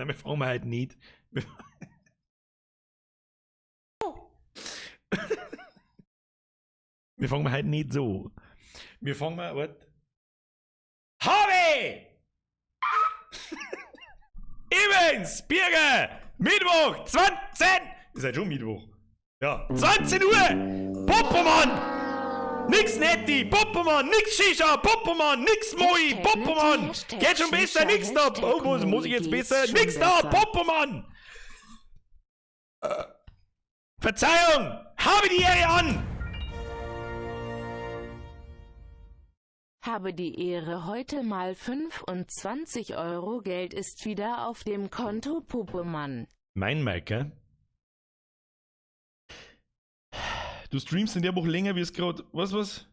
Nein, wir fangen halt nicht. Wir fangen halt nicht so. Wir fangen mal, warte. Habe! Evans, Birger, Mittwoch, 20! Ist halt schon Mittwoch. Ja, 20 Uhr! Popomann! Nix Netti, Popomann, nix Shisha, Popomann, nix Moi, Popomann! Geht schon besser, nix da! Oh, muss ich jetzt besser? Nix da, Popomann! Verzeihung! Habe die Ehre an! Habe die Ehre heute mal 25 Euro Geld ist wieder auf dem Konto Popomann. Mein Mike, du streamst in der Woche länger, wie es gerade. Was, was?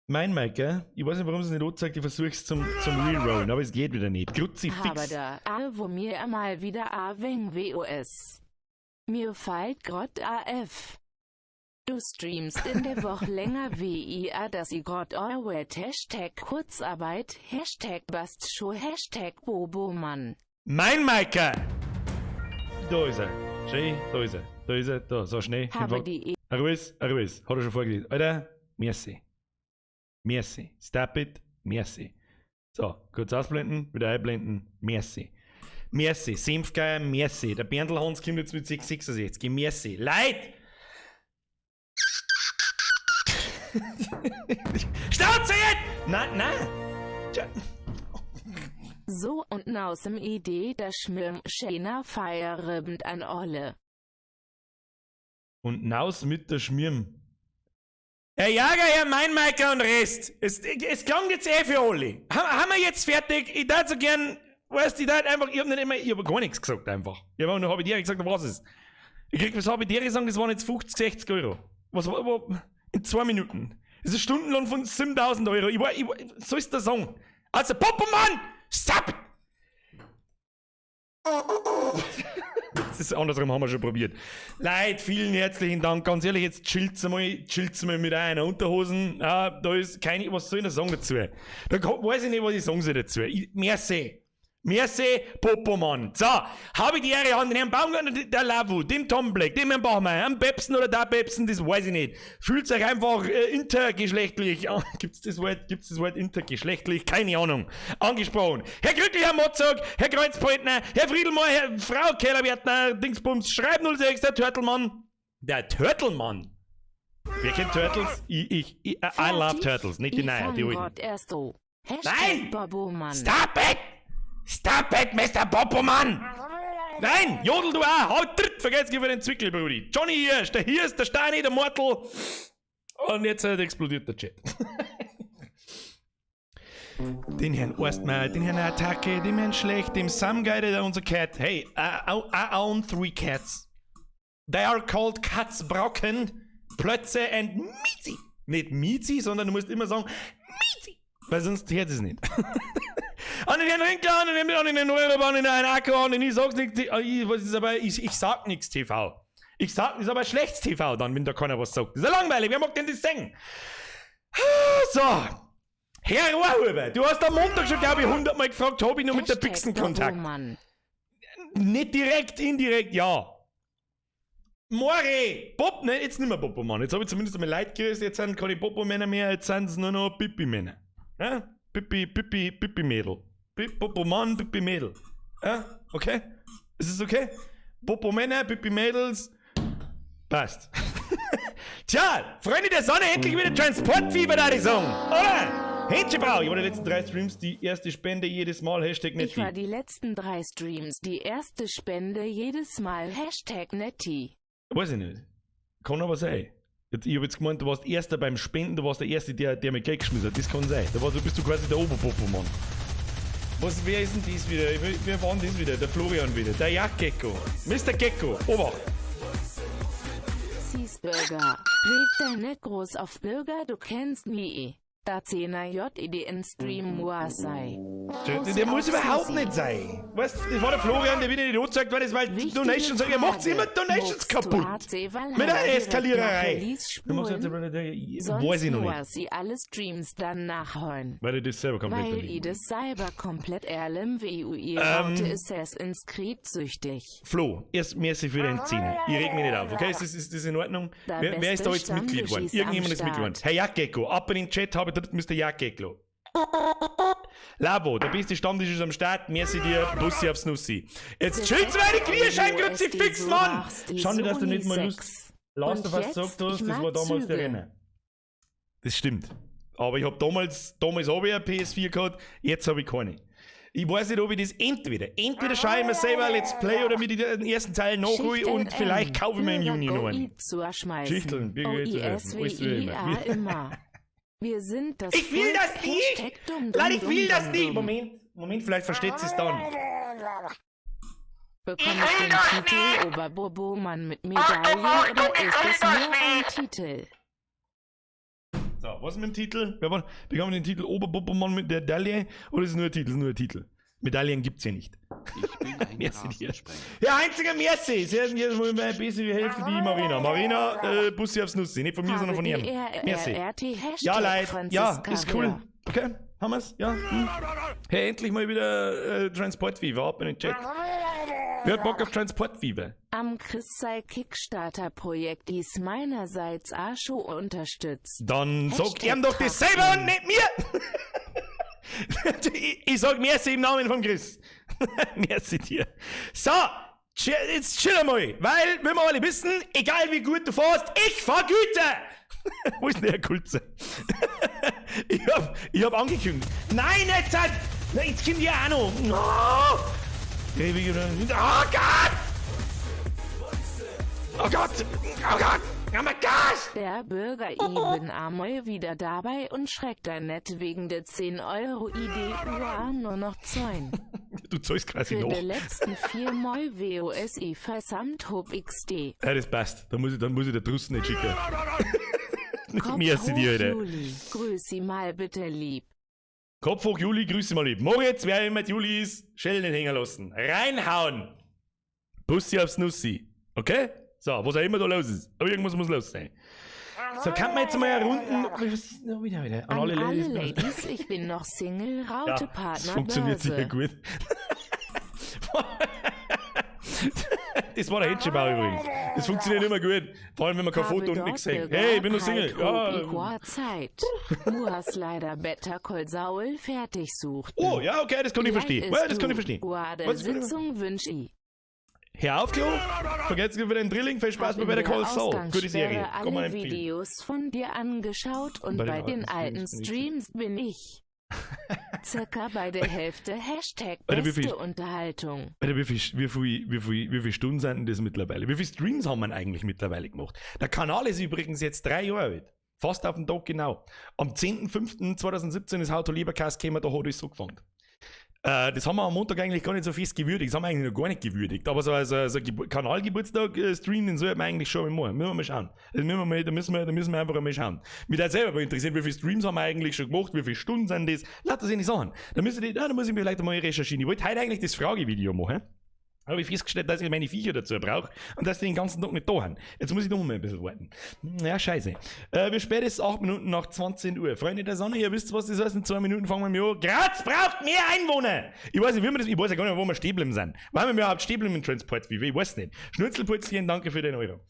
Mein Mike, gell? Ich weiß nicht, warum es nicht anzeigt, ich versuch's zum Rerollen, aber es geht wieder nicht. Kruzifix. Aber da, a wo mir einmal wieder a weng WOS. Mir fällt grad AF. Du streamst in der Woche länger WIA, dass i grad euer Hashtag Kurzarbeit, Hashtag Bastshow, Hashtag Bobomann. Mein Maike! Da ist er. Schön, da ist er. Da ist er. Da, so schnell. Habe die Ruhig, ruhig. Hat er schon vorgelesen. Alter, merci. Merci. Stop it. Merci. So, kurz ausblenden, wieder einblenden. Merci. Merci. Senfgeier, merci. Der Berndl Hans kommt jetzt mit 666. Merci. Leid! Schnauze jetzt! Nein, nein! Tja. So und nausem Idee der Schmirm schöner Feierabend an alle. Und naus mit der Schmirm. Herr Jager, Herr Meinmeiker und Rest. Es klang jetzt eh für alle. Haben wir jetzt fertig? Ich darf so gern, weißt du, ich darf einfach, ich hab nicht immer, ich hab gar nichts gesagt einfach. Ich hab nur Habidere gesagt, was ist. Ich krieg was Habidere sagen, das waren jetzt 50, 60 Euro. Was war, in 2 Minuten. Das ist ein Stundenlohn von 7000 Euro. Ich war, soll ich das sagen? Also, Popomann! Stop! Das ist andersrum, haben wir schon probiert. Leute, vielen herzlichen Dank. Ganz ehrlich, jetzt chillt's mal, chillt's mal mit einer Unterhosen. Ja, da ist keine, was soll ich denn sagen dazu? Da weiß ich nicht, was ich sagen soll dazu. Ich, merci. Merci, Popomann. So, habe ich die Ehre an den Herrn Baumgartner, der Lavu, dem Tom Black, dem Herrn Bachmeier, am Pepsen oder der Pepsen, das weiß ich nicht. Fühlt euch einfach intergeschlechtlich, gibt's das Wort, gibt's das Wort intergeschlechtlich? Keine Ahnung. Angesprochen. Herr Glücklich, Herr Motzog, Herr Kreuzpointner, Herr Friedelmoor, Herr Frau Kellerwärtner, Dingsbums, Schreib 06, der Turtelmann. Der Turtelmann? Wer kennt Turtles? I love Fertig? Turtles, nicht die Ich neuen, die fang alten. grad erst so. Hashtag Nein! Bobomann. Stop it! Stop it, Mr. Popomann! Nein! Jodel du auch! Haut tritt! Vergesst für den Zwickel, Brudi! Johnny Hirsch, der Hirsch, der Steini, der Mortel! Und jetzt explodiert der Chat. Den Herrn Orstmeier, den Herrn Attacke, dem Herrn Schlecht, dem Sam Guy, der unser Cat. Hey, I own 3 cats. They are called Katzbrocken, Plötze and Mizi. Nicht Mizi, sondern du musst immer sagen Mizi. Weil sonst hört es nicht. An den Herrn Winkler, an den Herrn, an den Neuer, an den Herrn Acker, an den ich sag's nicht, ich, was ist aber, ich sag nix TV. Ich sag, ist aber schlechtes TV dann, wenn da keiner was sagt. Das ist ja langweilig, wer mag denn das sehen? So. Herr Rohrhuber, du hast am Montag schon, glaub ich, 100-mal gefragt, hab ich noch mit der Hashtag Pixen Kontakt? Dobermann. Nicht direkt, indirekt, ja. More! Bob, nein, jetzt nicht mehr Popomann. Jetzt hab ich zumindest einmal Leid gerissen, jetzt sind keine Popomänner mehr, jetzt sind's nur noch Pipi-Männer. Ja? Pipi, Pipi, Pipi-Mädel. Popomann, Pipi-Mädel. Ja? Okay? Ist es okay? Popomänner, Pipi-Mädels. Passt. Tja, Freunde der Sonne, endlich wieder Transportfieber, da die Song. Oder? Händchen brauch. Ich war die letzten 3 Streams die erste Spende jedes Mal, Hashtag Netti. Ich war die letzten 3 Streams die erste Spende jedes Mal, Hashtag Netti. Weiß ich nicht. Kann aber sein. Jetzt, ich hab jetzt gemeint, du warst Erster beim Spenden, du warst der Erste, der mit Geld geschmissen hat. Das kann sein. Da bist du quasi der Oberpopo-Mann. Was, wer ist denn das wieder? Wer war denn das wieder? Der Florian wieder. Der Jagdgecko. Mister Gecko. Obacht. Cheeseburger. Red deine groß auf Bürger, du kennst mich eh. Da 10er JED in Stream muss sei. Der muss überhaupt nicht sein. Weißt du, das war der Florian, der wieder nicht angezeigt worden ist, weil Wichtige Donations, ihr macht Frage. immer Donations Magst du kaputt. AC Valhalla Mit der direkt Eskaliererei. nach Release Du machst jetzt spulen? aber- Weiß ich noch nicht. Sonst sie alle Streams dann nachholen. Weil ich das selber komplett Weil daneben. i das Cyber komplett erlem WUI Raute Assassin's Creed süchtig. Flo, erst merci für den Zehner. Ich reg mich nicht auf, okay? Ist das in Ordnung? Der Wer ist da beste jetzt Mitglied geworden? Stammtisch ist am Irgendjemand ist Mitglied geworden. Start. Herr Jackgecko, ab in den Chat habe ich dort Mr. Jackgecko. Lavo, der beste Stammtisch ist am Start. Merci dir, Bussi aufs Nussi. Jetzt chillt's meine Kniescheiben, Kruzifix, Mann! Schade, dass du nicht mal Lust. Last of Us gesagt hast, das war damals der Renner. Das stimmt. Aber ich habe damals habe ich eine PS4 gehabt, jetzt habe ich keine. Ich weiß nicht, ob ich das entweder schaue ich mir selber ein Let's Play oder mir den ersten Teil nachhole und vielleicht kaufe ich mir im Juni noch einen. Schichteln, Birger zu helfen, alles wie immer. immer. Wir sind das Ich will Volk. das nicht! Hashtag dumm, dumm, Leute, ich will dumm, das dumm, nicht! dumm. Moment, Moment, vielleicht versteht sie es dann. Bekomme ich den Titel Oberbobomann mit Medaille oder ist es nur ein Titel? So, was mit dem Titel? Wer war, bekommen den Titel Oberbobomann mit der Medaille oder ist es nur ein Titel? Es ist nur ein Titel. Medaillen gibt's hier nicht. Ich bin ein Merci dir. Rasensprenger. Ja, einziger Merci. Sehr jetzt mal meine bessere Hälfte, die Marina. Marina, Bussi aufs Nussi. Nicht von mir, sondern von ihm. Merci. RRRT Hashtag Ja, Leute. Ja, Franziska ist cool. Hör. Okay, haben wir's? Ja. Hm. Hey, endlich mal wieder Transport Fever. Ab in den Chat. Wer hat Bock auf Transport Fever? Am Chris sei Kickstarter-Projekt dies meinerseits Ascho unterstützt. Dann sag Hashtag ihm doch das Trachten. selber und nicht mir! Ich sag merci im Namen von Chris. Merci dir. So, jetzt chill einmal, weil, wenn wir alle wissen, egal wie gut du fährst, ich fahr Güter! Wo ist denn der Kulze? Ich hab angekündigt. Nein, jetzt hat! Nein, jetzt kommt ja auch noch. Oh! Oh Gott! Oh Gott! Oh Gott! Oh mein Gott! Der Bürger Ibn Amoy wieder dabei und schreckt da nett wegen der 10 Euro IDUA nur noch 9. Du zahlst quasi Für noch. die letzten 4 Moi WOSI versamt Hob XD. Ja, das passt. Dann muss ich der Drussen nicht schicken. Kopf Merci hoch, dir, Alter. Juli. Grüß sie mal bitte lieb. Kopf hoch, Juli, grüße mal lieb. Moritz, wer immer Juli ist, Schellen nicht hängen lassen. Reinhauen! Bussi aufs Nussi. Okay? So, was auch immer da los ist. Aber irgendwas muss los sein. So, kann man jetzt mal eine Runden. Was ist denn da wieder, wieder? An alle Ladies, ich bin noch Single, Raute Ja, Partner das funktioniert Börse. sicher gut. Das war der Hedgebau übrigens. Das funktioniert immer gut. Vor allem, wenn man kein Habe Foto und dort nichts sieht. Bürger Hey, ich bin noch Single. halt Ja, Hob Equal Zeit. Muas leider Better Call Saul fertig suchten. oh, ja, okay, das kann ich verstehen. Leid Ja, das ist kann ich du. verstehen. Guade Was kann ich- Sitzung wünsch ich. Hör auf, Klo. Vergesst nicht für den Drilling. Viel Spaß Hab bei in Better der Call Saul. Gute Serie. Ausgangssperre Kann man alle empfehlen. Videos von dir angeschaut und Bei bei den den alten alten Streams Streams bin ich. Circa bei der Hälfte Hashtag Alter, wie viel- beste Unterhaltung. Alter, wie viel Stunden sind denn das mittlerweile? Wie viele Streams haben wir eigentlich mittlerweile gemacht? Der Kanal ist übrigens jetzt 3 Jahre alt. Fast auf den Tag genau. Am 10.05.2017 ist How to Lebercast gekommen, da hat es so gefangen. Das haben wir am Montag eigentlich gar nicht so fest gewürdigt. Das haben wir eigentlich noch gar nicht gewürdigt. Aber so ein Kanalgeburtstag-Stream, den sollten wir eigentlich schon mal machen. Müssen wir mal schauen. Das müssen wir mal, da müssen wir einfach mal schauen. Mich würde selber mal interessieren, wie viele Streams haben wir eigentlich schon gemacht, wie viele Stunden sind das. Lauter solche Sachen. Da muss ich mir vielleicht mal recherchieren. Ich wollte heute eigentlich das Fragevideo machen. Habe ich festgestellt, dass ich meine Viecher dazu brauche und dass die den ganzen Tag nicht da sind. Jetzt muss ich noch mal ein bisschen warten. Ja, scheiße. Wir spät ist 8 Minuten nach 20 Uhr. Freunde der Sonne, ihr wisst, was das heißt. In 2 Minuten fangen wir an. Graz braucht mehr Einwohner! Ich weiß nicht, wie wir das, ich weiß ja gar nicht, wo wir stehen geblieben sind. Weil wir überhaupt stehen geblieben im Transport, wie, ich weiß nicht. Schnitzelputzchen, danke für den Euro.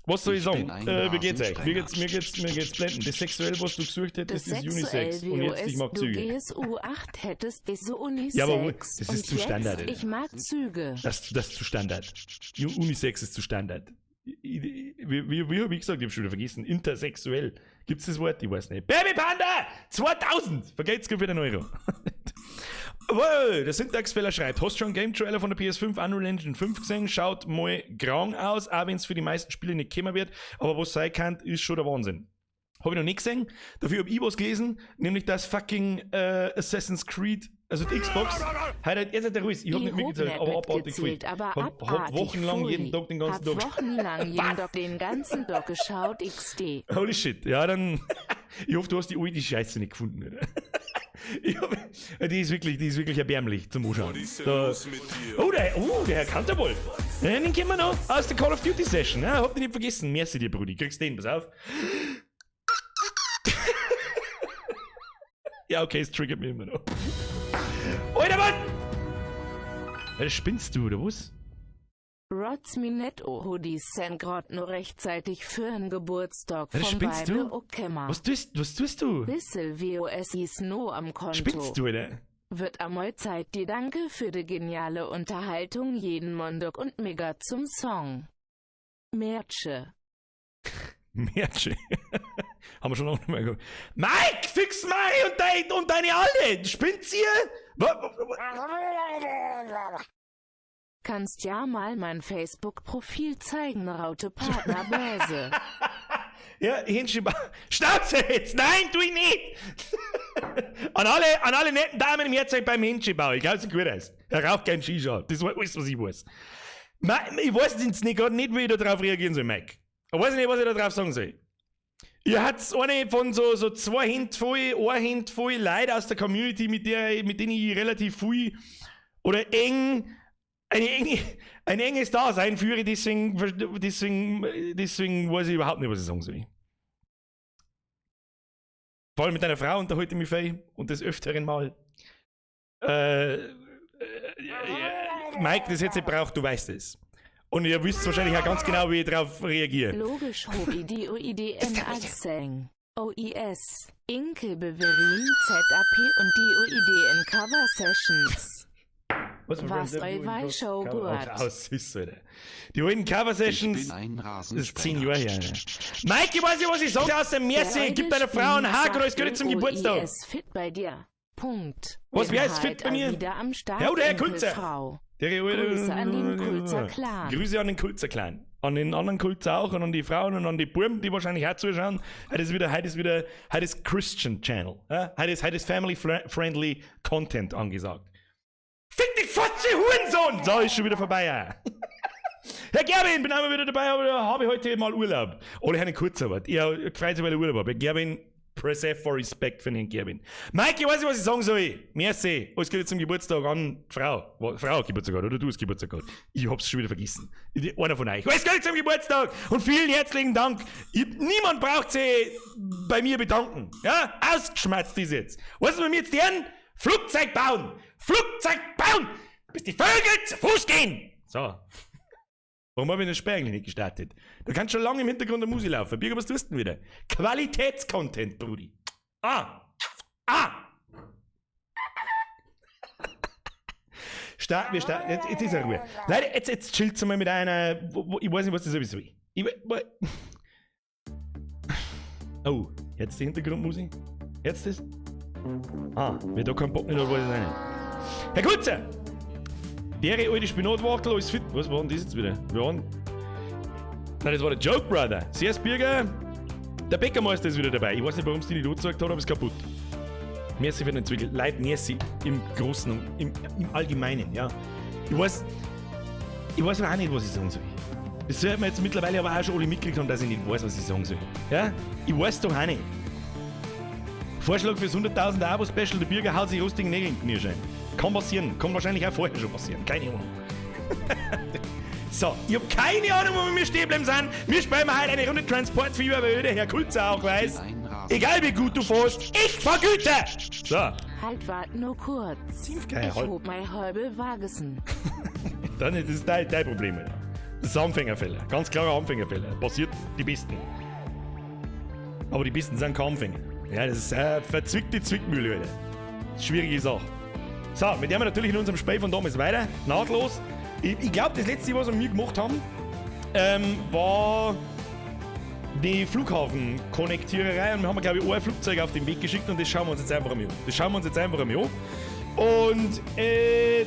Was soll ich Ich sagen? bin ein Wie geht's euch? Mir geht's, Rasensprenger. mir geht's, mir geht's blendend. Das sexuell, was du gesucht hättest, Das ist Unisex. sexuell Und jetzt, ich WOS, mag du Züge. GSU 8 hättest dich so Unisex. Ja, aber das ist und zu Standard, Jetzt, Alter. ich mag Züge. Das ist zu Standard. Unisex ist zu Standard. Wie habe ich gesagt? Ich habe schon wieder vergessen. Intersexuell. Gibt es das Wort? Ich weiß nicht. Baby Panda! 2000! Vergeht's für den Euro. Wow, der Syntaxfehler schreibt: Hast schon Game Trailer von der PS5 Unreal Engine 5 gesehen? Schaut mal grang aus, auch wenn es für die meisten Spiele nicht kommen wird. Aber was sein kann, ist schon der Wahnsinn. Habe ich noch nicht gesehen. Dafür habe ich was gelesen, nämlich das fucking Assassin's Creed, also die Xbox. Heute, jetzt hat der ruhig, ich habe nicht mitgezählt, aber abartig viel. mitgezählt, aber Hab abartig wochenlang pfui. jeden Tag den ganzen Hab Tag. wochenlang jeden Was? Tag den ganzen Tag geschaut, XD. Holy shit, ja, dann. Ich hoffe, du hast die alte Scheiße nicht gefunden, oder? Die ist wirklich erbärmlich zum Anschauen. Was ist denn Da, los mit dir? oh, der Herr Kanterwolf. Ja, den kennen wir noch aus der Call of Duty Session. Ja, hab dich nicht vergessen. Merci dir, Brudi. Kriegst den, pass auf. Ja, okay, es triggert mich immer noch. Alter, was? Ja, spinnst du, oder was? Rotz mi net o Hoodies sen grad nur rechtzeitig für'n Geburtstag Ja, vom spinnst Weibe du? okemmer. Was tust du? Bissel WOS is no am Konto. Spinnst du, oder? Wird amoi Zeit die Danke für die geniale Unterhaltung jeden Montag und mega zum Song. Merche. Merche. Haben wir schon lange nicht mehr gehört. Mike, fix mei und deine Alte! Spinnt ihr? Kannst ja mal mein Facebook-Profil zeigen, Raute Partnerbörse. Ja, Händchen. Schnauze jetzt! Nein, tu ich nicht! An alle netten Damen im Herzog beim Händchenbau. Ich glaube, es gut aus. Er raucht kein Shisha. Das ist alles, was ich weiß. Ich weiß jetzt nicht, gerade nicht, wie ich da drauf reagieren soll, Mike. Ich weiß nicht, was ich da drauf sagen soll. Ihr habt eine von so zwei Händen voll, eine Hand voll Leute aus der Community, mit denen ich relativ viel oder eng, ein enges Dasein führe, deswegen weiß ich überhaupt nicht, was ich sagen soll. Vor allem mit deiner Frau unterhalte ich mich viel und des Öfteren mal. Mike, das hätte ich braucht, du weißt es. Und ihr wisst wahrscheinlich auch ganz genau, wie ich darauf reagiere. Logisch, H I D O I D N A Seng. O I S, Inke Beverin, ZAP und D O I D N Cover Sessions. Was Was euer Show gut. Aus ist, Alter. Die alten Cover Sessions. Ich bin ein Das ist 10 Jahre her. Alter. Mike, ich weiß nicht, was ich sage. Aus dem Merci. Gib deiner Frau einen Haken, alles Gute zum Geburtstag. Ist fit bei dir. Punkt. Was, Bin wer ist fit halt bei mir? Wieder am Start. Ja, oder Herr Enkel Kulzer. Frau. Der Grüße an den Kulzer Clan. Grüße an den Kulzer Clan. An den anderen Kulzer auch und an die Frauen und an die Buben, die wahrscheinlich auch zuschauen. Heute ist Christian Channel. Ja? Heute ist Family Friendly Content angesagt. Fick dich, Fotze, Hurensohn! So, ist schon wieder vorbei. Ja. Herr Gerwin, bin einmal wieder dabei, aber habe ich heute mal Urlaub. Oder einen Kurzarbeit. Ich freue sich, weil ich Urlaub habe. Herr Gerwin, press F for Respect für den Gerwin. Mike, ich weiß nicht, was ich sagen soll. Merci. Alles Gute zum Geburtstag an Frau. Frau hat Geburtstag hat, oder du hast Geburtstag gehabt. Ich hab's schon wieder vergessen. Einer von euch. Alles Gute zum Geburtstag und vielen herzlichen Dank. Niemand braucht sich bei mir bedanken. Ja? Ausgeschmerzt ist jetzt. Was ist bei mir jetzt deren? Flugzeug bauen! Flugzeug bauen! Bis die Vögel zu Fuß gehen! So. Warum habe ich den Sperr eigentlich nicht gestartet? Da kannst schon lange im Hintergrund der Musik laufen. Birger, was tust du denn wieder? Qualitätscontent, Brudi. Ah! Ah! Starten wir, starten. Jetzt ist er Ruhe. Leute, jetzt chillt's mal mit einer. Ich weiß nicht, was das sowieso ist. Oh, jetzt die Hintergrundmusik? Jetzt das? Ah, wer da keinen Bock nicht hat, weiß ich auch nicht. Herr Kulzer! Der alte Spinatwachtel, alles fit. Was war denn das jetzt wieder? Wir waren. Nein, das war der Joke Brother. Servus Birger. Der Bäckermeister ist wieder dabei. Ich weiß nicht, warum es die nicht angezeigt hat, aber es ist kaputt. Merci für den Zwickel. Leid, merci im Großen und im Allgemeinen, ja. Ich weiß auch nicht, was ich sagen soll. Das sollte man jetzt mittlerweile aber auch schon alle mitgekriegt haben, dass ich nicht weiß, was ich sagen soll. Ja? Ich weiß doch auch nicht. Vorschlag fürs 100.000 Abo-Special, der Birger haut sich rostigen Nägel in den Knirsch ein. Kann passieren, kann wahrscheinlich auch vorher schon passieren, keine Ahnung. So, ich hab keine Ahnung, wo wir mir stehen bleiben sind. Wir spielen heute eine Runde Transport Fever, weil der Herr Kulzer auch weiß. Egal wie gut du fährst, ich vergüte! So. Halt, wart nur kurz. Ziemlich geil, Ich halt. hob mein Häubel Wagesen. Dann ist das dein Problem, Alter. Das ist ein Anfängerfehler. Ganz klarer Anfängerfehler. Passiert die Besten. Aber die Besten sind keine Anfänger. Ja, das ist eine verzwickte Zwickmühle, Alter. Schwierige Sache. So, mit der wir natürlich in unserem Spiel von damals weiter. Nahtlos. Ich glaube, das letzte, was wir gemacht haben, war die Flughafenkonnektiererei. Und wir haben, glaube ich, ein Flugzeug auf den Weg geschickt und das schauen wir uns jetzt einfach einmal an. Das schauen wir uns jetzt einfach einmal an. Und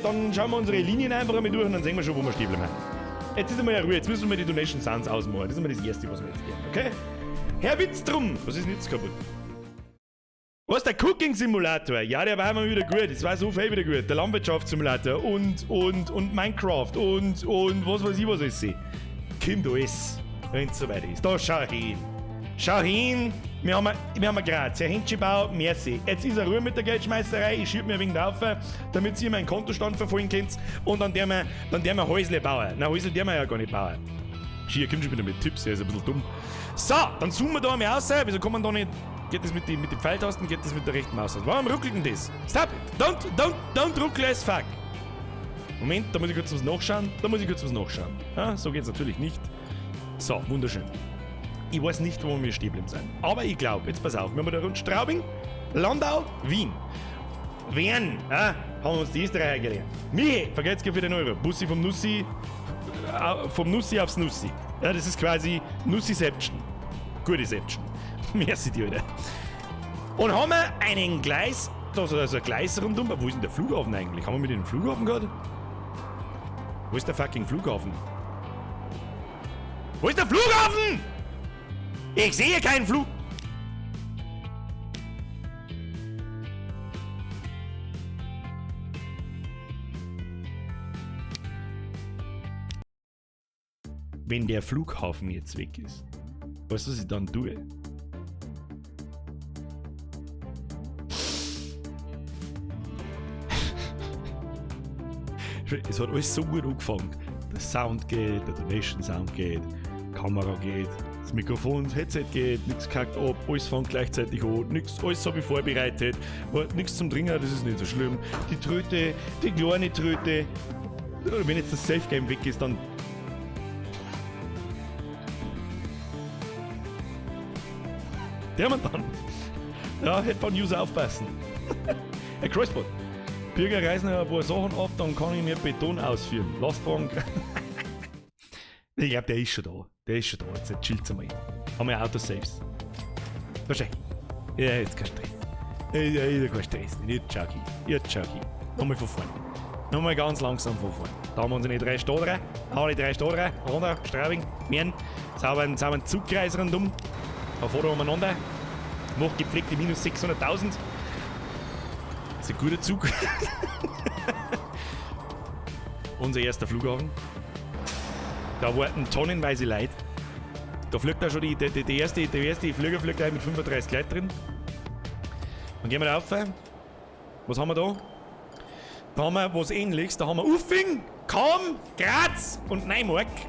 dann schauen wir unsere Linien einfach einmal durch und dann sehen wir schon, wo wir stehen bleiben. Jetzt ist einmal ja Ruhe, jetzt müssen wir die Donation Sounds ausmachen. Das ist immer das Erste, was wir jetzt gehen, okay? Herr Witztrum! Was ist denn jetzt kaputt? Was, der Cooking Simulator? Ja, der war immer wieder gut. Das war so viel wieder gut. Der Landwirtschaftssimulator und Minecraft und was weiß ich, was ich sehe. Kommt alles, wenn's soweit ist. Da schau hin. Schau hin, Wir haben Graz. Herr Henschibau, merci. Jetzt ist er Ruhe mit der Geldschmeißerei. Ich schieb mir ein wenig drauf, damit ihr meinen Kontostand verfolgen könnt. Und dann der wir Häusle bauen. Na, Häusle der wir ja gar nicht bauen. Schier kommt schon wieder mit Tipps, er ist ein bisschen dumm. So, dann zoomen wir da einmal raus. Wieso kann man da nicht. Geht das mit den Pfeiltasten, geht das mit der rechten Maus? Warum ruckelt denn das? Stop it! Don't ruckel as fuck! Moment, da muss ich kurz was nachschauen. Ja, so geht's natürlich nicht. So, wunderschön. Ich weiß nicht, wo wir stehen geblieben sind. Aber ich glaube, jetzt pass auf, wir haben da rund Straubing, Landau, Wien. Wien, ja, haben uns die Österreicher gelernt. Michi, vergeht's für den Euro. Bussi vom Nussi aufs Nussi. Ja, das ist quasi Nussiception. Guteception. Merci dir, Alter. Und haben wir einen Gleis, also ein Gleis rundum. Wo ist denn der Flughafen eigentlich? Haben wir mit dem Flughafen gehabt? Wo ist der fucking Flughafen? Wo ist der Flughafen? Ich sehe keinen Flug. Wenn der Flughafen jetzt weg ist, weißt du, was ich dann tue? Es hat alles so gut angefangen. Der Sound geht, der Donation Sound geht, Kamera geht, das Mikrofon, das Headset geht, nichts kackt ab, alles fängt gleichzeitig an, nix, alles habe ich vorbereitet, nichts zum Trinken, das ist nicht so schlimm. Die Tröte, die kleine Tröte. Wenn jetzt das Safe Game weg ist, dann. Der man dann. Ja, Headphone-User aufpassen. Herr Kreuzbot. Bürger reißen ein paar Sachen ab, dann kann ich mir Beton ausführen. Lastwagen. Ich glaube, der ist schon da. Der ist schon da. Jetzt chillt's einmal. Haben wir Autosaves. Wahrscheinlich. Ja, jetzt kein Stress. Ja, kein Stress. Jetzt schau ich. Jetzt schau ich. Nochmal von vorne. Nochmal ganz langsam von vorne. Da haben wir unsere drei Stadler. Alle drei Stadler. Runter, Straubing, Wien. Sauberen Zugkreis rundum. Da fahren wir umeinander. Macht gepflegte minus 600.000. Das ist ein guter Zug. Unser erster Flughafen. Da warten tonnenweise Leute. Da fliegt auch schon der erste Flieger fliegt auch mit 35 Leuten drin. Dann gehen wir da rauf. Was haben wir da? Da haben wir was Ähnliches. Da haben wir Uffing, Cham, Graz und Neumarkt.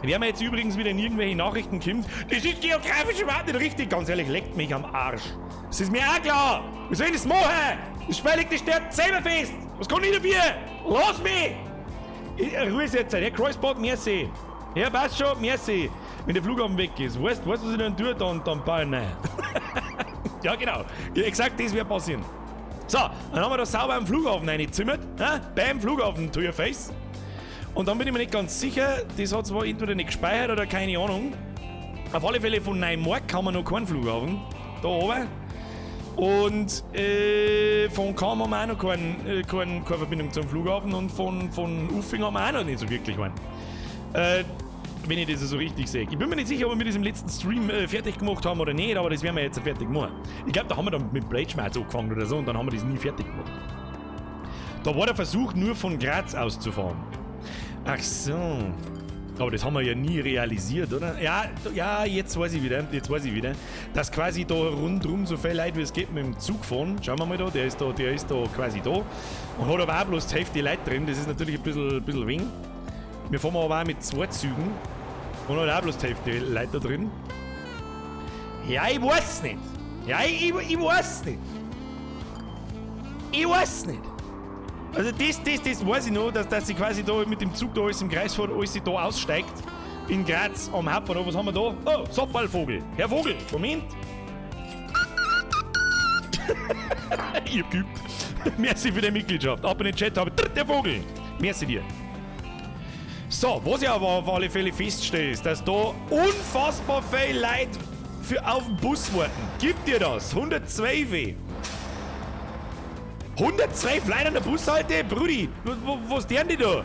Wer mir jetzt übrigens wieder in irgendwelche Nachrichten kommt, das ist geografisch überhaupt nicht richtig. Ganz ehrlich, leckt mich am Arsch. Das ist mir auch klar. Wie soll ich das machen? Das Spiel liegt das Stern selber fest. Was kann ich dafür? Lass mich! Ruhe ist jetzt. Herr Kreuzbad, merci. Ja, passt schon, merci. Wenn der Flughafen weg ist, weißt du, was ich dann tue? Dann baue ich rein. Ja, genau. Ja, exakt das wird passieren. So, dann haben wir da sauber am Flughafen reingezimmert. Ja? Beim Flughafen, to your face. Und dann bin ich mir nicht ganz sicher, das hat zwar entweder nicht gespeichert oder keine Ahnung. Auf alle Fälle von Neumarkt haben wir noch keinen Flughafen. Da oben. Und von Cham haben wir auch noch keine Verbindung zum Flughafen und von Uffing haben wir auch noch nicht so wirklich einen. Wenn ich das so richtig sehe. Ich bin mir nicht sicher, ob wir mit diesem letzten Stream fertig gemacht haben oder nicht, aber das werden wir jetzt fertig machen. Ich glaube, da haben wir dann mit Blade Schmerz angefangen oder so und dann haben wir das nie fertig gemacht. Da war der Versuch, nur von Graz aus zu fahren. Ach so. Aber das haben wir ja nie realisiert, oder? Ja, ja, jetzt weiß ich wieder, dass quasi da rundrum so viel Leute wie es geht mit dem Zug fahren. Schauen wir mal da, der ist da quasi da. Und hat aber auch bloß die Hälfte Leute drin, das ist natürlich ein bisschen wenig. Wir fahren aber auch mit zwei Zügen und hat auch bloß die Hälfte Leute da drin. Ja, ich weiß nicht. Ja, ich weiß nicht. Ich weiß nicht. Also das weiß ich noch, dass sie quasi da mit dem Zug da alles im Kreis fährt, alles da aussteigt. In Graz am Hauptbahnhof. Was haben wir da? Oh, Sopfwallvogel. Herr Vogel, Moment. Ich hab geübt. Merci für die Mitgliedschaft. Ab in den Chat habe ich der Vogel. Merci dir. So, was ich aber auf alle Fälle feststelle, ist, dass da unfassbar viel Leute für auf den Bus warten. Gib dir das. 112. 112 Leute an der Bushalte? Brudi, was deren die da?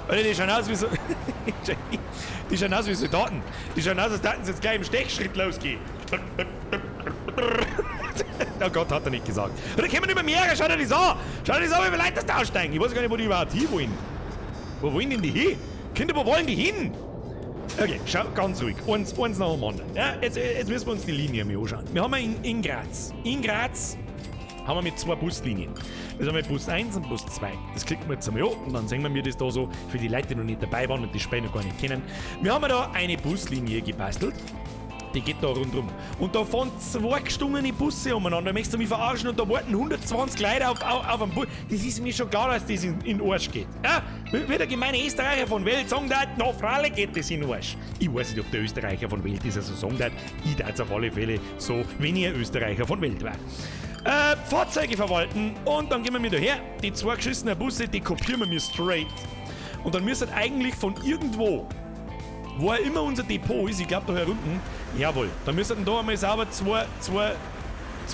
Alter, die schauen aus wie so. Die schauen aus wie Soldaten. Die schauen aus, als täten sie jetzt gleich im Stechschritt losgehen. Oh Gott, hat er nicht gesagt. Da kommen nicht mehr mehrere, schau dir das an! Schau dir das an, wie viele Leute das da aussteigen. Ich weiß gar nicht, wo die überhaupt hin wollen. Wo wollen denn die hin? Kinder, wo wollen die hin? Okay, schau, ganz ruhig. Eins nach dem anderen. Ja, jetzt müssen wir uns die Linie mal anschauen. Wir haben in Graz. In Graz haben wir mit zwei Buslinien. Das haben wir Bus 1 und Bus 2. Das klicken wir jetzt einmal an und dann sehen wir mir das da so für die Leute, die noch nicht dabei waren und die Spiel noch gar nicht kennen. Wir haben da eine Buslinie gebastelt. Die geht da rundrum. Und da fahren zwei gestungene Busse umeinander. Möchtest du mich verarschen? Und da warten 120 Leute auf einen Bus. Das ist mir schon klar, dass das in den Arsch geht. Ja, wie der gemeine Österreicher von Welt sagen darf, na, freilich geht das in den Arsch. Ich weiß nicht, ob der Österreicher von Welt ist, also sagen darf. Ich darf auf alle Fälle so, wenn ich ein Österreicher von Welt war. Fahrzeuge verwalten und dann gehen wir wieder her. Die zwei geschissenen Busse, die kopieren wir mir straight. Und dann müsste eigentlich von irgendwo, wo auch immer unser Depot ist, ich glaub da hier unten, jawohl, dann müssten da einmal sauber zwei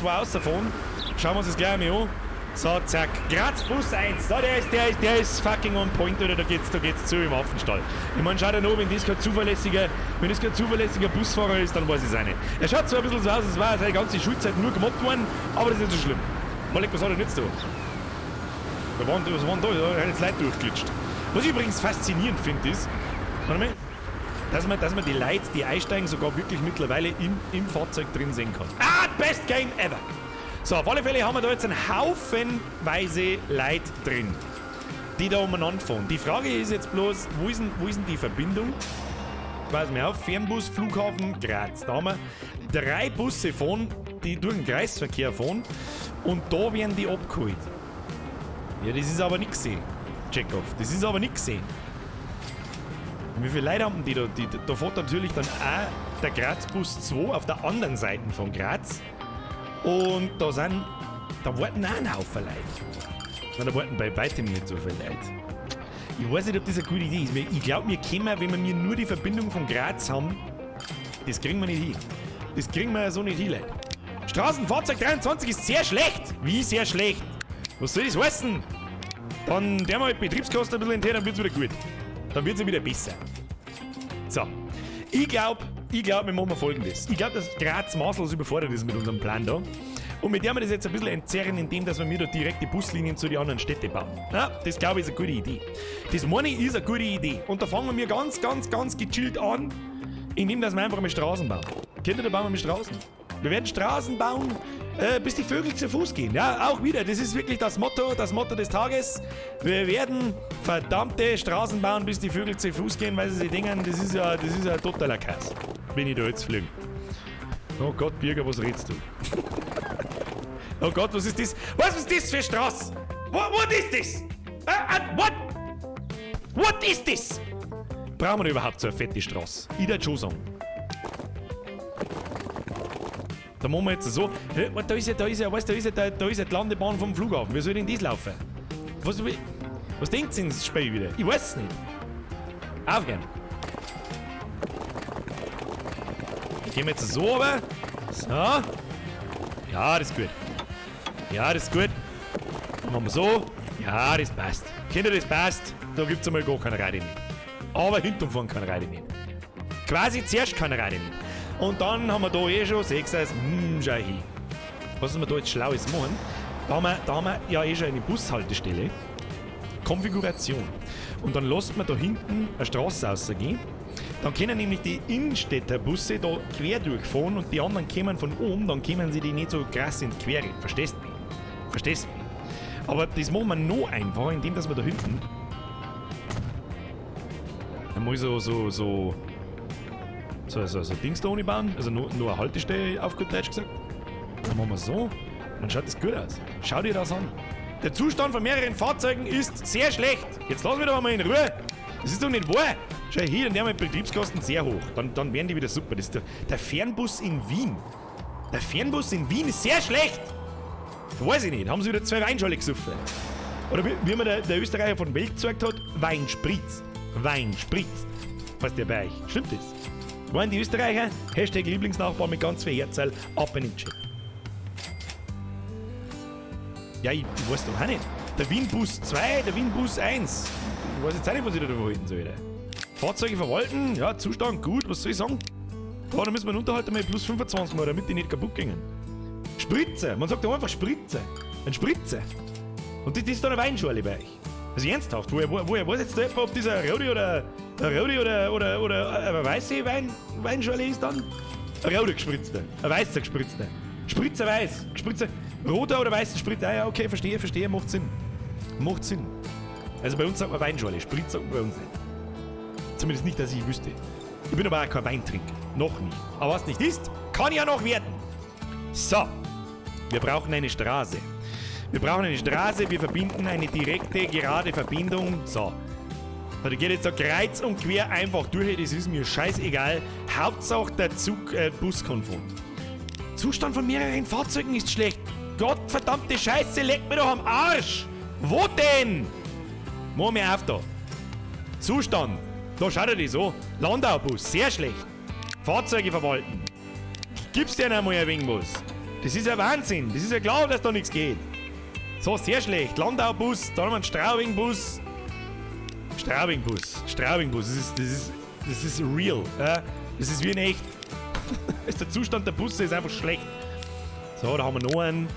rausfahren. Schauen wir uns das gleich einmal an. So, zack. Graz Bus 1. Da, der ist fucking on point, oder da geht's zu im Affenstall. Ich mein, schau dir noch, wenn das kein zuverlässiger, wenn das kein zuverlässiger Busfahrer ist, dann weiß ich's auch nicht. Er schaut zwar ein bisschen so aus, als wäre seine ganze Schulzeit nur gemobbt worden, aber das ist nicht so schlimm. Malek, was hat er nicht da? Was waren da? Da hat jetzt Leute durchglitscht. Was ich übrigens faszinierend finde, ist, warte mal, dass man die Leute, die einsteigen, sogar wirklich mittlerweile im Fahrzeug drin sehen kann. Ah, best game ever! So, auf alle Fälle haben wir da jetzt einen Haufenweise Leute drin, die da umeinander fahren. Die Frage ist jetzt bloß, wo ist denn die Verbindung? Pass mir auf, Fernbus, Flughafen, Graz. Da haben wir 3 Busse fahren, die durch den Kreisverkehr fahren und da werden die abgeholt. Ja, das ist aber nix, Chekhov. Das ist aber nix. Wie viele Leute haben die da? Da fährt natürlich dann auch der Grazbus 2 auf der anderen Seite von Graz. Und da warten auch ein Haufen Leute. Nein, da warten bei weitem nicht so viele Leute. Ich weiß nicht, ob das eine gute Idee ist. Ich glaub, wir können, wenn wir nur die Verbindung von Graz haben, das kriegen wir nicht hin. Das kriegen wir so nicht hin, Leute. Straßenfahrzeug 23 ist sehr schlecht. Wie sehr schlecht? Was soll das heißen? Dann der mal Betriebskosten ein bisschen hinterher, dann wird's wieder gut. Dann wird's ja wieder besser. So. Ich glaub, wir machen Folgendes. Ich glaub, dass Graz maßlos überfordert ist mit unserem Plan da. Und mit dem wir das jetzt ein bisschen entzerren, indem dass wir mir da direkt die Buslinien zu den anderen Städten bauen. Ja, das glaube ich ist eine gute Idee. Das meine ich ist eine gute Idee. Und da fangen wir ganz, ganz, ganz gechillt an, indem dass wir einfach mal Straßen bauen. Kinder, da bauen wir mal Straßen. Wir werden Straßen bauen, bis die Vögel zu Fuß gehen. Ja, auch wieder. Das ist wirklich das Motto des Tages. Wir werden verdammte Straßen bauen, bis die Vögel zu Fuß gehen, weil sie sich denken, das ist ja totaler Kass, wenn ich da jetzt fliege. Oh Gott, Birger, was redest du? Oh Gott, was ist das? Was ist das für Straße? What is this? What? What is this? Brauchen wir überhaupt so eine fette Straße? Ich würde schon sagen. Da machen wir jetzt so. Da ist ja, weißt, da ist ja die Landebahn vom Flughafen. Wie soll denn das laufen? Was denkt ihr denn das Spiel wieder? Ich weiß es nicht. Aufgehen. Gehen wir jetzt so runter. So. Ja, das ist gut. Ja, das ist gut. Dann machen wir so. Ja, das passt. Kinder, das passt. Da gibt es einmal gar keine Reide nicht. Aber hinten fahren keine Reide nicht. Quasi zuerst keine Reide nicht. Und dann haben wir da eh schon 6, schau hin. Was wir da jetzt Schlaues machen? Da haben wir ja eh schon eine Bushaltestelle. Konfiguration. Und dann lässt man da hinten eine Straße rausgehen. Dann können nämlich die Innenstädter Busse da quer durchfahren und die anderen kommen von oben, dann kommen sie die nicht so krass in die Quere. Verstehst du mich? Verstehst du mich? Aber das machen wir noch einfacher, indem dass wir da hinten einmal so Dings da ohne bauen, also nur eine Haltestelle auf gut Deutsch gesagt. Dann machen wir so, dann schaut das gut aus. Schau dir das an. Der Zustand von mehreren Fahrzeugen ist sehr schlecht. Jetzt lass mich doch mal in Ruhe. Das ist doch nicht wahr. Schau hier, dann werden die Betriebskosten sehr hoch. Dann werden die wieder super. Das ist der Fernbus in Wien. Der Fernbus in Wien ist sehr schlecht. Weiß ich nicht. Haben sie wieder 2 Weinschale gesoffen? Oder wie mir der Österreicher von Welt gesagt hat, Weinspritz. Weinspritz. Was der bei euch? Stimmt das? Waren die Österreicher? Hashtag Lieblingsnachbar mit ganz viel Herzl. Ab in den Chat. Ja, ich weiß doch auch nicht. Der Wienbus 2, der Wienbus 1. Ich weiß jetzt auch nicht, was ich da davon halten soll. Fahrzeuge verwalten, ja, Zustand gut, was soll ich sagen? Ja, da müssen wir den Unterhalt einmal plus 25 machen, damit die nicht kaputt gingen. Spritze, man sagt doch einfach Spritze. Ein Spritze. Und das ist dann eine Weinschorle bei euch. Also ernsthaft, woher weiß jetzt da etwa, ob dieser Rodi oder Eine rote oder eine weiße Weinschorle ist dann? Ein roter gespritzter. Ein weißer gespritzter. Spritzer weiß. Gespritzer. Roter oder weißer Spritzer. Ah ja, okay, verstehe, verstehe. Macht Sinn. Macht Sinn. Also bei uns sagt man Weinschorle. Spritz sagt man bei uns nicht. Zumindest nicht, dass ich wüsste. Ich bin aber auch kein Weintrinker. Noch nie. Aber was nicht ist, kann ja noch werden. So. Wir brauchen eine Straße. Wir brauchen eine Straße, wir verbinden eine direkte, gerade Verbindung. So. Da geht jetzt da kreuz und quer einfach durch, das ist mir scheißegal. Hauptsache der Zug, Bus kann fahren. Zustand von mehreren Fahrzeugen ist schlecht. Gottverdammte Scheiße, leck mir doch am Arsch! Wo denn? Mach mir auf da. Zustand. Da schaut er das an. Landaubus, sehr schlecht. Fahrzeuge verwalten. Gib's dir einmal ein wenig was. Das ist ja Wahnsinn. Das ist ja klar, dass da nichts geht. So, sehr schlecht. Landaubus, da haben wir einen Straubingbus. Straubingbus. Straubingbus. Das ist real. Ja? Das ist wie in echt. Der Zustand der Busse ist einfach schlecht. So, da haben wir noch einen.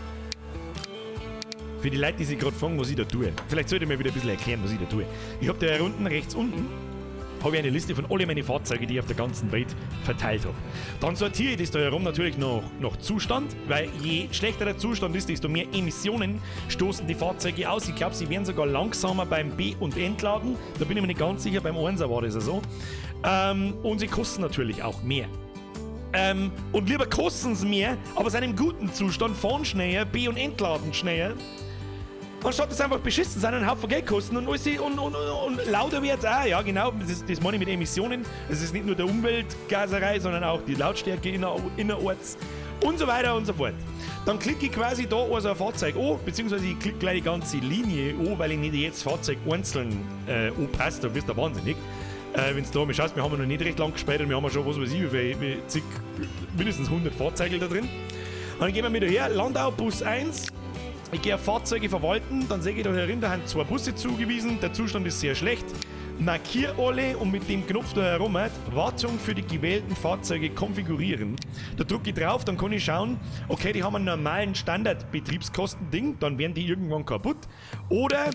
Für die Leute, die sich gerade fragen, was ich da tue. Vielleicht sollte ich mir wieder ein bisschen erklären, was ich da tue. Ich hab da hier unten, rechts unten, habe ich eine Liste von alle meine Fahrzeuge, die ich auf der ganzen Welt verteilt habe. Dann sortiere ich das da herum natürlich nach Zustand, weil je schlechter der Zustand ist, desto mehr Emissionen stoßen die Fahrzeuge aus. Ich glaube, sie werden sogar langsamer beim B- und Entladen. Da bin ich mir nicht ganz sicher, beim 1er war das ja so. Und sie kosten natürlich auch mehr. Und lieber kosten sie mehr, aber sind im guten Zustand, fahren schneller, B- und Entladen schneller. Anstatt dass einfach beschissen sind und einen Haufen Geld kosten und alles und lauter wird's auch, ja genau, das meine ich mit Emissionen. Es ist nicht nur der Umweltgaserei, sondern auch die Lautstärke innerorts und so weiter und so fort. Dann klicke ich quasi da also ein Fahrzeug an, beziehungsweise ich klicke gleich die ganze Linie an, weil ich nicht jedes Fahrzeug einzeln anpasse, da wirst du wahnsinnig. Wenn's da mal schaust, wir haben noch nicht recht lang gespielt und wir haben ja schon, was weiß ich, wie viel, wie zig, mindestens 100 Fahrzeuge da drin. Und dann gehen wir wieder her, Landau, Bus 1. Ich gehe auf Fahrzeuge verwalten, dann sehe ich da herin, da haben 2 Busse zugewiesen, der Zustand ist sehr schlecht. Markier alle und mit dem Knopf da herum, halt, Wartung für die gewählten Fahrzeuge konfigurieren. Da drücke ich drauf, dann kann ich schauen, okay, die haben einen normalen Standard-Betriebskosten-Ding, dann werden die irgendwann kaputt. Oder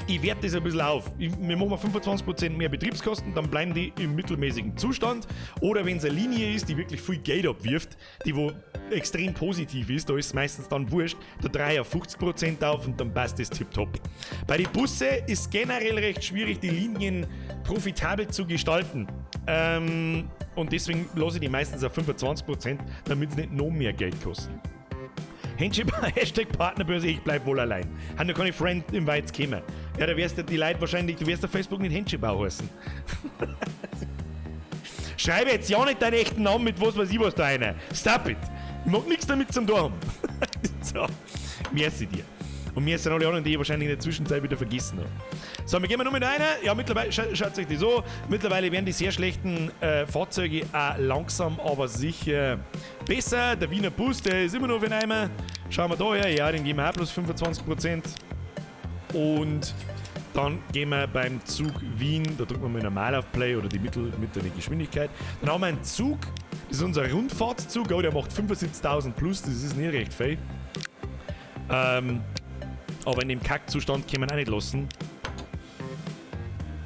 ich werte das ein bisschen auf. Wir machen mal 25% mehr Betriebskosten, dann bleiben die im mittelmäßigen Zustand. Oder wenn es eine Linie ist, die wirklich viel Geld abwirft, die wo extrem positiv ist, da ist es meistens dann wurscht, da drehe ich auf 50% auf und dann passt das tipptopp. Bei den Bussen ist generell recht schwierig, die Linien profitabel zu gestalten. Und deswegen lasse ich die meistens auf 25%, damit sie nicht noch mehr Geld kosten. Hashtag Partnerbörse, ich bleib wohl allein. Haben noch keine Friend im Weiz gekommen. Ja, da wirst du die Leute wahrscheinlich, du wirst auf Facebook nicht Händchenbau heißen. Schreibe jetzt ja nicht deinen echten Namen mit was weiß ich was da rein. Stop it. Ich mag nichts damit zum tun haben. So, merci dir. Und mir sind alle anderen, die ich wahrscheinlich in der Zwischenzeit wieder vergessen habe. So, wir gehen mal noch mit einer. Ja, mittlerweile, schaut sich das so. Mittlerweile werden die sehr schlechten Fahrzeuge auch langsam, aber sicher besser. Der Wiener Bus, der ist immer noch für den Eimer. Schauen wir da her. Ja, den geben wir auch plus 25%. Und dann gehen wir beim Zug Wien, da drücken wir mal normal auf Play oder die mittlere Geschwindigkeit. Dann haben wir einen Zug, das ist unser Rundfahrtzug, oh, der macht 75.000 plus, das ist nicht recht viel. Aber in dem Kackzustand kann man auch nicht lassen.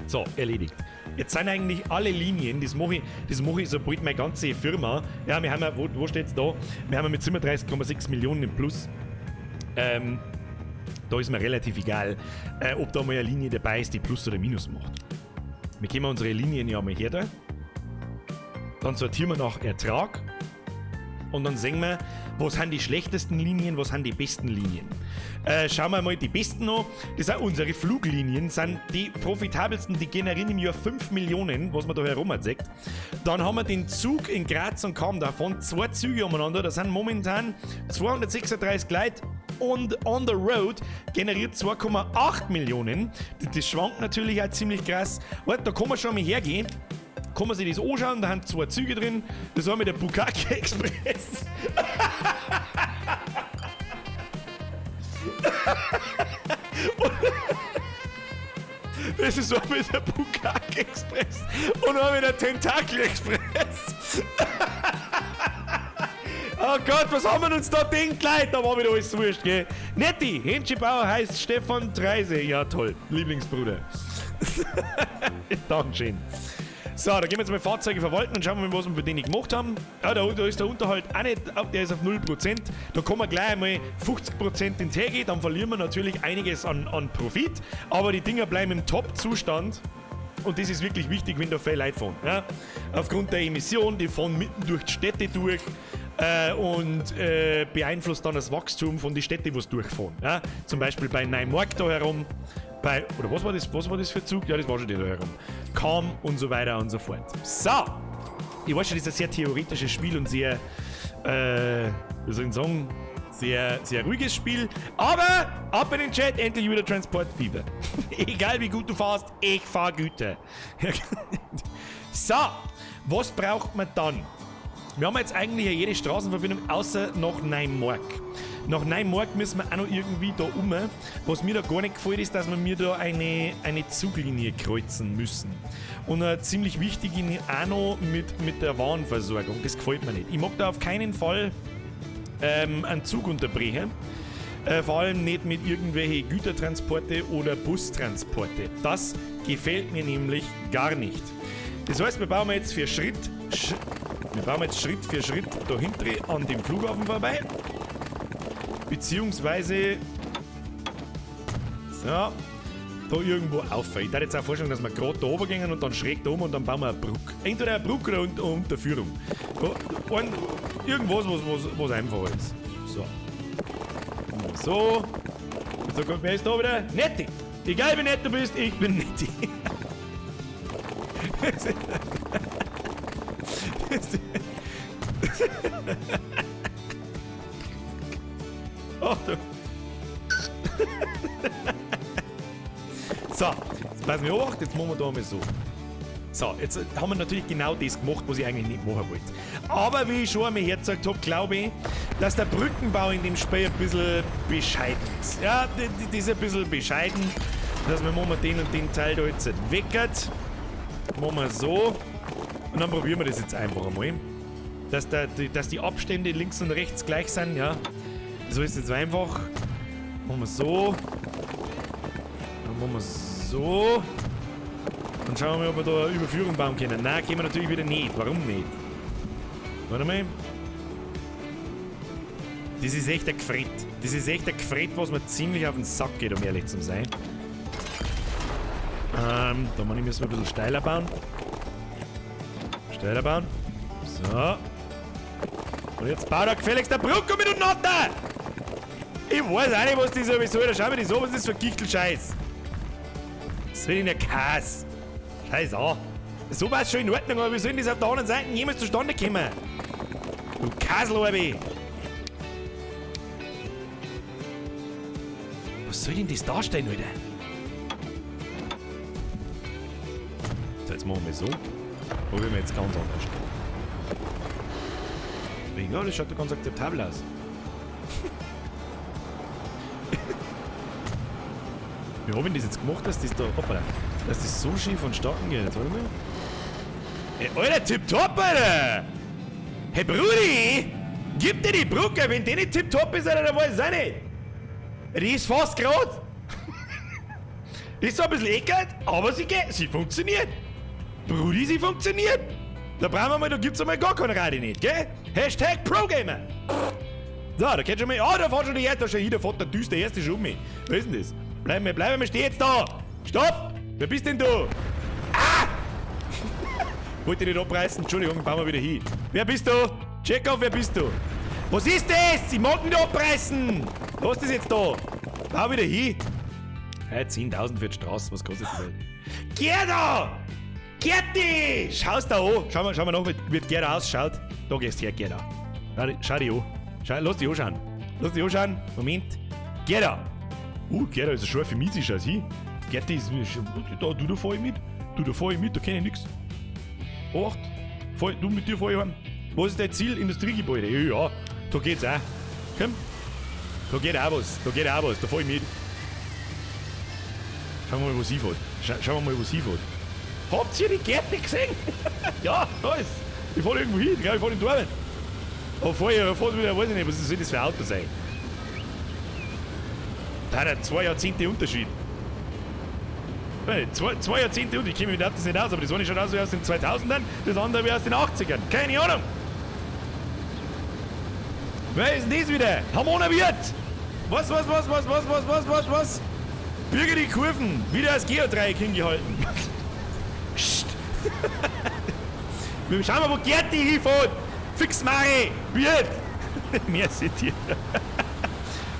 So, erledigt. Jetzt sind eigentlich alle Linien, das mache ich sobald meine ganze Firma, ja, wir haben ja, wo steht's da? Wir haben ja mit 37,6 Millionen im Plus. Da ist mir relativ egal, ob da mal eine Linie dabei ist, die Plus oder Minus macht. Wir gehen mal unsere Linien ja mal her da. Dann sortieren wir nach Ertrag. Und dann sehen wir, was sind die schlechtesten Linien, was sind die besten Linien. Schauen wir mal die besten an. Das sind unsere Fluglinien, sind die profitabelsten, die generieren im Jahr 5 Millionen, was man da herum sieht. Dann haben wir den Zug in Graz und Cham, da fahren 2 Züge umeinander, da sind momentan 236 Leute und on the road generiert 2,8 Millionen. Das schwankt natürlich auch ziemlich krass. Warte, da kann man schon mal hergehen. Kann man sich das anschauen, da haben 2 Züge drin. Das war mit der Bukake Express. Das ist so mit der Bukake Express und auch mit der Tentakel Express. Oh Gott, was haben wir uns da gedacht, Leute? Da war wieder alles wurscht, gell? Netti, Händchenbauer heißt Stefan Treise. Ja, toll. Lieblingsbruder. Dankeschön. So, da gehen wir jetzt mal Fahrzeuge verwalten und schauen wir mal, was wir bei denen gemacht haben. Ja, da ist der Unterhalt auch nicht, der ist auf 0%. Da kommen wir gleich einmal 50% ins Hergehen, dann verlieren wir natürlich einiges an Profit. Aber die Dinger bleiben im Top-Zustand. Und das ist wirklich wichtig, wenn da viele Leute fahren. Ja? Aufgrund der Emission, die fahren mitten durch die Städte durch und beeinflusst dann das Wachstum von den Städten, wo sie durchfahren. Ja? Zum Beispiel bei Neumarkt da herum, bei, oder was war das, was war das für Zug? Ja, das war schon der da herum. Kam und so weiter und so fort. So, ich weiß schon, das ist ein sehr theoretisches Spiel und sehr, wie soll ich sagen, sehr, sehr ruhiges Spiel. Aber ab in den Chat, endlich wieder Transport Fever. Egal wie gut du fahrst, ich fahr Güter. So, was braucht man dann? Wir haben jetzt eigentlich jede Straßenverbindung außer nach Neumark. Nach Neumark müssen wir auch noch irgendwie da um. Was mir da gar nicht gefällt, ist, dass wir mir da eine Zuglinie kreuzen müssen. Und eine ziemlich wichtige auch noch mit der Warenversorgung. Das gefällt mir nicht. Ich mag da auf keinen Fall einen Zug unterbrechen. Vor allem nicht mit irgendwelchen Gütertransporte oder Bustransporte. Das gefällt mir nämlich gar nicht. Das heißt, wir bauen jetzt für Schritt, wir bauen jetzt Schritt für Schritt dahinter an dem Flughafen vorbei. Beziehungsweise so, da irgendwo auf. Ich würde jetzt auch vorstellen, dass wir gerade da oben gehen und dann schräg da oben und dann bauen wir eine Brücke. Entweder eine Brücke oder eine Unterführung. Irgendwas, was einfach ist. So. So. So, wer ist da wieder? Netti! Egal wie nett du bist, ich bin Netti. Ach du. So, jetzt passen wir auf, jetzt machen wir da mal so. So, jetzt haben wir natürlich genau das gemacht, was ich eigentlich nicht machen wollte. Aber wie ich schon einmal hergezeigt habe, glaube ich, dass der Brückenbau in dem Spiel ein bisschen bescheiden ist. Ja, das ist ein bisschen bescheiden, dass wir machen den und den Teil da jetzt weckert. Machen wir so. Und dann probieren wir das jetzt einfach einmal. Dass die Abstände links und rechts gleich sind, ja. So ist es jetzt einfach. Machen wir so. Dann machen wir so. Dann schauen wir mal, ob wir da eine Überführung bauen können. Nein, können wir natürlich wieder nicht. Warum nicht? Warte mal. Das ist echt ein Gfritt. Das ist echt ein Gfritt, was mir ziemlich auf den Sack geht, um ehrlich zu sein. Da müssen wir ein bisschen steiler bauen. Steiler bauen. So. Und jetzt baut er gefälligst eine Brücke mit und Notter! Ich weiß auch nicht, was das sowieso ist. Schau mir das an, was das für Gichtelscheiß. Das will ich nicht Kass. Scheiß an. So war es schon in Ordnung, aber wie soll denn das auf der anderen Seite jemals zustande kommen? Du Kasel, was soll denn das darstellen, Alter? So, jetzt machen wir so. Probieren wir jetzt ganz anders. Ja, das schaut doch ganz akzeptabel aus. Wie habe ich das jetzt gemacht, dass das da. Hoppala, dass das so schön vonstatten geht? Warte mal. Ey, Alter, tipptopp, Alter! Hey, Brudi! Gib dir die Brücke! Wenn die nicht tipptopp ist, Alter, dann weiß ich es auch nicht! Die ist fast grad! Ist zwar ein bisschen eckert, aber sie geht, sie funktioniert! Brudi, sie funktioniert! Da brauchen wir mal, da gibt's einmal gar keine Rade nicht, gell? Hashtag ProGamer! So, da kennt schon mal. Ah, da fährt schon die erste, da schon hier, da fährt der düster erste schon um mich. Wer ist denn das? Bleib mal, steh jetzt da! Stopp! Wer bist denn du? Ah! Wollte ich nicht abreißen, Entschuldigung, bauen wir wieder hin. Wer bist du? Check auf, wer bist du? Was ist das? Ich mag nicht abreißen! Was ist das jetzt da? Bau wieder hin! Hey, 10.000 für die Straße, was kostet die Welt? Gerda! Gerti! Schau's da an! Schau mal nach, wie Gerda ausschaut. Da gehst du her, Gerda. Schau dich an. Lass dich anschauen. Lass dich anschauen. Moment. Gerda! Gerda ist schon für mich, schau hin. Gerti ist mir schon. Da, du, da fahr ich mit. Du, da fahr ich mit, da kenn ich nix. Acht. Fahr, du, mit dir fahr ich heim. Was ist dein Ziel? Industriegebäude. Ja, da geht's auch. Komm. Da geht auch was. Da geht auch was. Da fahr ich mit. Schauen wir mal, wo sie fährt. Schauen wir mal, wo sie fährt. Habt ihr die Gerte gesehen? Ja, da ist. Ich fahr irgendwo hin. Ich glaube, ich fahr in Dortmund. Aber fahr ich fahr wieder, weiß ich nicht, was soll das für ein Auto sein? Da hat er 2 Jahrzehnte Unterschied. Zwei Jahrzehnte und ich kenne mich mit Autos nicht aus, aber das eine schaut aus wie aus den 2000ern, das andere wie aus den 80ern. Keine Ahnung. Wer ist denn das wieder? Hamona Wirt! Was, was, was, was, was, was, was, was, was? Bürger die Kurven! Wieder als Geodreieck hingehalten. Psst! Wir schauen mal, wo Gerti hinfährt! Fix Mari! Wirt! Merci dir.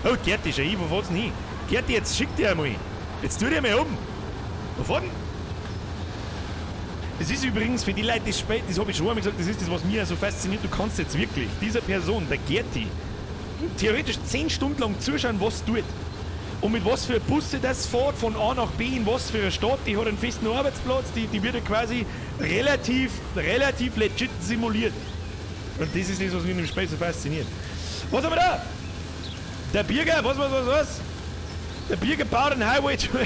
Oh, Gerti, schau hin, wo fährt's denn hin? Gerti, jetzt schick dich einmal. Jetzt tu dich einmal um. Wo fährt denn? Das ist übrigens für die Leute, die spät, das habe ich schon einmal gesagt, das ist das, was mir so fasziniert. Du kannst jetzt wirklich dieser Person, der Gerti, theoretisch 10 Stunden lang zuschauen, was tut. Und mit was für Busse das fährt, von A nach B, in was für eine Stadt. Die hat einen festen Arbeitsplatz, die wird ja quasi relativ, relativ legit simuliert. Und das ist das, was mich in dem Spiel so fasziniert. Was haben wir da? Der Birger, was, was, was, was? Der Birger baut einen Highway to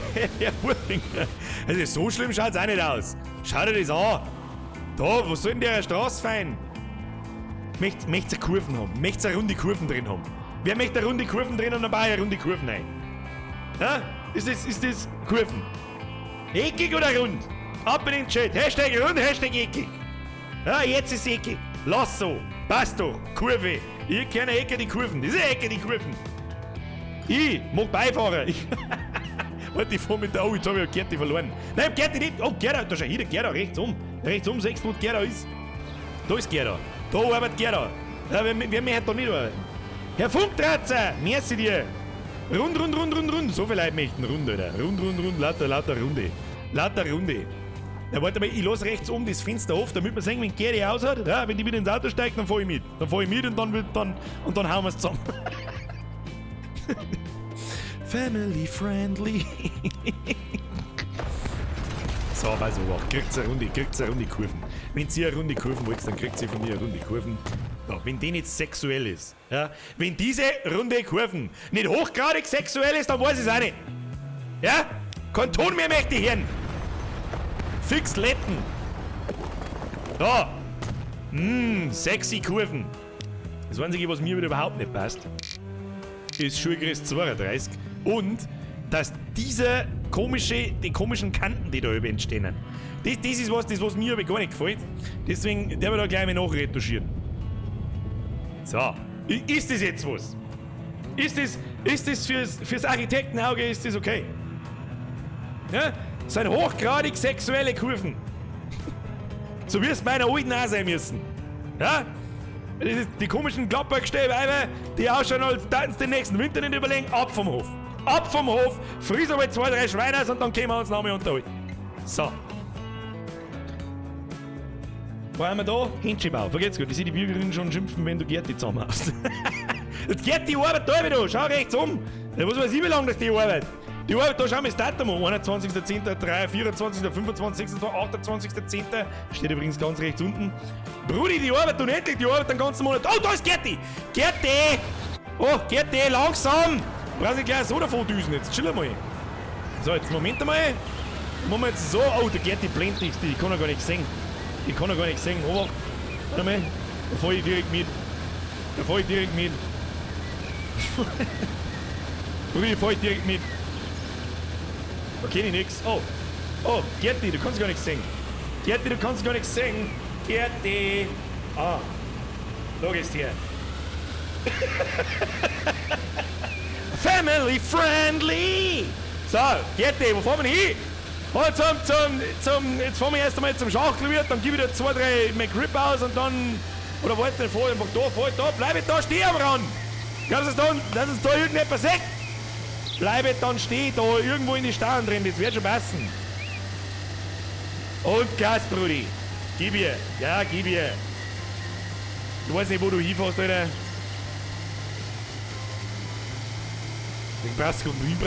Also so schlimm schaut's auch nicht aus. Schau dir das an. Da, wo soll denn der Straße fein? Möcht's eine Kurven haben? Möcht's eine runde Kurven drin haben? Wer möchte eine runde Kurven drin haben, dann baue ich eine runde Kurven ein. Ja? Ist das Kurven? Eckig oder rund? Ab in den Chat. Hashtag rund, Hashtag eckig. Ja, jetzt ist eckig. Lass so. Passt doch. Kurve. Ich kenne Ecke die Kurven. Das ist Ecke die Kurven. Ich mach Beifahrer. Ich warte, ich fahr mit der. Oh, jetzt hab ich Gerti verloren. Nein, Gerti nicht. Oh, Gerda, da schau hier, der Gerda, rechts um. Rechts um, sechs, wo Gerda ist. Da ist Gerda. Da arbeitet Gerda. Ja, wer möchte da nicht arbeiten? Herr Funktratzer, merci dir. Rund, rund, rund, rund, rund. So viele Leute möchten rund, Alter. Rund, rund, rund, lauter, lauter Runde. Lauter Runde. Ja, warte mal, ich lass rechts um das Fenster auf, damit wir sehen, wenn Gerdi aus hat. Ja, wenn die wieder ins Auto steigt, dann fahr ich mit. Dann fahr ich mit und dann hauen wir's zusammen. Family friendly. So, pass auf, kriegt's eine Runde, kriegt's eine Runde Kurven. Wenn sie eine Runde Kurven wollt, dann kriegt sie von mir eine Runde Kurven. Ja, wenn die nicht sexuell ist, ja, wenn diese runde Kurven nicht hochgradig sexuell ist, dann weiß ich's auch nicht. Ja? Kein Ton mehr möchte ich hören. Fix Letten. Da. Sexy Kurven. Das Einzige, was mir wieder überhaupt nicht passt, ist Schuhgröße 32 und dass diese komische, die komischen Kanten, die da über entstehen. Das ist was, das was mir aber gar nicht gefällt. Deswegen werden wir da gleich mal nachretuschieren. So, ist das jetzt was? Ist das fürs Architektenauge, ist das okay? Ja? Das sind hochgradig sexuelle Kurven. So wie es bei einer alten auch sein müssen. Ja? Das ist die komischen Klappergestell-Weiber, die ausschauen, als täten sie den nächsten Winter nicht überlegen. Ab vom Hof. Ab vom Hof, friss einmal 2, 3 Schweine aus und dann können wir uns nochmal unterhalten. So. Wo haben wir da? Händchenbau. Vergeht's gut, ich sehe die Bürgerinnen schon schimpfen, wenn du Gerti zusammenhaust. Das Gerti arbeitet da wieder, schau rechts um. Ja, was weiß ich, wie lange das die arbeitet. Die Arbeit, da schauen wir das Datum an. 21.10., 3, 24., 25., 26., 28.10. Steht übrigens ganz rechts unten. Brudi, die Arbeit unendlich, die Arbeit den ganzen Monat. Oh, da ist Gerti! Gerti! Oh, Gerti, langsam! Brauchst du gleich so davon düsen jetzt. Chill mal. So, jetzt Moment einmal. Machen wir jetzt so. Oh, der Gerti blendet nicht. Die kann er gar nicht sehen. Die kann er gar nicht sehen. Oh, warte mal. Da fahr ich direkt mit. Da fahr ich direkt mit. Brudi, fahr ich direkt mit. Da kenn ich nix. Oh. Oh, Gerti, du kannst gar nichts sehen. Gerti, du kannst gar nichts sehen. Gerti. Ah. Da gehst her. Family friendly! So, Gerti, wo fahren wir hin? Oh, jetzt fahren wir erst einmal zum Schachtelwirt, dann gebe ich dir 2, 3 McRib aus und dann. Oder warte, fahr einfach da, fahr da, bleib da stehen am Rand! Glaubst du, dass es da irgendetwas sieht? Bleib dann stehen, da irgendwo in die Stauen drin, das wird schon passen. Und Gas, Brudi. Gib ihr. Ja, gib ihr. Du weißt nicht, wo du hinfährst, Alter. Ich brauchst mich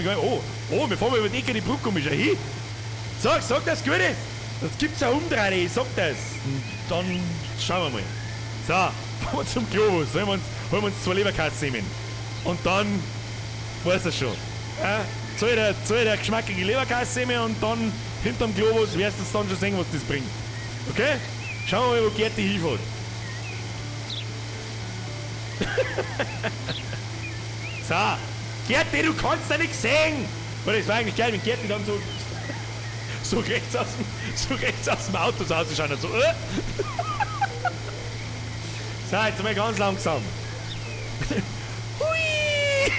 gar nicht. Oh, oh, wir fahren mal über die Ecke die Brücke um, ist ja hin. Sag, dass es gut ist. Sonst gibt's eine Umdrehung, ich sag das. Und dann schauen wir mal. So, fahren wir zum Globus, holen wir uns 2 Leberkassen nehmen. Und dann weißt du schon. Ja, zahl der geschmackige Leberkasse und dann hinterm Globus wirst du dann schon sehen, was das bringt. Okay? Schauen wir mal, wo Gerti hinfährt. So, Gerti, du kannst da nichts sehen! Weil das war eigentlich geil, wenn Gerti dann so. so rechts aus dem, so rechts aus dem Auto so auszuschauen und so. So, jetzt mal ganz langsam. Hui!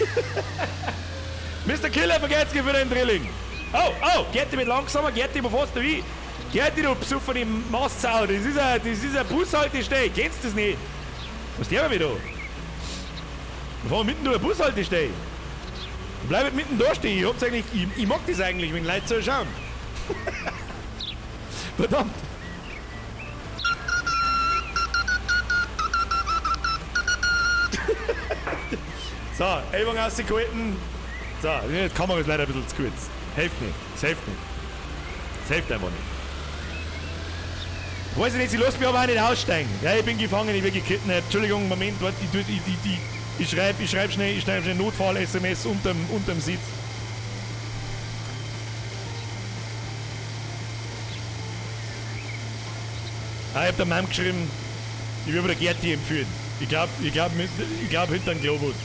Mr. Killer, vergeht's für den Drilling. Oh, oh, Gerti mit langsamer, Gerti, wo fährst du hin? Gerti, du besoffene Mastsau, das ist eine Bushaltestelle, kennst du das nicht? Was der mir da? Wir fahren mitten durch eine Bushaltestelle. Bleib mitten da stehen, ich hab's eigentlich, ich mag das eigentlich, wenn Leute so schauen. Verdammt. So, Ellbogen ausgehalten. So, die Kamera ist leider ein bisschen zu kurz. Hilft nicht, es hilft nicht. Es hilft einfach nicht. Weiß ich nicht, sie lässt mich aber auch nicht aussteigen. Ja, ich bin gefangen, ich werde gekidnappt. Entschuldigung, Moment, warte, ich schreib schnell Notfall-SMS unterm Sitz. Ah, ich hab der Mom geschrieben, ich will wieder Gerti entführen. Ich glaub hinter dem Globus.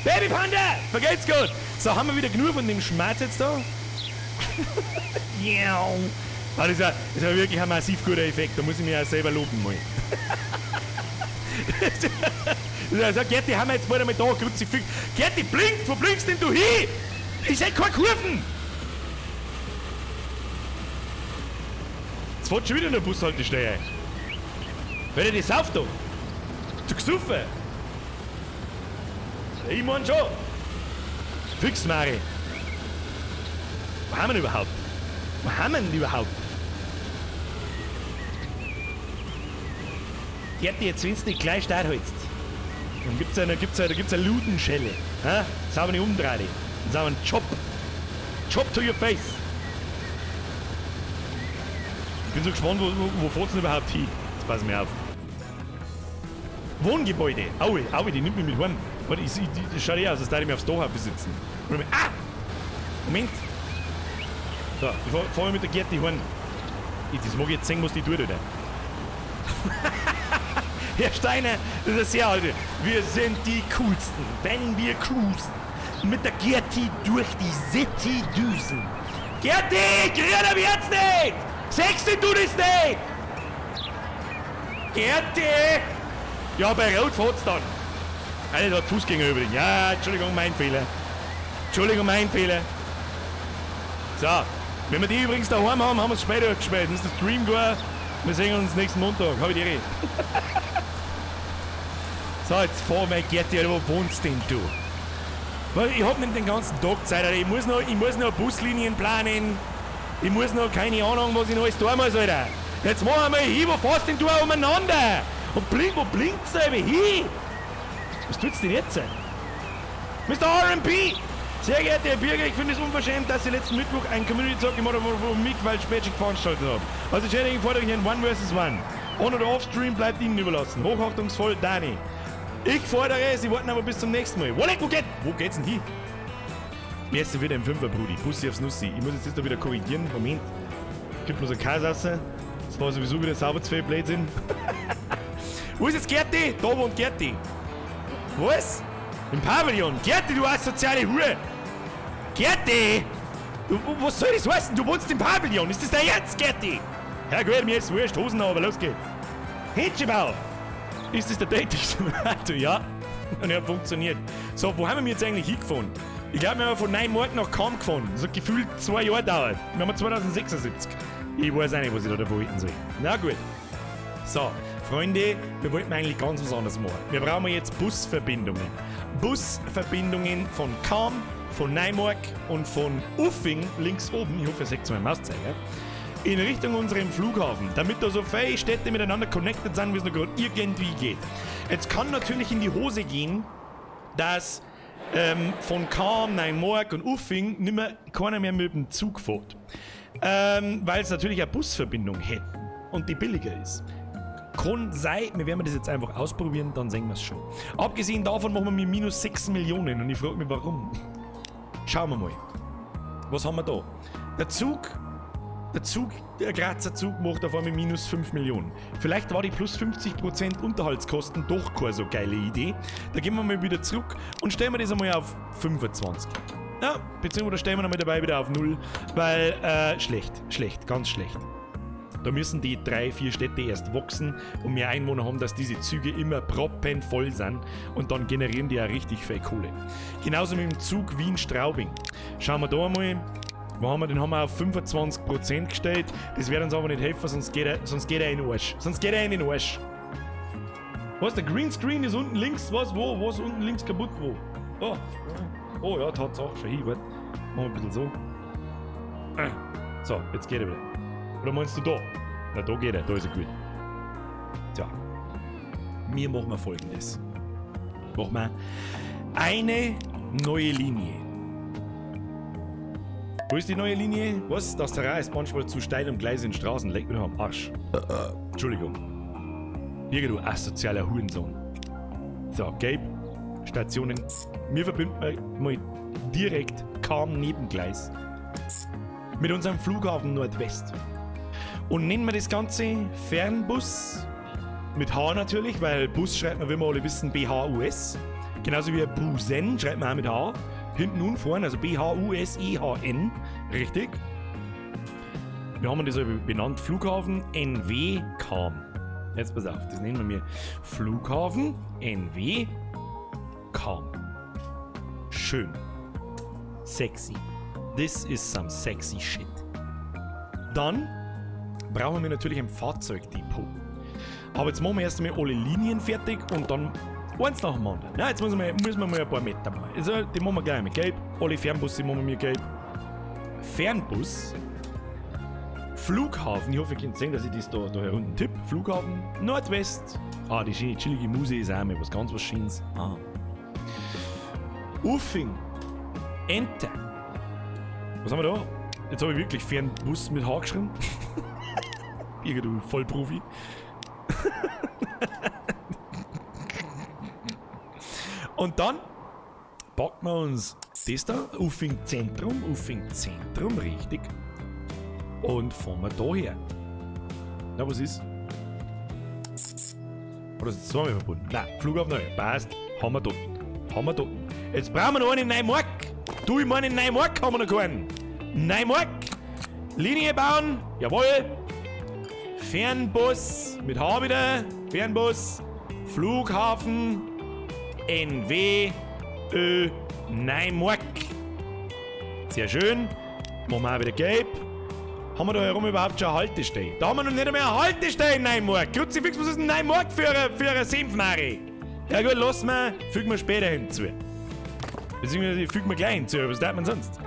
Baby Panda! Vergeht's gut! So, haben wir wieder genug von dem Schmerz jetzt da? Yeah. Ah, das ist ja wirklich ein massiv guter Effekt, da muss ich mich auch selber loben mal. Also, Gerti, haben wir jetzt bald einmal da, Kruzifix. Gerti, blinkt! Wo blinkst denn du hin? Ich seh keine Kurven! Jetzt fährt schon wieder in der Bushaltestelle ein. Wer das sauft da? Zu gesoffen? Ich mein schon. Fix, Mari. Wo haben wir denn überhaupt? Wo haben wir denn überhaupt? Gerti, jetzt wenn du nicht gleich stark hältst, dann gibt's eine Ludenschelle. Ha? Sauber umdrehen. Dann sauber einen Chop. Chop to your face. Ich bin so gespannt, wo fährt's denn überhaupt hin? Jetzt pass mir auf. Wohngebäude. Aue, aue, die nimmt mich mit heim. Warte, das schaut eh aus, als würde ich mir aufs Dach sitzen. Ah! Moment. So, ich fahr mit der Gerti heim. Das mag ich jetzt sehen, was die tut, oder? Herr Steiner, das ist sehr alte. Wir sind die coolsten, wenn wir cruisen. Mit der Gerti durch die City düsen. Gerti, grüner wird's nicht! Sechste du das nicht! Gerti! Ja, bei Rot fahrt's dann. Alter, da hat Fußgänger übrigens. Ja, Entschuldigung, mein Fehler. Entschuldigung, mein Fehler. So, wenn wir die übrigens daheim haben, haben wir es später gespielt. Das ist der Stream gar. Wir sehen uns nächsten Montag. Hab ich die Ehre. So, jetzt fahr mal, Gerti, Alter, wo wohnst denn du? Weil ich hab nicht den ganzen Tag Zeit, Alter. Ich muss noch Buslinien planen. Ich muss noch, keine Ahnung, was ich noch alles tun muss, Alter. Jetzt machen wir mal hin, wo fährst denn du umeinander? Und blink, wo blinkt's da hin? Was tut's denn jetzt? Mr. R&B! Sehr geehrter Herr Bürger, ich finde es unverschämt, dass Sie letzten Mittwoch einen Community-Talk gemacht haben, wo mich weil Spätschicht veranstaltet haben. Also Entschädigung fordere ich ein One vs. One. On oder Off-Stream bleibt Ihnen überlassen. Hochachtungsvoll, Dani. Ich fordere, Sie warten aber bis zum nächsten Mal. Wo geht's denn hin? Merci wieder im Fünfer, Brudi. Bussi aufs Nussi. Ich muss jetzt da wieder korrigieren. Moment. Gibt mir so Käse raus. Das war sowieso wieder sauber zu viel Blödsinn. Wo ist jetzt Gerti? Da wohnt Gerti. Was? Im Pavillon. Gerti, du asoziale Hure. Gerti! Du, was soll das heißen? Du wohnst im Pavillon. Ist das dein Ernst, Gerti? Ja gut, mir ist wurscht. Hosen an, aber los geht's. Händchenbau. Ist das der Dating Simulator? Ja. Und er hat funktioniert. So, wo haben wir jetzt eigentlich hingefahren? Ich glaube, wir haben von Neumarkt nach Cham gefahren. Das hat gefühlt 2 Jahre gedauert. Wir haben 2076. Ich weiß auch nicht, was ich da davon halten soll. Na gut. So, Freunde, wir wollten eigentlich ganz was anderes machen. Wir brauchen jetzt Busverbindungen. Busverbindungen von Cham, von Neumarkt und von Uffing links oben. Ich hoffe, ihr seht meinen Mauszeiger. In Richtung unserem Flughafen, damit da so viele Städte miteinander connected sind, wie es noch gerade irgendwie geht. Jetzt kann natürlich in die Hose gehen, dass von Cham, Neumarkt und Uffing nimmer, keiner mehr mit dem Zug fährt. Weil es natürlich eine Busverbindung hätten und die billiger ist. Kann sein, wir werden das jetzt einfach ausprobieren, dann sehen wir es schon. Abgesehen davon machen wir mit minus 6 Millionen und ich frage mich, warum. Schauen wir mal. Was haben wir da? Der Zug, der Grazer Zug macht auf einmal minus 5 Millionen. Vielleicht war die plus 50% Unterhaltskosten doch keine so geile Idee. Da gehen wir mal wieder zurück und stellen wir das einmal auf 25. Ja, beziehungsweise stellen wir noch mal dabei wieder auf Null, weil schlecht, schlecht, ganz schlecht. Da müssen die 3, 4 Städte erst wachsen und mehr Einwohner haben, dass diese Züge immer proppenvoll sind und dann generieren die ja richtig viel Kohle. Genauso mit dem Zug Wien-Straubing. Schauen wir da einmal. Wo haben wir den? Haben wir auf 25% gestellt. Das wird uns aber nicht helfen, sonst geht er in den Arsch. Sonst geht er in den Arsch. Was? Der Greenscreen ist unten links? Was? Wo? Was unten links kaputt? Wo? Oh. Oh ja, Tatsache. Schau hin, warte. Machen wir ein bisschen so. So, jetzt geht er wieder. Oder meinst du da? Na, da geht er, da ist er gut. Tja. Wir machen wir Folgendes. Machen wir eine neue Linie. Wo ist die neue Linie? Was? Das Terrain ist manchmal zu steil und Gleise in Straßen. Leck mir doch am Arsch. Entschuldigung. Hier, du asozialer Hurensohn. So, gelb. Stationen. Wir verbinden mal direkt kaum Nebengleis mit unserem Flughafen Nordwest. Und nennen wir das Ganze Fernbus mit H natürlich, weil Bus schreibt man, wie wir alle wissen, B-H-U-S. Genauso wie Busen schreibt man auch mit H. Hinten und vorne, also B-H-U-S-E-H-N. Richtig. Wir haben das benannt Flughafen NW Cham. Jetzt pass auf, das nennen wir Flughafen NW Cham. Schön. Sexy. This is some sexy shit. Dann brauchen wir natürlich ein Fahrzeugdepot. Aber jetzt machen wir erst einmal alle Linien fertig und dann eins nach dem anderen. Ja, jetzt müssen wir mal ein paar Meter machen. Also, die machen wir gleich mit gelb. Alle Fernbusse machen wir gelb. Fernbus. Flughafen. Ich hoffe, ihr könnt sehen, dass ich das da herunten tippe. Flughafen Nordwest. Ah, die schöne chillige Muse ist auch mal was ganz was Schönes. Ah. Uffing. Enter. Was haben wir da? Jetzt habe ich wirklich Fernbus mit H geschrieben. Irgend du Vollprofi. Und dann packen wir uns das da, Uffing Zentrum, richtig. Und fahren wir da her. Na, was ist? Oder ist das zweimal verbunden? Nein, Flughafen neu. Passt. Haben wir dort. Haben wir dort. Jetzt brauchen wir noch einen in Neumarkt. Du, ich meine, in Neumarkt haben wir noch keinen. Neumarkt. Linie bauen. Jawohl. Fernbus. Mit H wieder. Fernbus. Flughafen. NW. Ö. Neumarkt. Sehr schön. Machen wir auch wieder gelb. Haben wir da herum überhaupt schon eine Haltestelle? Da haben wir noch nicht einmal eine Haltestelle in Neumarkt. Kruzifix, was ist denn Neumarkt für eine Senfmare? Ja gut, lass mal, fügen wir später hinzu. Beziehungsweise fügen wir gleich hinzu, was darf man sonst?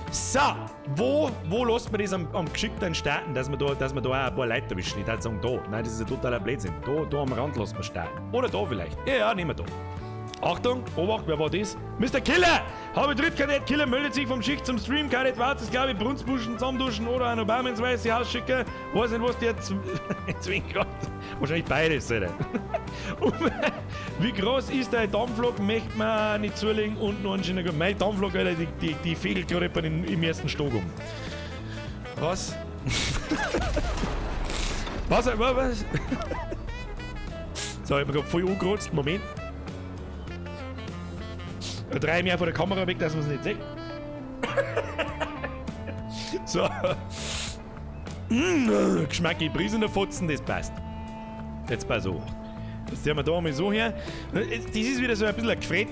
So, wo lässt man das am geschickten starten, dass wir da auch ein paar Leute erwischen? Ich würde sagen, da. Nein, das ist ein totaler Blödsinn. Da am Rand lässt man starten. Oder da vielleicht. Ja, nehmen wir da. Achtung, Obacht, wer war das? Mr. Killer! Habe Drittkadett Killer meldet sich vom Schicht zum Stream. Kadett Warz ist, glaube ich, Brunzbuschen zusammenduschen oder ein Obama ins Weiße Haus schicken. Weiß nicht, was der zwingt gerade. Wahrscheinlich beides, Alter. Wie groß ist dein Dampflok? Möchte man nicht zulegen und noch einen schönen. Mein Dampflok, Alter, die fegelt gerade im ersten Stock um. Was? Was? Was? So, ich hab mir gerade voll angerotzt. Moment. Da drehe ich mich auch von der Kamera weg, dass man es nicht sieht. So. Geschmack, ich Brise in der Fotzen, das passt. Jetzt pass auf. Das sehen wir da mal so her. Das ist wieder so ein bisschen ein Gefret.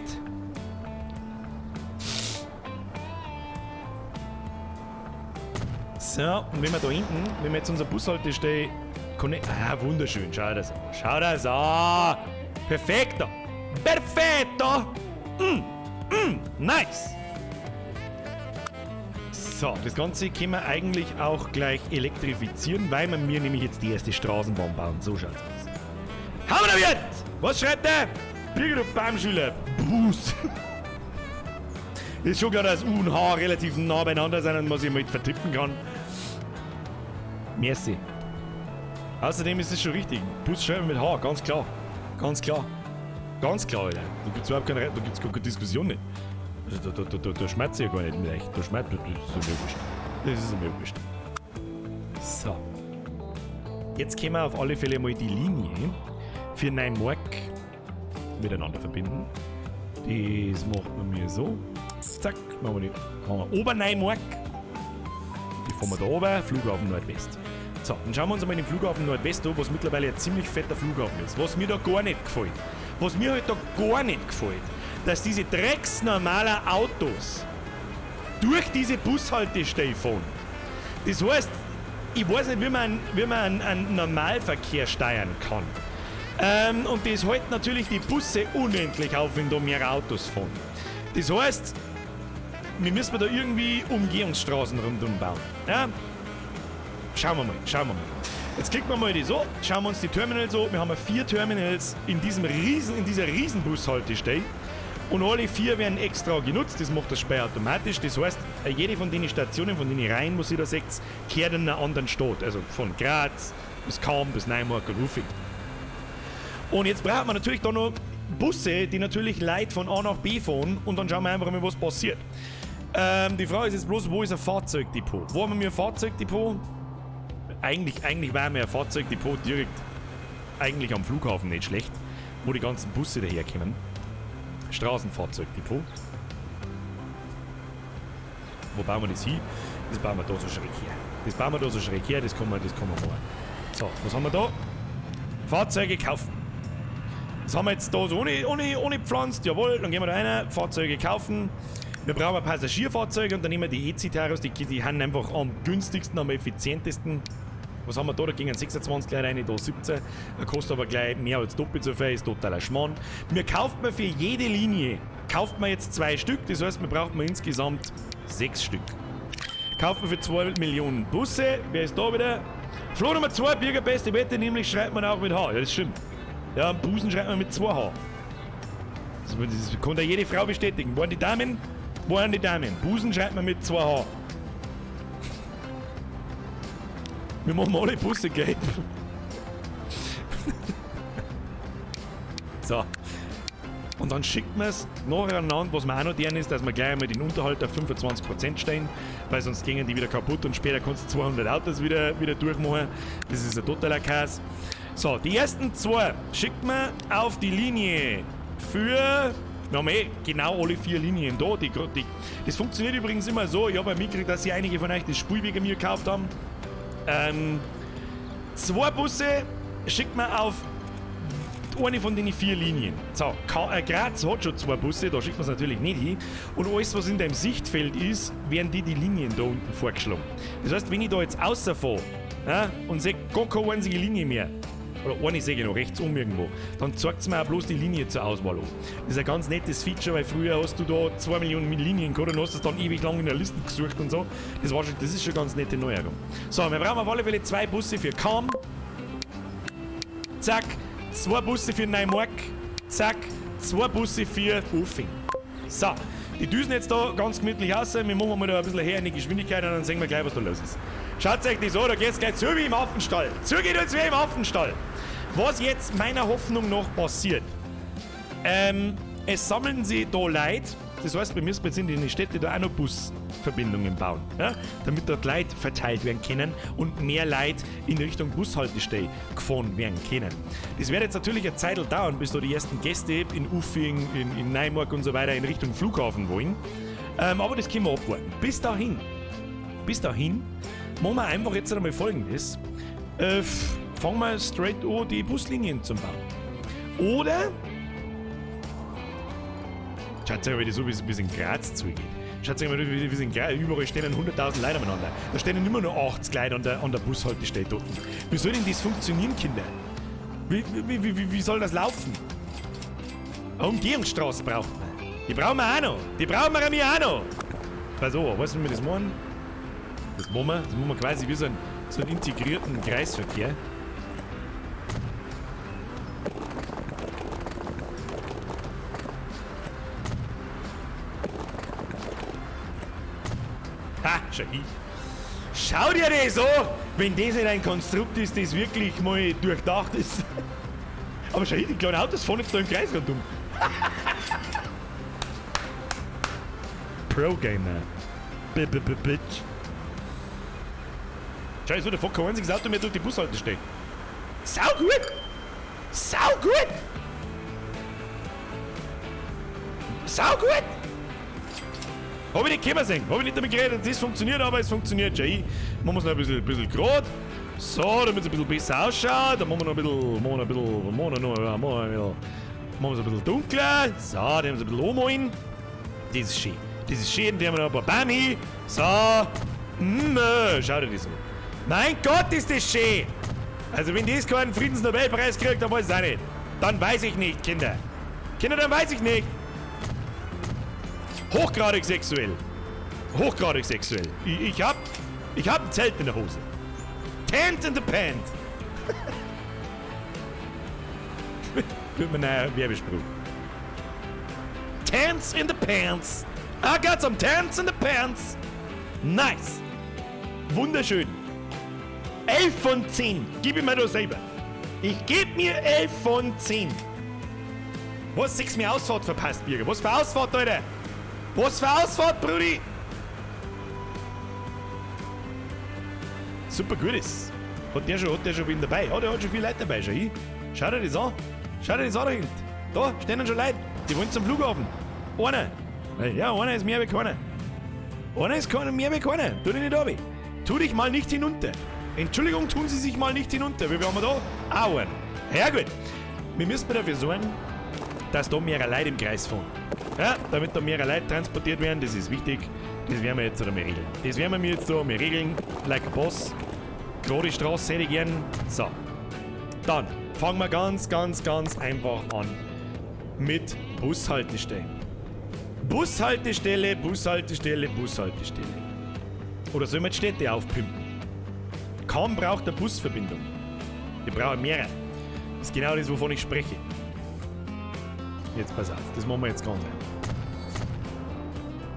So, und wenn wir da hinten, wenn wir jetzt unser Bushaltestelle. Ah, wunderschön, schau das an. Schau das an! Perfekto! Perfetto! Nice! So, das Ganze können wir eigentlich auch gleich elektrifizieren, weil wir mir nämlich jetzt die erste Straßenbahn bauen. So schaut's aus. Haben wir jetzt! Was schreibt der? Birgit und Baumschüler. Bus. Ist schon klar, dass U und H relativ nah beieinander sind und man sich mit vertippen kann. Merci. Außerdem ist es schon richtig. Bus schreiben mit H, ganz klar. Ganz klar. Ganz klar, Alter. Da gibt's überhaupt keine, da gibt's gar keine Diskussion nicht. Also da schmerzt ja gar nicht mit euch. Da schmerzt, das ist mir wurscht. Das ist mir wurscht. So. Jetzt können wir auf alle Fälle mal die Linie für Neumarkt miteinander verbinden. Das macht man mir so. Zack, machen wir die. Haben wir Oberneumark. Die fahren wir da oben, Flughafen Nordwest. So, dann schauen wir uns einmal den Flughafen Nordwest an, was mittlerweile ein ziemlich fetter Flughafen ist. Was mir da gar nicht gefällt. Was mir halt da gar nicht gefällt, dass diese drecksnormalen Autos durch diese Bushaltestelle fahren. Das heißt, ich weiß nicht, wie man einen Normalverkehr steuern kann. Und das hält natürlich die Busse unendlich auf, wenn da mehrere Autos fahren. Das heißt, wir müssen da irgendwie Umgehungsstraßen rundum bauen. Ja? Schauen wir mal, schauen wir mal. Jetzt klicken wir mal die so, schauen wir uns die Terminals an. Wir haben 4 Terminals in dieser riesen Bushaltestelle. Und alle 4 werden extra genutzt, das macht das Spiel automatisch. Das heißt, jede von den Stationen, von den Reihen, wo ihr da seht, kehrt in einer anderen Stadt. Also von Graz bis Cham, bis Neumarkt und Ufing. Und jetzt braucht man natürlich da noch Busse, die natürlich Leute von A nach B fahren und dann schauen wir einfach mal, was passiert. Die Frage ist jetzt bloß, wo ist ein Fahrzeugdepot? Wo haben wir ein Fahrzeugdepot? Eigentlich wäre mir ein Fahrzeugdepot direkt eigentlich am Flughafen nicht schlecht, wo die ganzen Busse daherkommen. Straßenfahrzeugdepot. Wo bauen wir das hin? Das bauen wir da so schräg her. Das bauen wir da so schräg her, das kann man machen. So, was haben wir da? Fahrzeuge kaufen. Das haben wir jetzt da so ohne gepflanzt. Jawohl, dann gehen wir da rein. Fahrzeuge kaufen. Wir brauchen Passagierfahrzeuge und dann nehmen wir die E-Citaros, die haben einfach am günstigsten, am effizientesten. Was haben wir da? Da gingen 26 gleich rein, da 17. Da kostet aber gleich mehr als doppelt so viel, ist totaler Schmarrn. Wir kauft man für jede Linie, kauft man jetzt 2 Stück, das heißt, wir brauchen insgesamt 6 Stück. Kauft man für 2 Millionen Busse, wer ist da wieder? Flo Nummer 2, Birger beste Wette, nämlich schreibt man auch mit H. Ja, das stimmt. Ja, Busen schreibt man mit 2 H. Das kann da jede Frau bestätigen. Wollen die Damen? Wollen die Damen? Busen schreibt man mit 2 H. Wir machen alle Busse gelb. So. Und dann schickt man es nacheinander, was man auch noch deren ist, dass wir gleich einmal den Unterhalt auf 25% stellen, weil sonst gingen die wieder kaputt und später kannst du 200 Autos wieder durchmachen. Das ist ein totaler Chaos. So, die ersten 2 schickt man auf die Linie für... Wir haben eh genau alle 4 Linien da. Das funktioniert übrigens immer so. Ich habe ja mitgekriegt, dass sich einige von euch das Spiel wegen mir gekauft haben. 2 Busse schickt man auf eine von den 4 Linien. So, Graz hat schon 2 Busse, da schickt man es natürlich nicht hin. Und alles, was in deinem Sichtfeld ist, werden die Linien da unten vorgeschlagen. Das heißt, wenn ich da jetzt rausfahre, ja, und sehe gar keine einzige Linie mehr, oder eine sehe ich noch rechts um irgendwo, dann zeigt es mir auch bloß die Linie zur Auswahl an. Das ist ein ganz nettes Feature, weil früher hast du da 2 Millionen Linien gehabt und hast das dann ewig lang in der Liste gesucht und so. Das ist schon ganz nette Neuerung. So, wir brauchen auf alle Fälle 2 Busse für Cham. Zack. 2 Busse für Neumarkt. Zack. 2 Busse für Ufing. So, die düsen jetzt da ganz gemütlich raus. Wir machen mal da ein bisschen her in die Geschwindigkeit und dann sehen wir gleich, was da los ist. Schaut euch das an, da geht's gleich zu wie im Affenstall. Zu geht uns wie im Affenstall. Was jetzt meiner Hoffnung noch passiert. Es sammeln sie da Leute. Das heißt, wir müssen jetzt in den Städten da auch noch Busverbindungen bauen, ja? Damit dort Leute verteilt werden können und mehr Leute in Richtung Bushaltestelle gefahren werden können. Das wird jetzt natürlich eine Zeit dauern, bis da die ersten Gäste in Ufing, in Neumarkt und so weiter in Richtung Flughafen wollen. Aber das können wir abwarten. Bis dahin machen wir einfach jetzt einmal Folgendes. Fangen wir straight an, die Buslinien zu bauen. Oder... Schaut euch mal, wie das so wie es in Graz zugeht. Schaut euch mal, wie es in Graz... Überall stehen 100.000 Leute aneinander. Da stehen immer nur 80 Leute an der Bushaltestelle dort. Wie soll denn das funktionieren, Kinder? Wie soll das laufen? Eine Umgehungsstraße braucht man. Die brauchen wir auch noch. Die brauchen wir mir auch noch. Pass auf, weißt du, wie wir das machen? Das machen wir quasi wie so einen integrierten Kreisverkehr. Ha, schau hin. Schau dir das an! Wenn das nicht ein Konstrukt ist, das wirklich mal durchdacht ist. Aber schau hin, die kleinen Autos fahren jetzt da im Kreis rundum. Pro-Gamer. Bitch. Schau, so, da fährt kein einziges Auto mehr durch die Bushaltestelle. Sau gut! Sau gut! Sau gut! Hab ich nicht kommen sehen. Hab ich nicht damit geredet, dass das funktioniert, aber es funktioniert schon. Ich machen wir es noch ein bisschen gerade. So, damit es ein bisschen besser ausschaut. Dann machen wir noch ein bisschen, machen wir noch ein bisschen, machen wir noch, machen wir ein bisschen, machen wir es ein bisschen dunkler. So, dann haben wir es ein bisschen ummalen. Das ist schön. Das ist schön, dann haben wir noch ein paar Bäume hin. So. Schau dir das an. Mein Gott, ist das schön! Also wenn das keinen Friedensnobelpreis kriegt, dann weiß ich es auch nicht. Dann weiß ich nicht, Kinder. Kinder, dann weiß ich nicht. Hochgradig sexuell. Hochgradig sexuell. Ich hab ein Zelt in der Hose. Tent in the pant. Wird mir neuer Werbespruch. Tents in the pants. I got some tents in the pants. Nice. Wunderschön. 11 von 10. Gib ich mir da selber. Ich gebe mir 11 von 10. Was? Sechs mir Ausfahrt verpasst, Birger. Was für Ausfahrt, Alter? Was für Ausfahrt, Brudi? Super gut ist. Hat der schon wen dabei? Ja, der hat schon viele Leute dabei. Schau hin. Schau dir das an. Schau dir das an da hinten. Da stehen schon Leute. Die wollen zum Flughafen. Einer. Ja, einer ist mehr wie keiner. Einer ist keiner mehr wie keiner. Tu dich nicht runter. Tu dich mal nicht hinunter. Entschuldigung, tun Sie sich mal nicht hinunter. Wie viel haben wir da? Auch einen. Ja gut. Wir müssen dafür sorgen, dass da mehrere Leute im Kreis fahren. Ja, damit da mehrere Leute transportiert werden, das ist wichtig. Das werden wir jetzt einmal regeln. Das werden wir jetzt da mal regeln. Like a boss. Gerade Straße hätte ich gern. So. Dann fangen wir ganz, ganz, ganz einfach an. Mit Bushaltestellen. Bushaltestelle, Bushaltestelle, Bushaltestelle. Oder sollen wir die Städte aufpimpen? Kaum braucht eine Busverbindung. Wir brauchen mehrere. Das ist genau das, wovon ich spreche. Jetzt pass auf, das machen wir jetzt ganz einfach.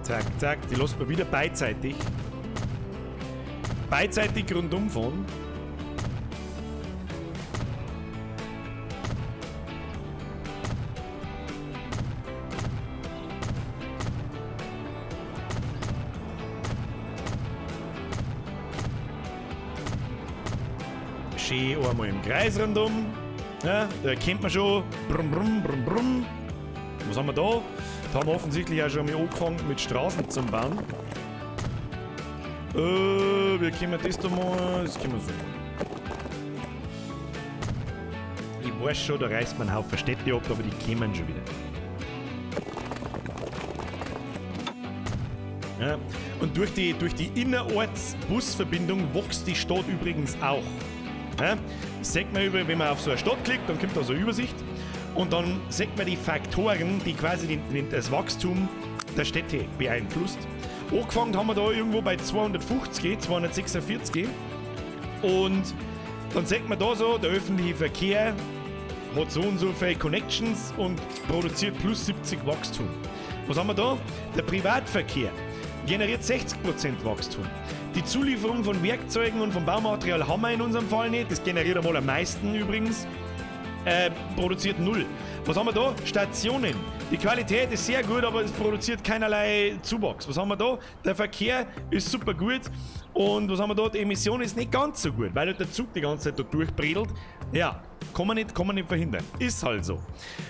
Zack, zack, die lassen wir wieder beidseitig. Beidseitig rundum fahren. Schön einmal im Kreis rundum. Ja, da kennt man schon. Brumm, brumm, brumm, brumm. Was haben wir da? Da haben wir offensichtlich auch schon mal angefangen mit Straßen zum Bauen. Wie können wir das da mal? Das können wir so machen. Ich weiß schon, da reißt man einen Haufen Städte ab, aber die kommen schon wieder. Ja. Und durch die Innerorts-Busverbindung wächst die Stadt übrigens auch. Ja? Das sieht man über, wenn man auf so eine Stadt klickt, dann kommt da so eine Übersicht. Und dann sieht man die Faktoren, die quasi das Wachstum der Städte beeinflusst. Angefangen haben wir da irgendwo bei 250, 246. Und dann sieht man da so, der öffentliche Verkehr hat so und so viele Connections und produziert plus 70 Wachstum. Was haben wir da? Der Privatverkehr generiert 60% Wachstum. Die Zulieferung von Werkzeugen und von Baumaterial haben wir in unserem Fall nicht. Das generiert einmal am meisten übrigens. Produziert null. Was haben wir da? Stationen. Die Qualität ist sehr gut, aber es produziert keinerlei Zuwachs. Was haben wir da? Der Verkehr ist super gut. Und was haben wir da? Die Emission ist nicht ganz so gut, weil halt der Zug die ganze Zeit da durchbredelt. Ja, kann man nicht verhindern. Ist halt so.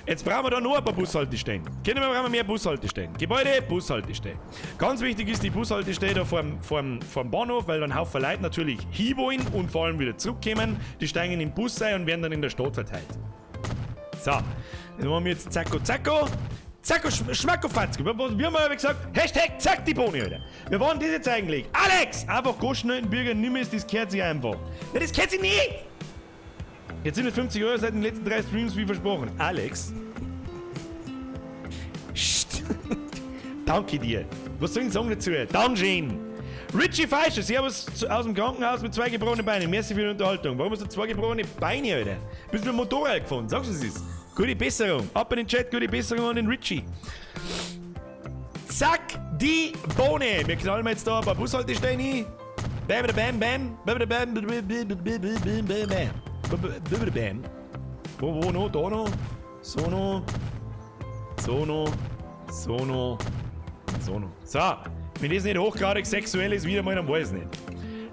Jetzt brauchen wir da noch ein paar Bushaltestellen. Können wir brauchen wir mehr Bushaltestellen. Gebäude, Bushaltestellen. Ganz wichtig ist die Bushaltestelle da vorm Bahnhof, weil dann Haufen Leute natürlich hinwollen und vor allem wieder zurückkommen. Die steigen in den Bus ein und werden dann in der Stadt verteilt. So, dann machen wir jetzt Zacko Zacko. Zacko Schmacko Fatzko. Wir haben ja gesagt, #ZackDieBohne, Alter. Wir waren das jetzt eigentlich? Alex! Einfach go schnell in den Bürger, nimm es, das gehört sich einfach. Nein, das gehört sich nicht! Jetzt sind es 50 Euro seit den letzten drei Streams, wie versprochen. Alex. Psst. Danke dir. Was soll ich sagen dazu? Dankeschön. Richie Feischer, servus aus dem Krankenhaus mit zwei gebrochenen Beinen. Merci für die Unterhaltung. Warum hast du zwei gebrochene Beine, Alter? Bist du mit dem Motorrad gefahren? Sagst du, es ist? Gute Besserung. Ab in den Chat, gute Besserung an den Richie. Zack, die Bohne. Wir knallen jetzt da ein paar Bushaltestellen hin. Bam, bam, bam. Bam, bam, bam, bam, bam, bam, bam. Bam, bam. Wo, wo noch? Da noch? So noch. So noch. So noch. So noch. So. Wenn das nicht hochgradig sexuell ist, wieder mal, dann weiß ich nicht.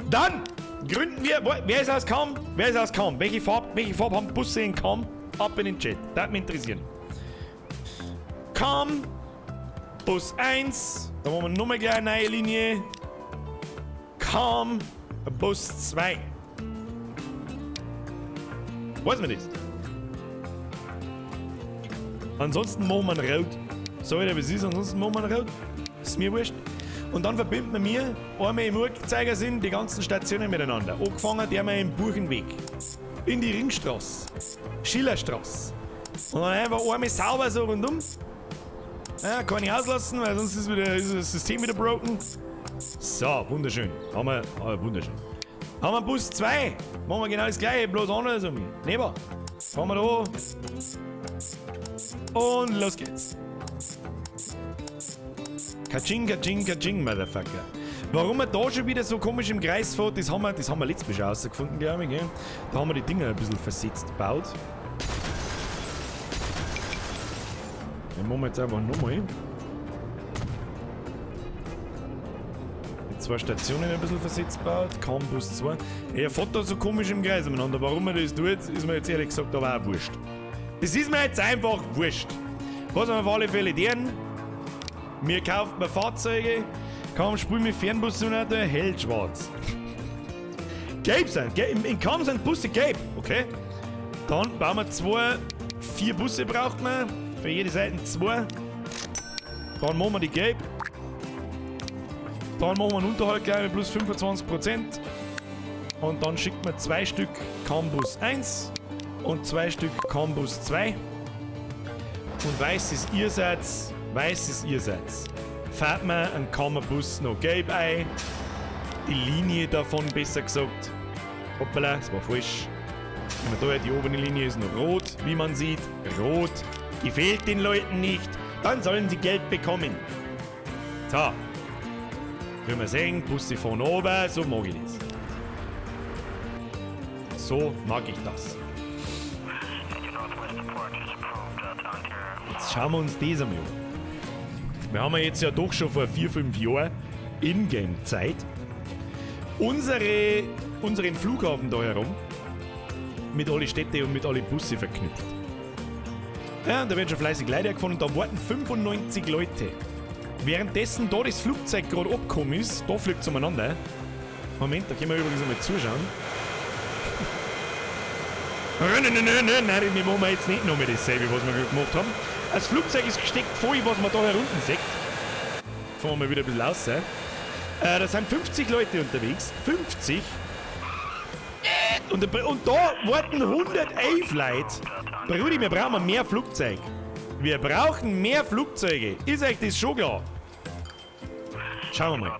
Dann gründen wir. Wer ist aus Cham? Wer ist aus Cham? Welche Farbe haben Busse in Cham? Ab in den Chat. Das würde mich interessieren. Cham. Bus 1. Da machen wir nochmal gleich eine neue Linie. Cham Bus 2. Weiß man das? Ansonsten machen wir einen Rot. Sag ich dir, wie es ist, ansonsten machen wir einen Rot. Ist mir wurscht. Und dann verbinden wir mir einmal im Uhrzeigersinn die ganzen Stationen miteinander. Angefangen der wir im Buchenweg. In die Ringstraße. Schillerstraße. Und dann einfach einmal sauber so rundum. Ja, kann ich auslassen, weil sonst ist das System wieder broken. So, wunderschön. Haben wir, ah, wunderschön. Haben wir Bus 2. Machen wir genau das gleiche, bloß anders um. Neber. Fahren wir da. Und los geht's. Katsching, katsching, katsching, Motherfucker. Warum er da schon wieder so komisch im Kreis fährt, das haben wir letztes Mal schon rausgefunden, glaube ich. Gell? Da haben wir die Dinger ein bisschen versetzt gebaut. Den machen wir jetzt einfach nochmal. Die zwei Stationen ein bisschen versetzt gebaut. Campus 2. Er fährt da so komisch im Kreis umeinander. Warum er das tut, ist mir jetzt ehrlich gesagt aber auch wurscht. Das ist mir jetzt einfach wurscht. Was wir auf alle Fälle deren? Mir kauft man Fahrzeuge, kann spielen mit Fernbus-Simulator, hellschwarz. Gelb sind, in Cham sind Busse gelb, okay? Dann bauen wir 2, 4 Busse braucht man, für jede Seite 2. Dann machen wir die gelb. Dann machen wir einen Unterhalt gleich mit plus 25%. Und dann schickt man 2 Stück Campus 1 und 2 Stück Campus 2. Und weiß es ihr seid, weiß es ihr seid. Fährt man einen Kammerbus noch gelb ein. Die Linie davon, besser gesagt. Hoppala, das war falsch. Wenn man da die obere Linie ist noch rot, wie man sieht. Rot. Gefällt den Leuten nicht. Dann sollen sie Geld bekommen. So. Können wir sehen, Busse von oben, so mag ich das. So mag ich das. Jetzt schauen wir uns das einmal an. Wir haben ja jetzt ja doch schon vor 4, 5 Jahren Ingame-Zeit unseren Flughafen da herum mit alle Städte und mit alle Busse verknüpft. Ja, und da werden schon fleißig Leute hergefahren und da warten 95 Leute. Währenddessen da das Flugzeug gerade abgekommen ist, da fliegt's umeinander. Moment, da können wir übrigens einmal zuschauen. Nein, nein, nein, nein, nein, wir machen jetzt nicht nochmal dasselbe, was wir gemacht haben. Das Flugzeug ist gesteckt voll, was man da herunten sieht. Fahren wir mal wieder ein bisschen raus. Da sind 50 Leute unterwegs. 50. Und da warten 111 Leute. Brudi, wir brauchen mehr Flugzeug. Wir brauchen mehr Flugzeuge. Ist euch das schon klar? Schauen wir mal.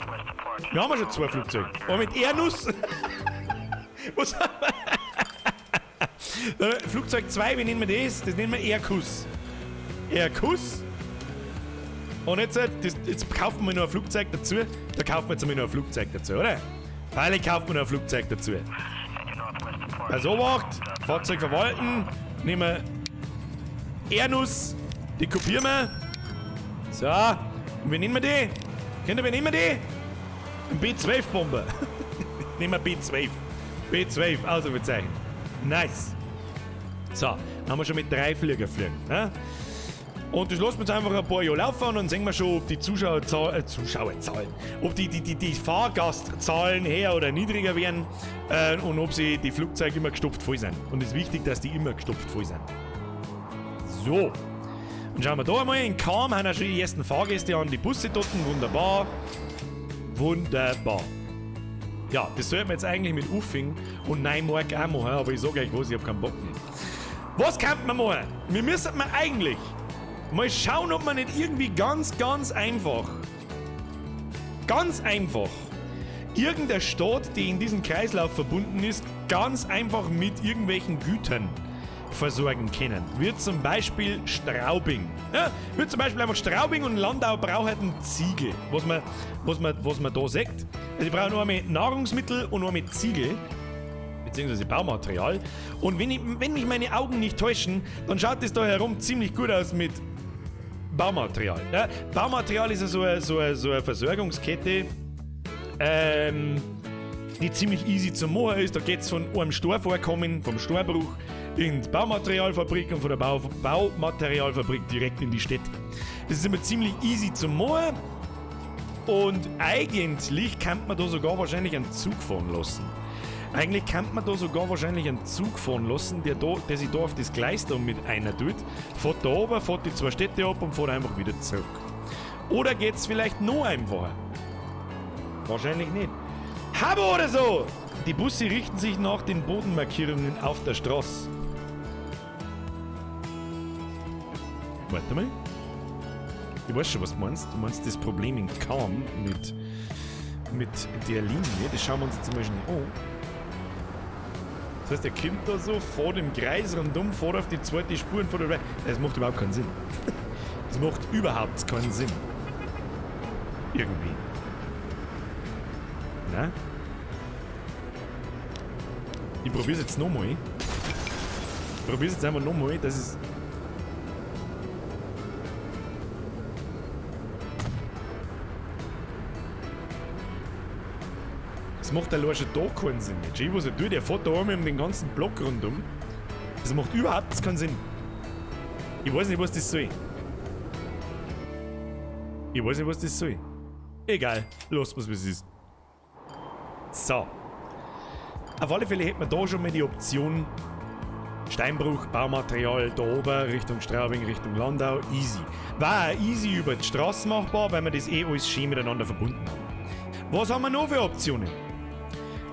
Wir haben ja schon 2 Flugzeuge. Aber mit Erdnuss. Was haben wir? Flugzeug 2, wie nennen wir das? Das nennen wir Airkuss. Airkuss. Und jetzt kaufen wir noch ein Flugzeug dazu. Da kaufen wir jetzt einmal noch ein Flugzeug dazu, oder? Freilich kaufen wir noch ein Flugzeug dazu. Also Obacht, Fahrzeug verwalten. Nehmen wir Erdnuss, die kopieren wir. So, und wie nennen wir die? Kinder, wie nehmen wir die? Ein B12-Bomber. Nehmen wir B12. B12, Ausrufezeichen. Nice. So, dann haben wir schon mit 3 Flieger fliegen. Ne? Und das lassen wir jetzt einfach ein paar Jahre laufen und dann sehen wir schon, ob die Zuschauerzahlen, ob die Fahrgastzahlen höher oder niedriger werden und ob sie die Flugzeuge immer gestopft voll sind. Und es ist wichtig, dass die immer gestopft voll sind. So. Und schauen wir da einmal. In Cham haben ja schon die ersten Fahrgäste an die Busse dort. Wunderbar. Wunderbar. Ja, das sollte man jetzt eigentlich mit Uffing und Neumark auch machen, aber ich sag euch was, ich hab keinen Bock mehr. Was könnte man machen? Wir müssen mal eigentlich mal schauen, ob man nicht irgendwie ganz, ganz einfach, ganz einfach, irgendeine Stadt, die in diesem Kreislauf verbunden ist, ganz einfach mit irgendwelchen Gütern versorgen können. Wird zum Beispiel Straubing. Ja, wird zum Beispiel einfach Straubing und Landau brauchen Ziegel. Was man da sieht. Also ich brauche nur einmal Nahrungsmittel und nur mit Ziegel. Beziehungsweise Baumaterial. Und wenn mich meine Augen nicht täuschen, dann schaut es da herum ziemlich gut aus mit Baumaterial. Ja, Baumaterial ist ja so eine Versorgungskette, die ziemlich easy zu machen ist. Da geht's von einem Storvorkommen, vom Storbruch in die Baumaterialfabrik und von der Baumaterialfabrik direkt in die Städte. Das ist immer ziemlich easy zu machen. Und eigentlich kann man da sogar wahrscheinlich einen Zug fahren lassen. Eigentlich kann man da sogar wahrscheinlich einen Zug fahren lassen, der sich da auf das Gleis da mit einer tut. Fährt da oben, fährt die zwei Städte ab und fährt einfach wieder zurück. Oder geht's vielleicht noch einfacher? Wahrscheinlich nicht. Habo oder so! Die Busse richten sich nach den Bodenmarkierungen auf der Straße. Warte mal. Ich weiß schon, was du meinst. Du meinst das Problem in Cham mit der Linie. Das schauen wir uns jetzt mal schnell an. Das heißt, er kommt da so vor dem Kreis rundum, fährt auf die zweite Spur und fährt. Das macht überhaupt keinen Sinn. Das macht überhaupt keinen Sinn. Irgendwie. Na? Ich probier's jetzt nochmal. Ich probier's jetzt einfach nochmal, dass es. Das macht allein schon da keinen Sinn. Schau, was er tut, der fährt da einmal um den ganzen Block rundum. Das macht überhaupt keinen Sinn. Ich weiß nicht, was das soll. Ich weiß nicht, was das soll. Egal, lass mal's, wie es ist. So. Auf alle Fälle hätten wir da schon mal die Option Steinbruch, Baumaterial da oben, Richtung Straubing, Richtung Landau, easy. War auch easy über die Straße machbar, weil wir das eh alles schön miteinander verbunden haben. Was haben wir noch für Optionen?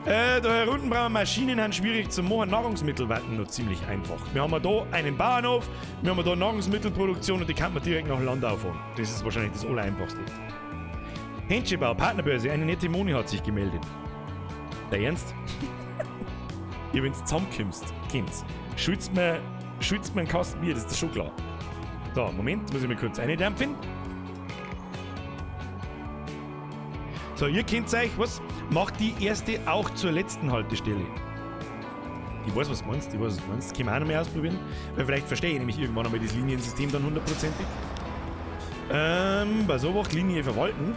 Da hier unten brauchen wir Maschinen, sind schwierig zu machen, Nahrungsmittel werden noch ziemlich einfach. Wir haben da einen Bauernhof, wir haben da Nahrungsmittelproduktion und die kann man direkt nach Landau fahren. Das ist wahrscheinlich das Allereinfachste. Händchebau, Partnerbörse, eine nette Moni hat sich gemeldet. Der Ernst? Ja, wenn's zusammenkommst, kommt's. Schützt mir einen Kasten Bier, das ist schon klar. So, Moment, muss ich mal kurz eindampfen. So, ihr kennt euch, was? Macht die erste auch zur letzten Haltestelle. Ich weiß, was du meinst, ich weiß, was du meinst. Können wir auch noch mal ausprobieren? Weil vielleicht verstehe ich nämlich irgendwann einmal das Liniensystem dann hundertprozentig. Bei so was Linie verwalten.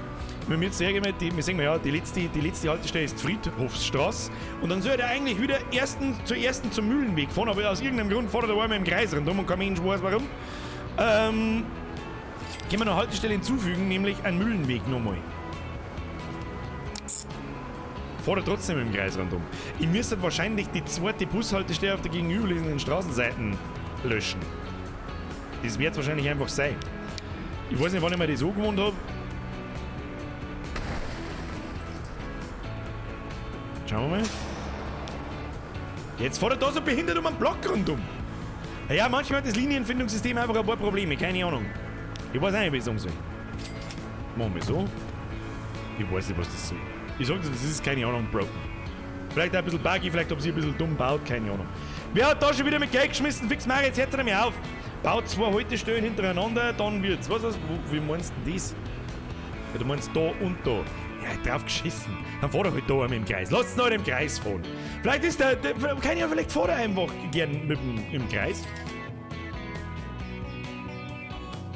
Wenn wir jetzt sagen, wir sehen ja, die letzte Haltestelle ist Friedhofsstraße. Und dann soll er eigentlich wieder zum Mühlenweg fahren, aber aus irgendeinem Grund fährt er da einmal im Kreis rundum und kein Mensch weiß warum. Können wir noch eine Haltestelle hinzufügen, nämlich einen Mühlenweg nochmal. Fährt er trotzdem im Kreis rundum. Ich müsste wahrscheinlich die zweite Bushaltestelle auf der gegenüberliegenden Straßenseite löschen. Das wird wahrscheinlich einfach sein. Ich weiß nicht, wann ich mir das so gewohnt habe. Schauen wir mal. Jetzt fährt er da so behindert um einen Block rundum. Ja, manchmal hat das Linienfindungssystem einfach ein paar Probleme, keine Ahnung. Ich weiß auch nicht, wie ich sagen soll. Machen wir so. Ich weiß nicht, was das soll. Ich sag das, das ist keine Ahnung, broken. Vielleicht auch ein bisschen buggy, vielleicht haben sie ein bisschen dumm gebaut, keine Ahnung. Wer hat da schon wieder mit Geld geschmissen? Fix mal, jetzt hört er mir auf. Baut zwei Haltestellen hintereinander, dann wird's. Was, wie meinst du denn das? Ja, du meinst da und da. Ja, drauf geschissen. Dann fahr doch halt da einmal im Kreis. Lass es noch im Kreis fahren. Vielleicht ist der keine Ahnung, vielleicht fährt er einfach gern mit dem, im Kreis.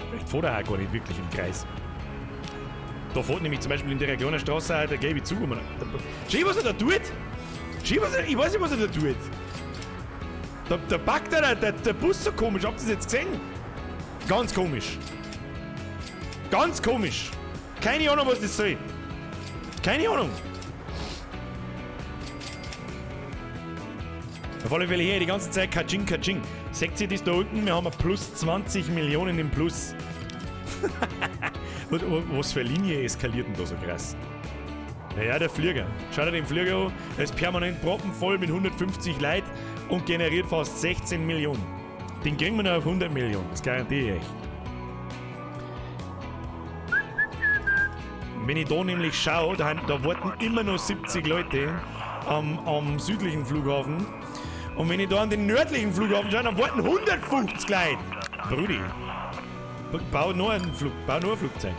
Vielleicht fährt er auch gar nicht wirklich im Kreis. Da fährt nämlich zum Beispiel in der kleinen Straße auch der gelbe Zug. Schau, was er da tut! Schau, was er, ich weiß nicht, was er da tut. Da packt er der Bus so komisch. Habt ihr das jetzt gesehen? Ganz komisch. Ganz komisch. Keine Ahnung, was das soll. Keine Ahnung. Auf alle Fälle hier die ganze Zeit Katsching, Katsching. Seht ihr das da unten? Wir haben plus 20 Millionen im Plus. Was für eine Linie eskaliert denn da so krass? Naja, der Flieger. Schaut dir den Flieger an. Er ist permanent proppenvoll mit 150 Leuten und generiert fast 16 Millionen. Den kriegen wir noch auf 100 Millionen, das garantiere ich euch. Wenn ich da nämlich schaue, da warten immer noch 70 Leute am südlichen Flughafen. Und wenn ich da an den nördlichen Flughafen schaue, dann warten 150 Leute. Brudi, bau nur ein Flugzeug.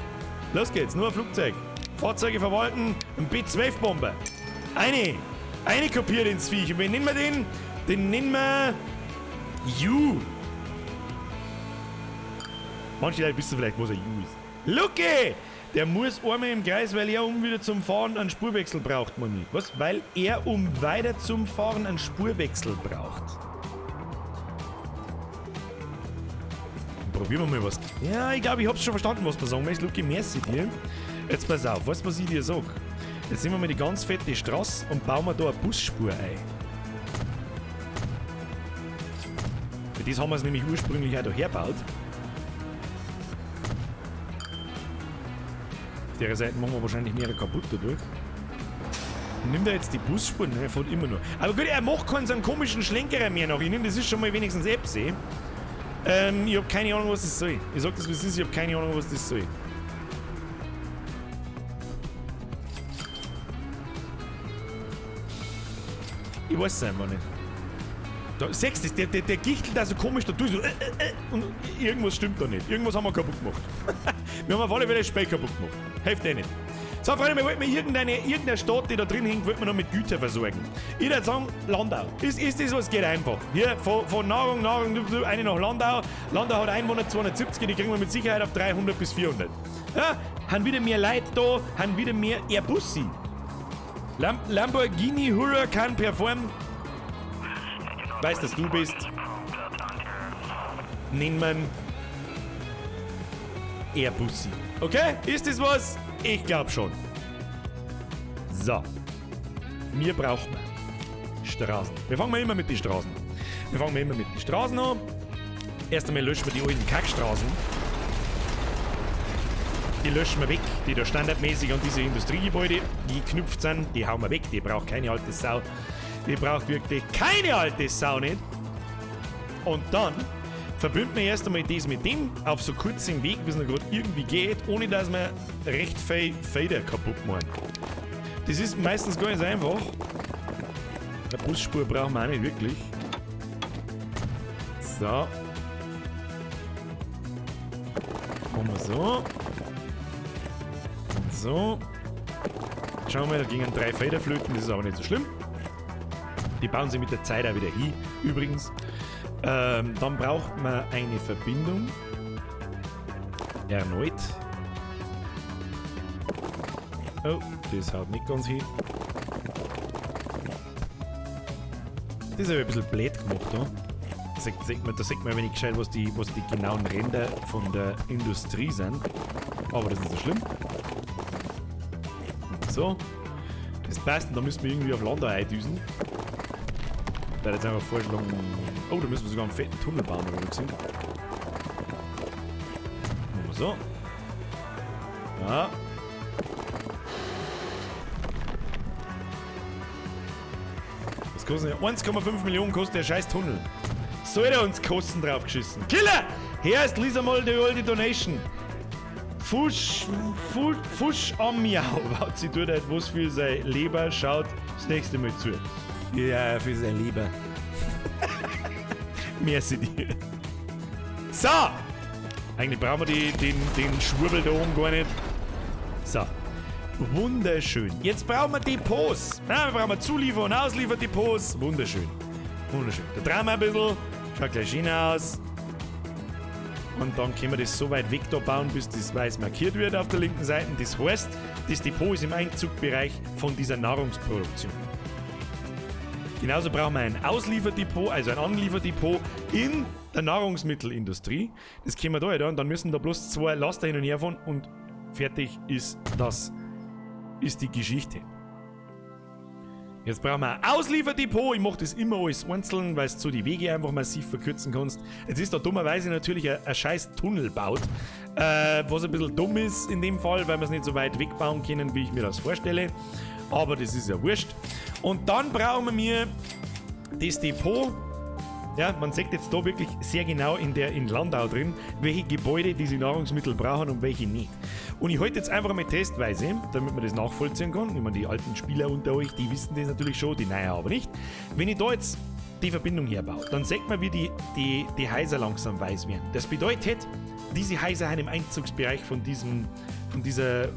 Los geht's, nur ein Flugzeug. Fahrzeuge verwalten, ein B-12-Bomber. Eine kopiert ins Viech. Und wen nennen wir den? Den nennen wir Ju. Manche Leute wissen vielleicht, was ein Ju ist. Lucke! Der muss einmal im Kreis, weil er um wieder zum Fahren einen Spurwechsel braucht, Moni. Was? Weil er um weiter zum Fahren einen Spurwechsel braucht. Probieren wir mal was. Ja, ich glaube, ich hab's schon verstanden, was du sagen willst. Luki, merci dir. Jetzt pass auf, weißt du, was ich dir sag? Jetzt nehmen wir mal die ganz fette Straße und bauen wir da eine Busspur ein. Für das haben wir es nämlich ursprünglich auch da hergebaut. Auf der Seite machen wir wahrscheinlich mehrere kaputt dadurch. Nimmt er jetzt die Busspur? Ne, er fährt immer nur. Aber gut, er macht keinen so einen komischen Schlenkerer mehr nach innen. Das ist schon mal wenigstens Apps, eh? Ich hab keine Ahnung, was das soll. Ich sag das, wie es ist, ich hab keine Ahnung, was das soll. Ich weiß es einfach nicht. Da, siehst du, der gichtelt da so komisch da durch, so, und irgendwas stimmt da nicht. Irgendwas haben wir kaputt gemacht. Wir haben auf alle Fälle das Spiel kaputt gemacht. Hilft eh nicht. So, Freunde, wir wollten mir irgendeine Stadt, die da drin hängt, wollten wir noch mit Güter versorgen. Ich würde sagen, Landau. Ist das, was geht einfach. Hier, von Nahrung, eine nach Landau. Landau hat Einwohner 270, die kriegen wir mit Sicherheit auf 300 bis 400. Ja, haben wieder mehr Leute da, haben wieder mehr Airbussi. Lamborghini Huracan Perform. Weißt, dass du bist. Nennt man Airbussi. Okay, ist das was? Ich glaub schon. So. Wir brauchen Straßen. Wir fangen mal immer mit den Straßen an. Wir fangen mal immer mit den Straßen an. Erst einmal löschen wir die alten Kackstraßen. Die löschen wir weg, die da standardmäßig an diese Industriegebäude geknüpft sind. Die hauen wir weg, die braucht keine alte Sau. Die braucht wirklich keine alte Sau nicht. Und dann verbinden wir erst einmal das mit dem auf so kurzem Weg, wie es noch gerade irgendwie geht, ohne dass wir recht viel Fader kaputt machen. Das ist meistens gar nicht so einfach. Eine Busspur brauchen wir auch nicht wirklich. So. Machen wir so. Und so. Schauen wir mal, da gingen 3 Federflöten, das ist aber nicht so schlimm. Die bauen sie mit der Zeit auch wieder hin, übrigens. Dann braucht man eine Verbindung. Erneut. Oh, das haut nicht ganz hin. Das ist aber ein bisschen blöd gemacht da. Da sieht man ein wenig gescheit, was die genauen Ränder von der Industrie sind. Aber das ist nicht so schlimm. So. Das passt und da müssen wir irgendwie auf Landau eindüsen. Da hätte ich jetzt einfach vorschlagen. Oh, da müssen wir sogar einen fetten Tunnel bauen, oder gesehen. Machen wir so. Ja. Was kostet denn? 1,5 Millionen kostet der scheiß Tunnel. Soll er uns Kosten draufgeschissen? Killer! Hier ist Lisa mal die alte Donation. Fusch, Fusch, Fusch am Miau. Sie tut halt was für sein Leber. Schaut das nächste Mal zu. Ja, für sein Leber. Merci dir. So! Eigentlich brauchen wir den Schwurbel da oben gar nicht. So. Wunderschön. Jetzt brauchen wir Depots. Ja, wir brauchen Zuliefer- und Auslieferdepots. Wunderschön. Wunderschön. Da drehen wir ein bisschen. Schaut gleich schön aus. Und dann können wir das so weit weg da bauen, bis das weiß markiert wird auf der linken Seite. Das heißt, das Depot ist im Einzugbereich von dieser Nahrungsproduktion. Genauso brauchen wir ein Ausllieferdepot, also ein Anlieferdepot in der Nahrungsmittelindustrie. Das können wir da halt an. Dann müssen da bloß 2 Laster hin und her fahren und fertig ist das. Ist die Geschichte. Jetzt brauchen wir ein Ausllieferdepot. Ich mach das immer alles einzeln, weil du so die Wege einfach massiv verkürzen kannst. Jetzt ist da dummerweise natürlich ein scheiß Tunnel gebaut, was ein bisschen dumm ist in dem Fall, weil wir es nicht so weit wegbauen können, wie ich mir das vorstelle. Aber das ist ja wurscht. Und dann brauchen wir das Depot. Ja, man sieht jetzt da wirklich sehr genau in Landau drin, welche Gebäude diese Nahrungsmittel brauchen und welche nicht. Und ich halte jetzt einfach mal testweise, damit man das nachvollziehen kann. Ich meine, die alten Spieler unter euch, die wissen das natürlich schon, die neuen aber nicht. Wenn ich da jetzt die Verbindung herbaue, dann sieht man, wie die Häuser langsam weiß werden. Das bedeutet, diese Häuser sind im Einzugsbereich von dieser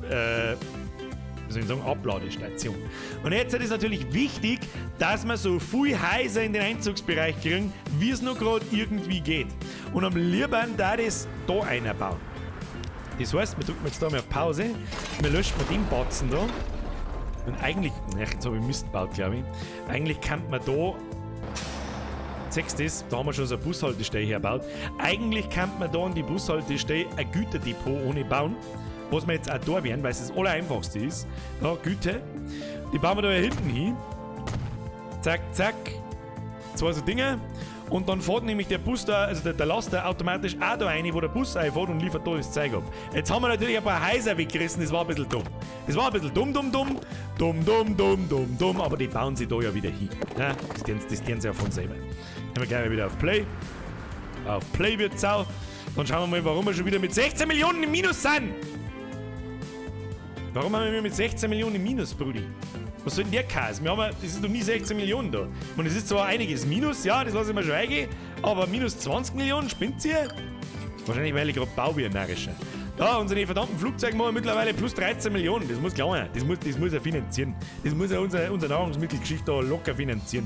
wie soll ich sagen, Abladestation. Und jetzt ist es natürlich wichtig, dass wir so viel Häuser in den Einzugsbereich kriegen, wie es noch gerade irgendwie geht. Und am liebsten da das da einer bauen. Das heißt, wir drücken jetzt da mal auf Pause, wir löschen mal den Batzen da. Und eigentlich, na, jetzt habe ich Mist gebaut, glaube ich. Eigentlich kann man da Siehst du das? Da haben wir schon so eine Bushaltestelle hergebaut. Eigentlich kann man da an die Bushaltestelle ein Güterdepot ohne bauen. Was wir jetzt auch da werden, weil es das Allereinfachste ist. Da, Güter. Die bauen wir da hier hinten hin. Zack, zack. Zwei so Dinge. Und dann fährt nämlich der Bus da, also der Laster automatisch auch da rein, wo der Bus reinfährt und liefert da das Zeug ab. Jetzt haben wir natürlich ein paar Häuser weggerissen, das war ein bisschen dumm. Das war ein bisschen dumm, dumm, dumm. Dumm, dumm, dumm, dumm, dumm. Aber die bauen sie da ja wieder hin. Ja, das tun sie ja von selber. Gehen wir gleich mal wieder auf Play. Auf Play wird's auch. Dann schauen wir mal, warum wir schon wieder mit 16 Millionen im Minus sind. Warum haben wir mit 16 Millionen im Minus, Brudi? Was soll denn der Käse? Wir haben ja, das ist noch nie 16 Millionen da. Und es ist zwar einiges Minus, ja, das lasse ich mir schon eingehen, aber minus 20 Millionen, spinnt ihr? Wahrscheinlich, weil ich gerade baue wie ein Narrischer. Da, unsere verdammten Flugzeuge machen mittlerweile plus 13 Millionen. Das muss klar sein. Das muss er finanzieren. Das muss er unsere Nahrungsmittelgeschichte da locker finanzieren.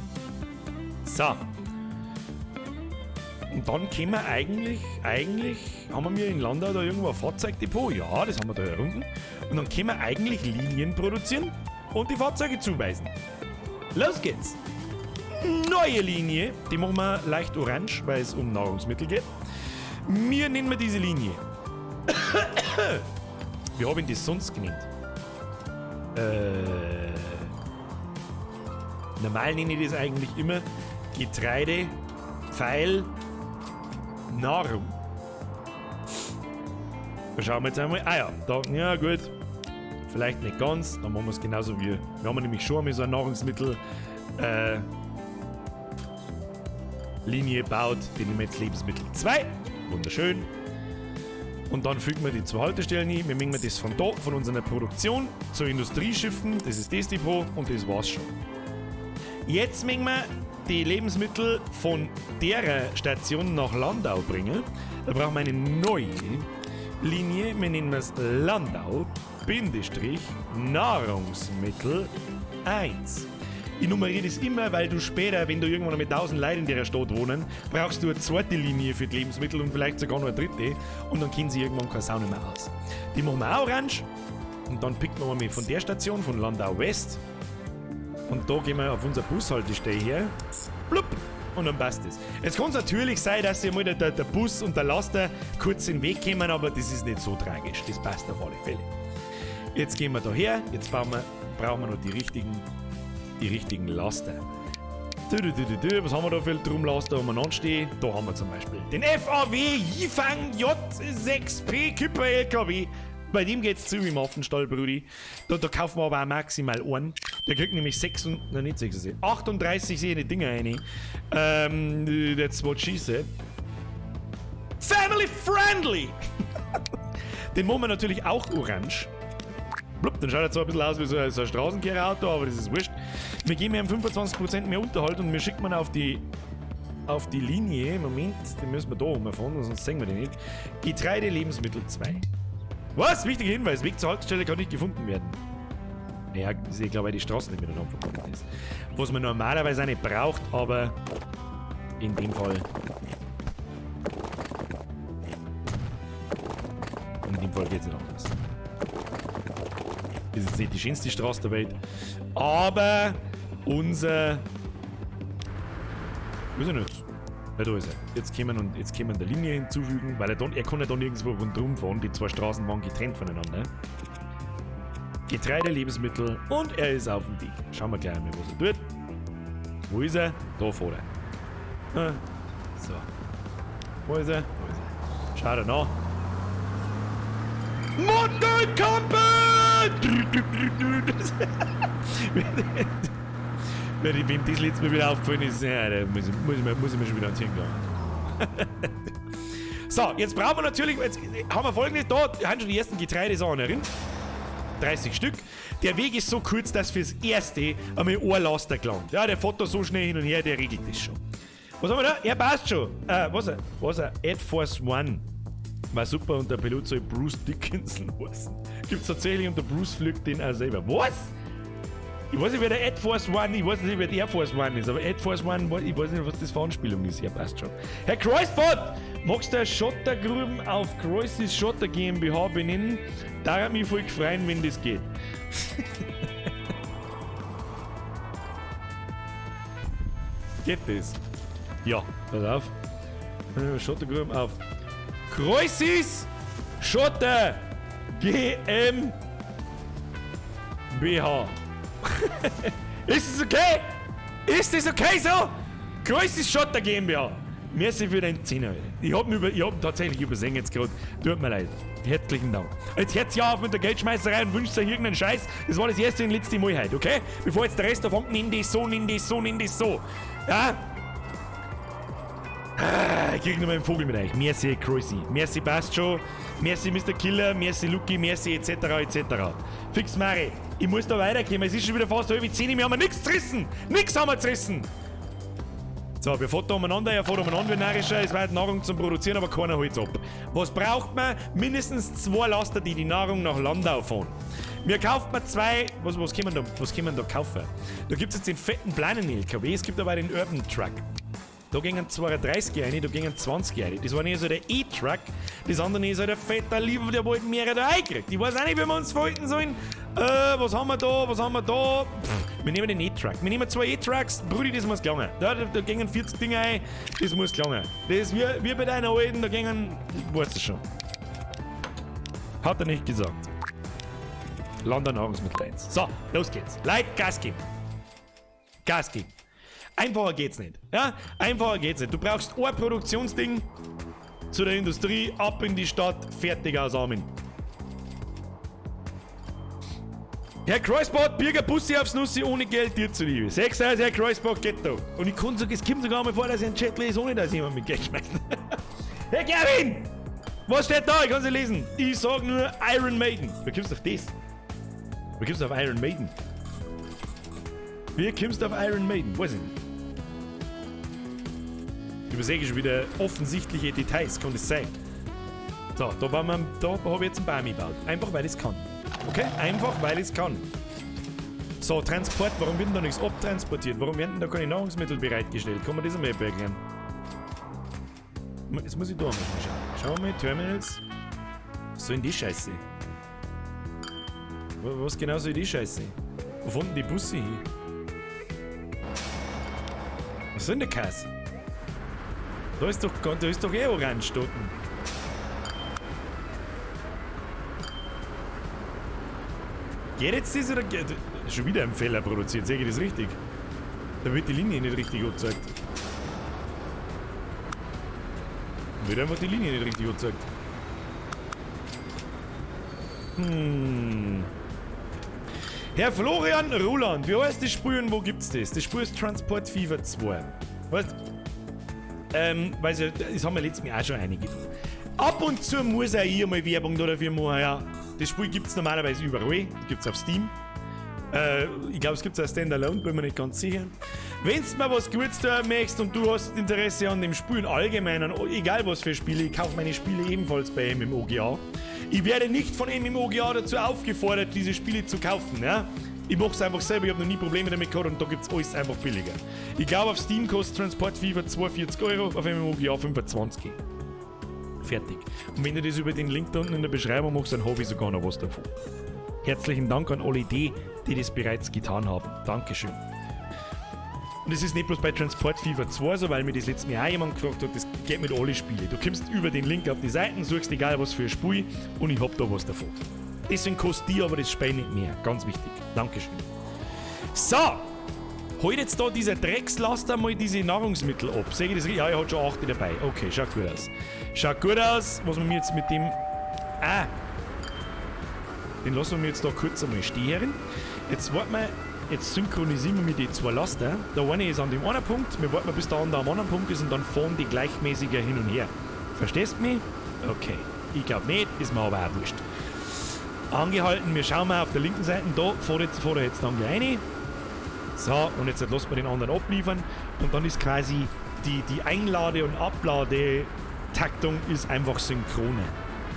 So. Und dann können wir eigentlich, haben wir in Landau da irgendwo ein Fahrzeugdepot? Ja, das haben wir da herunten. Und dann können wir eigentlich Linien produzieren und die Fahrzeuge zuweisen. Los geht's! Neue Linie, die machen wir leicht orange, weil es um Nahrungsmittel geht. Wir nennen wir diese Linie. Wie hab ich das sonst genannt? Normal nenne ich das eigentlich immer Getreide, Pfeil, Nahrung. Da schauen wir jetzt einmal. Ah ja, da, ja gut. Vielleicht nicht ganz, dann machen wir es genauso wie. Wir haben nämlich schon einmal so eine Nahrungsmittel, Linie gebaut, die nehmen wir jetzt Lebensmittel 2. Wunderschön. Und dann fügen wir die zwei Haltestellen ein. Wir mengen das von da, von unserer Produktion zur Industrie schiffen. Das ist das Depot und das war's schon. Jetzt mengen wir die Lebensmittel von der Station nach Landau bringen. Da brauchen wir eine neue Linie. Wir nennen es Landau Bindestrich Nahrungsmittel 1. Ich nummeriere das immer, weil du später, wenn du irgendwann mit 1000 Leuten in der Stadt wohnen, brauchst du eine zweite Linie für die Lebensmittel und vielleicht sogar noch eine dritte. Und dann kennen sie irgendwann keine Sau mehr aus. Die machen wir auch orange. Und dann picken wir mal von der Station, von Landau West. Und da gehen wir auf unser Bushaltestelle her. Blub! Und dann passt es. Jetzt kann es natürlich sein, dass sich mal der Bus und der Laster kurz in den Weg kommen, aber das ist nicht so tragisch. Das passt auf alle Fälle. Jetzt gehen wir da her. Jetzt brauchen wir noch die richtigen Laster. Was haben wir da für Drumlaster umeinander stehen? Da haben wir zum Beispiel den FAW Yifang J6P Kipper LKW. Bei dem geht's zu im Affenstall, Brudi. Da kaufen wir aber auch maximal einen. Der kriegt nämlich 38 seine Dinger rein. That's what she said. Family friendly! Den machen wir natürlich auch orange. Blub, dann schaut er zwar ein bisschen aus wie so ein Straßenkehrerauto, aber das ist wurscht. Wir geben ihm 25% mehr Unterhalt und wir schicken ihn auf die Linie. Moment, den müssen wir da rumfahren, sonst sehen wir den nicht. Getreide, Lebensmittel 2. Was? Wichtiger Hinweis, Weg zur Haltestelle kann nicht gefunden werden. Naja, ist eh klar, weil die Straße nicht miteinander verbunden ist. Was man normalerweise auch nicht braucht, aber in dem Fall. In dem Fall geht es nicht anders. Ist jetzt nicht die schönste Straße der Welt, aber unser. Wo ist er nicht? Ja, da ist er. Jetzt können wir, jetzt können wir der Linie hinzufügen, weil er kann ja da nirgendwo rundherum fahren. Die zwei Straßen waren getrennt voneinander. Getreide, Lebensmittel und er ist auf dem Weg. Schauen wir gleich einmal, was er tut. Wo ist er? Da vor er. So. Wo ist er? Da ist er. Schau da nach. Mortal Kombat! Wem das letzte Mal wieder aufgefallen ist, ja, da muss ich mir schon wieder ans Hirn gehen. So, jetzt brauchen wir natürlich, jetzt haben wir folgendes, da haben schon die ersten Getreidesachen drin. 30 Stück. Der Weg ist so kurz, dass fürs erste einmal ein Laster gelangt. Ja, der fährt da so schnell hin und her, der regelt das schon. Was haben wir da? Er passt schon. Was? Air Force One. War super und der Pilot soll Bruce Dickinson heißen. Gibt's tatsächlich und der Bruce fliegt den auch selber. Was? Ich weiß nicht, wer der Air Force One, ich weiß nicht, wer der Air Force One ist, aber Air Force One, ich weiß nicht, was das für Anspielung ist. Ja, passt schon. Herr Kreuzbot, magst du eine Schottergruben auf Kreuzis Schotter GmbH benennen? Da würde mich voll freuen, wenn das geht. Geht das? Ja, pass auf. Schottergruben auf. Kreusis Schotter GmbH. Ist es okay? Ist es okay so? Kreusis Schotter GmbH. Merci für den Zehner. Ich hab tatsächlich übersehen jetzt gerade. Tut mir leid. Herzlichen Dank. Jetzt hört's ja auf mit der Geldschmeißerei und wünscht euch irgendeinen Scheiß. Das war das erste und letzte Mal heute, okay? Bevor jetzt der Rest davon, nimm das so, nimm das so, nimm das so. Ja? Ah, ich krieg noch mal einen Vogel mit euch. Merci, Crazy. Merci, passt schon. Merci, Mr. Killer. Merci, Lucky. Merci, etc., etc. Fix, Mari. Ich muss da weiterkommen. Es ist schon wieder fast 9:30. Wir haben nichts zerrissen. Nix haben wir zerrissen. So, wir fahren da umeinander, er fährt umeinander wie narrischer. Es wird Nahrung zum Produzieren, aber keiner holt's ab. Was braucht man? Mindestens 2 Laster, die die Nahrung nach Landau fahren. Mir kauft man 2. Was kann man da kaufen? Da gibt's jetzt den fetten kleinen LKW, es gibt aber auch den Urban Truck. Da gingen 32 rein, da gingen 20 rein. Das war nicht so der E-Truck, das andere ist halt der fetter Lieber, der wollte mehrere da reinkriegt. Ich weiß auch nicht, wie wir uns verhalten sollen. Was haben wir da? Was haben wir da? Pff, wir nehmen den E-Truck. Wir nehmen 2 E-Trucks. Brudi, das muss gelangen. Da gingen 40 Dinger ein, das muss gelangen. Das ist wie bei deiner alten, da gingen. Weißt du schon. Hat er nicht gesagt. Landau Nahrungsmittel 1. So, los geht's. Leute, Gas geben. Gas geben. Einfacher geht's nicht. Ja? Einfacher geht's nicht. Du brauchst ein Produktionsding zu der Industrie, ab in die Stadt, fertig aus Amen. Herr Kreuzbach, Birger Bussi aufs Nussi ohne Geld dir zuliebe. 6 Euro, Herr Kreuzbach, geht da. Und ich kann sogar, es kommt sogar mal vor, dass ich einen Chat lese, ohne dass jemand mit Geld schmeißt. Herr Gerwin! Was steht da? Ich kann's nicht lesen. Ich sag nur Iron Maiden. Wie kommst du auf das? Wie kommst du auf Iron Maiden? Wie kommst du auf Iron Maiden? Weiß ich nicht. Ich übersehe schon wieder offensichtliche Details, kann das sein? So, da habe ich jetzt einen Baum gebaut. Einfach weil ich's kann. Okay? Einfach weil ich's kann. So, Transport, warum wird denn da nichts abtransportiert? Warum werden denn da keine Nahrungsmittel bereitgestellt? Kann man das einmal erklären? Jetzt muss ich da mal schauen. Schauen wir mal, Terminals. Was soll denn die Scheiße? Was genau soll die Scheiße? Wo fahren denn die Busse hin? Was soll denn der Kass? Da ist doch eh orange dort. Geht jetzt das oder geht. Schon wieder ein Fehler produziert, sehe ich das richtig? Da wird die Linie nicht richtig angezeigt. Wird einfach die Linie nicht richtig angezeigt. Hm. Herr Florian Roland, wie heißt das Spiel und wo gibt's das? Das Spiel ist Transport Fever 2. Weißt du, das haben wir letztes Mal auch schon einige. Ab und zu muss auch ich mal Werbung da dafür machen, ja. Das Spiel gibt's normalerweise überall. Gibt's auf Steam. Ich glaube, es gibt es auch Standalone, bin mir nicht ganz sicher. Wenn du mal was Gutes da möchtest und du hast Interesse an dem Spiel allgemein, an egal was für Spiele, ich kaufe meine Spiele ebenfalls bei MMOGA. Ich werde nicht von MMOGA dazu aufgefordert, diese Spiele zu kaufen, ja. Ich mache es einfach selber, ich habe noch nie Probleme damit gehabt und da gibt es alles einfach billiger. Ich glaube, auf Steam kostet Transport Fever 42 Euro, auf MMOGA 25. Fertig. Und wenn du das über den Link da unten in der Beschreibung machst, dann habe ich sogar noch was davon. Herzlichen Dank an alle die, die das bereits getan haben. Dankeschön. Und es ist nicht bloß bei Transport Fever 2 so, weil mir das letztes Mal auch jemand gefragt hat, das geht mit allen Spielen. Du kommst über den Link auf die Seiten, suchst egal was für ein Spiel und ich hab da was davon. Deswegen kostet die aber das Spiel nicht mehr. Ganz wichtig. Dankeschön. So! Holt jetzt da dieser Dreckslaster mal diese Nahrungsmittel ab. Sehe ich das richtig? Ja, er hat schon 8 dabei. Okay, schaut gut aus. Schaut gut aus, was wir mir jetzt mit dem... Ah! Den lassen wir jetzt da kurz einmal stehen. Jetzt warten wir... Jetzt synchronisieren wir mit die zwei Laster. Der eine ist an dem einen Punkt, wir warten bis der andere am anderen Punkt ist und dann fahren die gleichmäßiger hin und her. Verstehst du mich? Okay. Ich glaube nicht, ist mir aber auch wurscht. Angehalten, wir schauen mal auf der linken Seite, da fährt er jetzt dann gleich rein. So, und jetzt lassen wir den anderen abliefern und dann ist quasi die Einlade- und Abladetaktung ist einfach synchroner,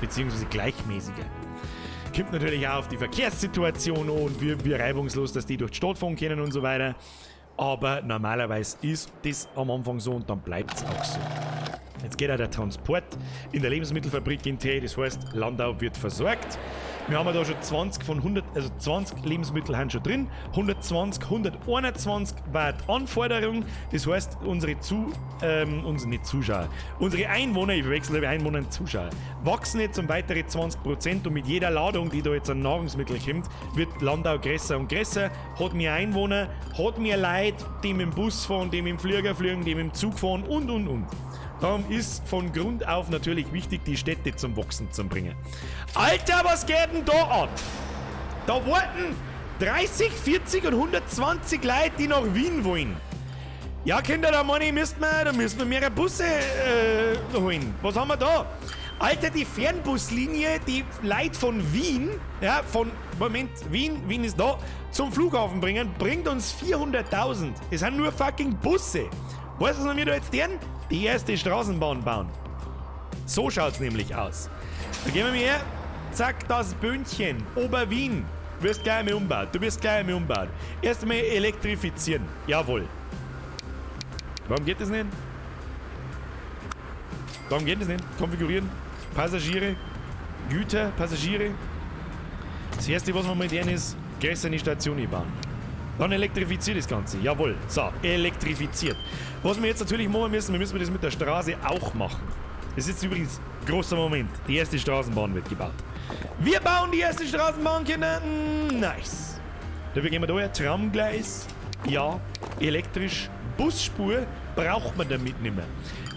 beziehungsweise gleichmäßiger. Kommt natürlich auch auf die Verkehrssituation an und wie reibungslos, dass die durch die Stadt fahren können und so weiter. Aber normalerweise ist das am Anfang so und dann bleibt es auch so. Jetzt geht auch der Transport in der Lebensmittelfabrik in Tee, das heißt, Landau wird versorgt. Wir haben ja da schon 20 von 100, also 20 Lebensmittel haben schon drin. 120, 121 war die Anforderung. Das heißt, unsere unsere, nicht Zuschauer, unsere Einwohner, ich verwechsel Einwohner und Zuschauer, wachsen jetzt um weitere 20% und mit jeder Ladung, die da jetzt an Nahrungsmittel kommt, wird Landau größer und größer, hat mehr Einwohner, hat mehr Leute, die mit dem Bus fahren, die mit dem Flieger fliegen, die mit dem Zug fahren und, und. Darum ist von Grund auf natürlich wichtig, die Städte zum Wachsen zu bringen. Alter, was geht denn da ab? Da warten 30, 40 und 120 Leute, die nach Wien wollen. Ja, Kinder, da meine ich, da müssen wir mehrere Busse holen. Was haben wir da? Alter, die Fernbuslinie, die Leute von Wien, ja, von, Moment, Wien, Wien ist da, zum Flughafen bringen, bringt uns 400.000. Das sind nur fucking Busse. Weißt du, was wir da jetzt tun? Die erste Straßenbahn bauen. So schaut's nämlich aus. Da gehen wir mal her. Zack, das Böhnchen. Oberwien. Du wirst gleich einmal umbaut. Du wirst gleich einmal umbaut. Erst einmal elektrifizieren. Jawohl. Warum geht das nicht? Warum geht das nicht? Konfigurieren. Passagiere. Güter, Passagiere. Das erste, was wir mal tun, ist größere Station bauen. Dann elektrifiziert das Ganze. Jawohl. So, elektrifiziert. Was wir jetzt natürlich machen müssen, wir müssen das mit der Straße auch machen. Das ist jetzt übrigens ein großer Moment. Die erste Straßenbahn wird gebaut. Wir bauen die erste Straßenbahn, Kinder. Nice. Dafür gehen wir da her. Tramgleis. Ja, elektrisch. Busspur braucht man damit nicht mehr.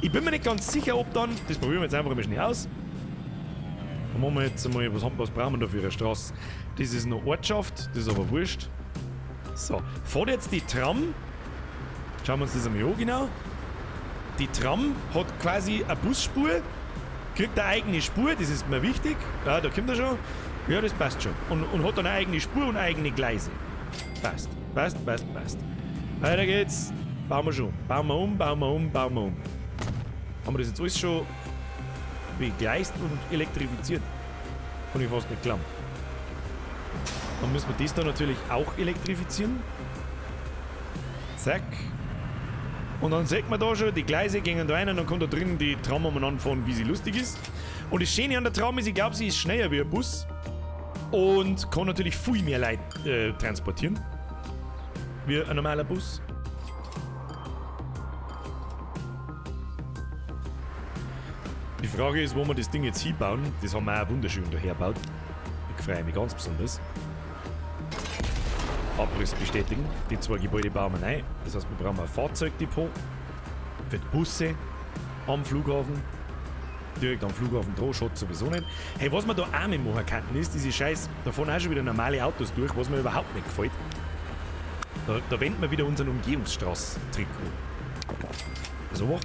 Ich bin mir nicht ganz sicher, ob dann... Das probieren wir jetzt einfach mal schnell aus. Dann machen wir jetzt einmal... Was brauchen wir da für eine Straße? Das ist eine Ortschaft. Das ist aber wurscht. So, fährt jetzt die Tram. Schauen wir uns das einmal an, genau. Die Tram hat quasi eine Busspur, kriegt eine eigene Spur, das ist mir wichtig. Ja, da kommt er schon. Ja, das passt schon. Und hat dann eine eigene Spur und eigene Gleise. Passt, passt, passt, passt. Weiter geht's. Bauen wir schon. Bauen wir um, bauen wir um, bauen wir um. Haben wir das jetzt alles schon begleist und elektrifiziert? Kann ich fast nicht glauben. Dann müssen wir das da natürlich auch elektrifizieren. Zack. Und dann sieht man da schon, die Gleise gehen da rein und dann kommt da drin die Tram umeinander fahren, wie sie lustig ist. Und das Schöne an der Tram ist, ich glaube, sie ist schneller wie ein Bus. Und kann natürlich viel mehr Leute transportieren. Wie ein normaler Bus. Die Frage ist, wo wir das Ding jetzt hinbauen. Das haben wir auch wunderschön dahergebaut. Ich freue mich ganz besonders. Abriss bestätigen. Die zwei Gebäude bauen wir rein. Das heißt, wir brauchen ein Fahrzeugdepot für die Busse am Flughafen. Direkt am Flughafen dran, schaut sowieso nicht. Hey, was wir da auch nicht machen könnten, ist diese Scheiß, da fahren auch schon wieder normale Autos durch, was mir überhaupt nicht gefällt. Da wenden wir wieder unseren Umgehungsstraßentrick an. So.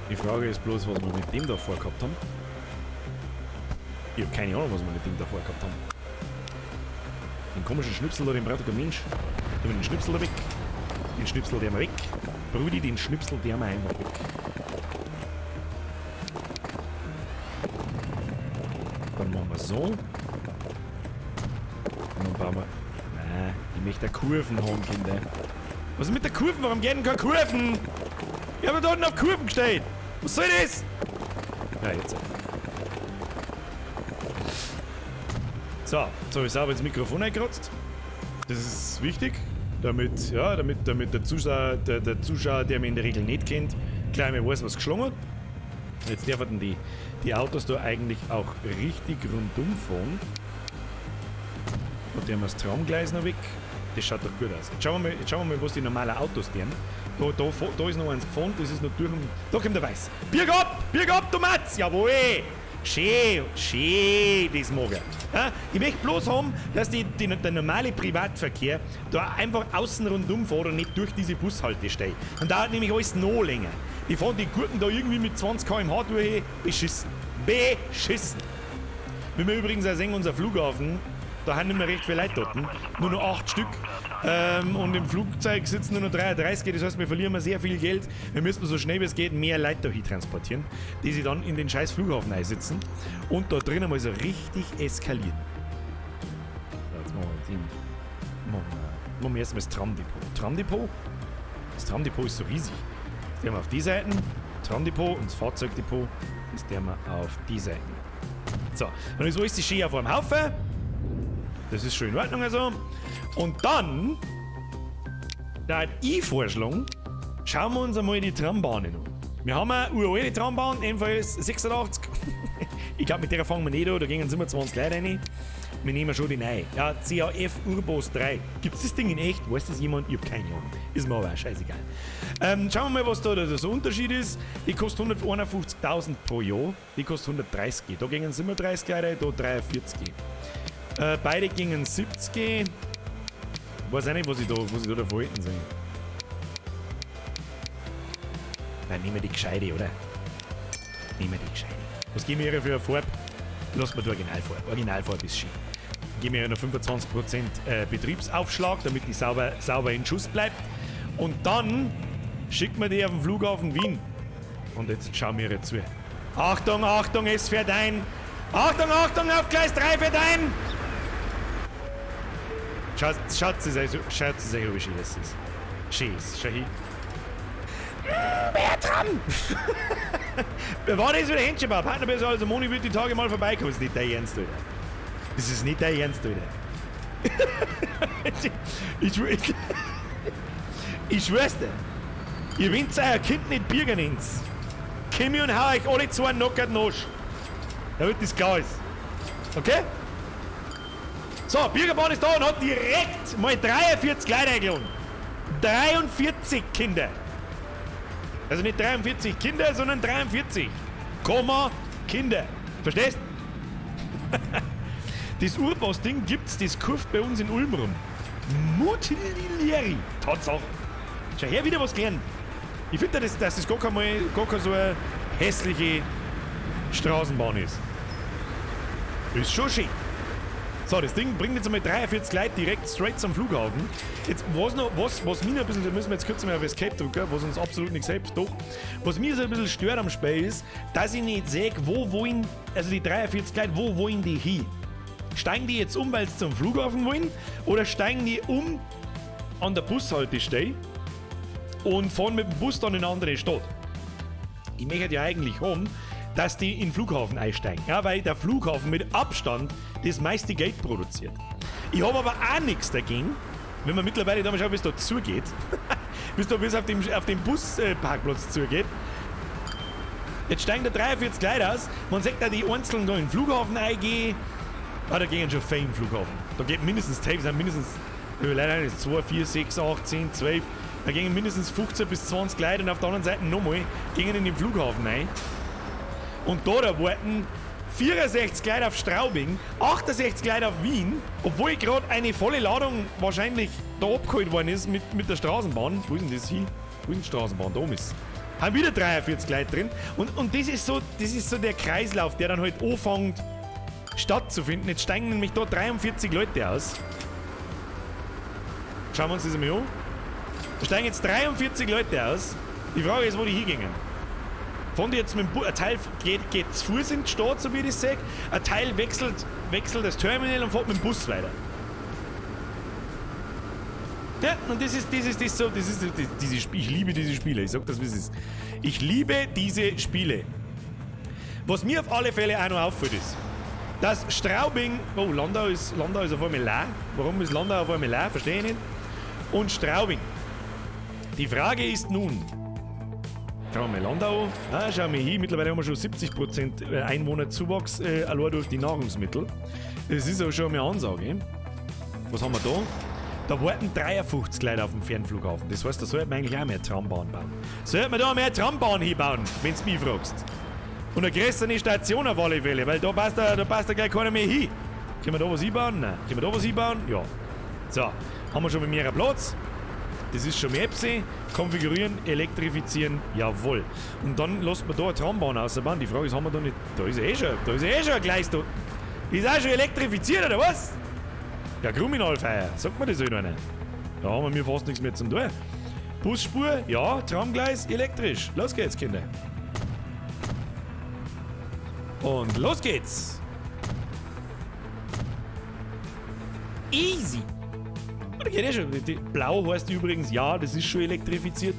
Die Frage ist bloß, was wir mit dem da vorgehabt haben. Ich hab keine Ahnung, was wir mit dem da vorgehabt haben. Den komischen Schnipsel da, den braucht kein Mensch. Den Schnipsel da weg. Den Schnipsel der mal weg. Brudi, den Schnipsel der mal einfach weg. Dann machen wir so. Und dann bauen wir... Nein, ich möchte Kurven haben, Kinder. Was ist mit der Kurven? Warum gehen denn keine Kurven? Ich hab da unten auf Kurven gestellt. Was soll das? Ja, jetzt. So, jetzt habe ich sauber ins Mikrofon eingekratzt. Das ist wichtig, damit, ja, damit der Zuschauer, der Zuschauer, der mich in der Regel nicht kennt, gleich mal weiß, was geschlagen hat. Jetzt dürfen die Autos da eigentlich auch richtig rundum fahren. Und die haben das Tramgleis noch weg. Das schaut doch gut aus. Jetzt schauen wir mal, was die normalen Autos tun. Da ist noch eins gefahren, das ist noch durch. Da kommt der Weiß. Birg ab! Birg ab, du Matz! Jawohl! Schön, schön, das mag ich. Ja, ich möchte bloß haben, dass der normale Privatverkehr da einfach außen rundum fährt und nicht durch diese Bushaltestelle. Und da dauert nämlich alles noch länger. Die fahren die Gurken da irgendwie mit 20 km/h durch. Beschissen. Beschissen. Wie wir übrigens auch sehen, unser Flughafen, da haben nicht mehr recht viele Leute dort. Nur noch 8 Stück. Und im Flugzeug sitzen nur noch 33, das heißt, wir verlieren sehr viel Geld. Wir müssen so schnell wie es geht mehr Leute da hin transportieren, die sich dann in den scheiß Flughafen einsitzen und da drinnen mal so richtig eskalieren. So, jetzt machen wir den. Machen wir erstmal das Tramdepot. Tramdepot? Das Tramdepot ist so riesig. Das der wir auf die Seiten. Tramdepot und das Fahrzeugdepot, das der wir auf die Seiten. So, und so ist die schön auf einem Haufen. Das ist schon in Ordnung also. Und dann, da hat ich vorschlagen, schauen wir uns einmal die Trambahnen an. Wir haben eine uralte Trambahn, MVS 86. Ich glaube, mit der fangen wir nicht an, da gingen 27 Leute rein. Wir nehmen schon die neue. Ja, CAF Urbos 3. Gibt's das Ding in echt? Weiß das jemand? Ich hab keine Ahnung. Ist mir aber auch scheißegal. Schauen wir mal, was da der so Unterschied ist. Die kostet 151.000 pro Jahr. Die kostet 130. Da gingen 37 Leute, da 43. Beide gingen 70. Weiß auch nicht, was ich da davor halten soll. Nein, nehmen wir die gescheite, oder? Nehmen wir die gescheite. Was geben wir ihr für eine Farbe? Lass mal die Originalfarbe. Originalfarbe ist schön. Geben wir ihr noch 25% Betriebsaufschlag, damit die sauber in Schuss bleibt. Und dann schicken wir die auf den Flughafen Wien. Und jetzt schauen wir ihr zu. Achtung, Achtung, es fährt ein! Achtung, Achtung, auf Gleis 3 fährt ein! Schaut es euch, wie schön das ist. Schön ist, schau hin. Bertram! War das wieder Händchenbau? Partnerbesser, also Moni wird die Tage mal vorbeikommen. Das ist nicht dein Ernst, Alter. Das ist nicht dein Ernst, Alter. Ich schwör's dir. Ihr wollt euer Kind nicht Birger nennt. Komm ich und hau euch alle zwei knockert Arsch. Damit das klar ist. Okay? So, Birgerbahn ist da und hat direkt mal 43 Leute eingeladen. 43 Kinder. Also nicht 43 Kinder, sondern 43. Komma Kinder. Verstehst? Das Urbos-Ding gibt's, das kurft bei uns in Ulm rum. Mutilieri. Tatsache. Schau her, wieder was gelernt. Ich finde, dass das gar keine so eine hässliche Straßenbahn ist. Ist schon schön. So, das Ding bringt jetzt einmal 43 Leute direkt straight zum Flughafen. Jetzt, was mich noch ein bisschen, da müssen wir jetzt kurz mal auf Escape drücken, was uns absolut nichts hilft, doch. Was mir so ein bisschen stört am Spiel ist, dass ich nicht sehe, wo wollen, also die 43 Leute, wo wollen die hin? Steigen die jetzt um, weil sie zum Flughafen wollen? Oder steigen die um an der Bushaltestelle und fahren mit dem Bus dann in eine andere Stadt? Ich möchte ja eigentlich haben, dass die in den Flughafen einsteigen. Ja, weil der Flughafen mit Abstand das meiste Geld produziert. Ich habe aber auch nichts dagegen, wenn man mittlerweile da mal schaut, wie es da zugeht. Wie es auf dem Busparkplatz zugeht. Jetzt steigen da 43 Leute aus. Man sieht da die Einzelnen da in den Flughafen eingehen. Ah, da gehen schon viele in den Flughafen. Da geht mindestens, sind mindestens, leider 2, 4, 6, 8, 10, 12. Da gehen mindestens 15 bis 20 Leute und auf der anderen Seite nochmal gehen in den Flughafen rein. Und da warten 64 Leute auf Straubing, 68 Leute auf Wien, obwohl gerade eine volle Ladung wahrscheinlich da abgeholt worden ist mit der Straßenbahn. Wo ist denn das hin? Wo ist denn die Straßenbahn? Da oben ist. Haben wieder 43 Leute drin. Und das ist so der Kreislauf, der dann halt anfängt stattzufinden. Jetzt steigen nämlich da 43 Leute aus. Schauen wir uns das einmal an. Da steigen jetzt 43 Leute aus. Die Frage ist, wo die hingehen. Von die jetzt mit dem Bus, ein Teil geht zu Fuß in die Stadt, so wie ich das sehe. Ein Teil wechselt das Terminal und fährt mit dem Bus weiter. Ja, und das ist so, ich liebe diese Spiele, ich sag das, wie es ist. Ich liebe diese Spiele. Was mir auf alle Fälle auch noch auffällt ist, dass Straubing, oh, Landau ist auf einmal leer. Warum ist Landau auf einmal leer? Verstehe ich nicht. Und Straubing. Die Frage ist nun, schauen wir mal Landau an. Ah, schauen wir hier. Mittlerweile haben wir schon 70% Einwohnerzuwachs, allein durch die Nahrungsmittel. Das ist auch schon eine Ansage. Was haben wir da? Da warten 53 Leute auf dem Fernflughafen. Das heißt, da sollte man eigentlich auch mehr Trambahn bauen. Sollte man da mehr Trambahn hinbauen, wenn du mich fragst. Und eine größere Station auf alle Fälle, weil da passt da gleich keiner mehr hin. Können wir da was hinbauen? Nein. Können wir da was hinbauen? Ja. So, haben wir schon mehr Platz. Das ist schon mehr Epsi. Konfigurieren, elektrifizieren, jawohl. Und dann lässt man da eine Trambahn ausbauen. Die Frage ist, haben wir da nicht. Da ist eh schon, ein Gleis da. Die ist auch schon elektrifiziert, oder was? Ja, Kriminalfeier. Sagt man das halt einer? Da haben wir fast nichts mehr zum tun. Busspur, ja, Tramgleis, elektrisch. Los geht's, Kinder. Und los geht's. Easy. Da geht eh schon. Blau heißt übrigens, ja, das ist schon elektrifiziert.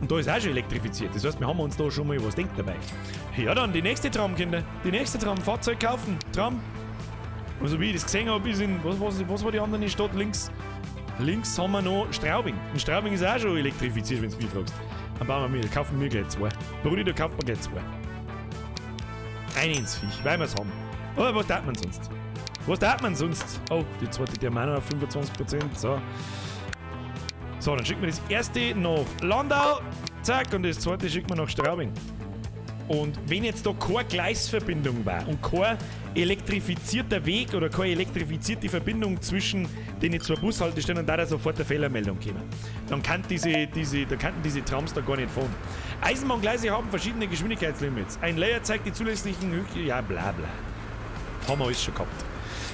Und da ist auch schon elektrifiziert. Das heißt, wir haben uns da schon mal was denkt dabei. Ja, dann die nächste Tram, Kinder. Die nächste Tram. Fahrzeug kaufen. Tram. Also wie ich das gesehen habe, ist in. Was war die andere Stadt links? Links haben wir noch Straubing. Und Straubing ist auch schon elektrifiziert, wenn du mich fragst. Dann bauen wir mir, kaufen wir gleich zwei. Brudi, da kauft man gleich zwei. Ein ins Viech, weil wir es haben. Aber was darf man sonst? Was darf man sonst? Oh, die zweite, die haben auch noch auf 25%. So. So, dann schicken wir das erste nach Landau. Zack, und das zweite schicken wir nach Straubing. Und wenn jetzt da keine Gleisverbindung war und kein elektrifizierter Weg oder keine elektrifizierte Verbindung zwischen den zwei Bushaltestellen, dann da sofort eine Fehlermeldung kommen. Dann kann da könnten diese Trams da gar nicht fahren. Eisenbahngleise haben verschiedene Geschwindigkeitslimits. Ein Layer zeigt die zulässigen Höhe, ja bla bla. Haben wir alles schon gehabt.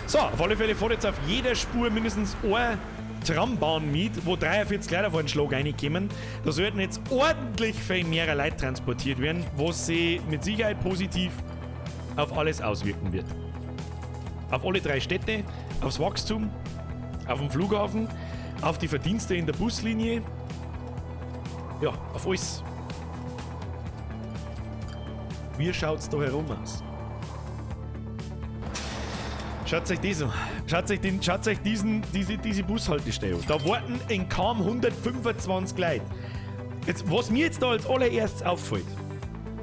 So, auf alle Fälle fährt jetzt auf jeder Spur mindestens eine Trambahn mit, wo 43 Leute auf einen Schlag reinkommen. Da sollten jetzt ordentlich viel mehr Leute transportiert werden, was sich mit Sicherheit positiv auf alles auswirken wird. Auf alle drei Städte, aufs Wachstum, auf den Flughafen, auf die Verdienste in der Buslinie. Ja, auf alles. Wie schaut's da herum aus? Schaut euch das an. Schaut euch diese Bushaltestelle an. Da warten in Cham 125 Leute. Jetzt, was mir jetzt da als allererstes auffällt,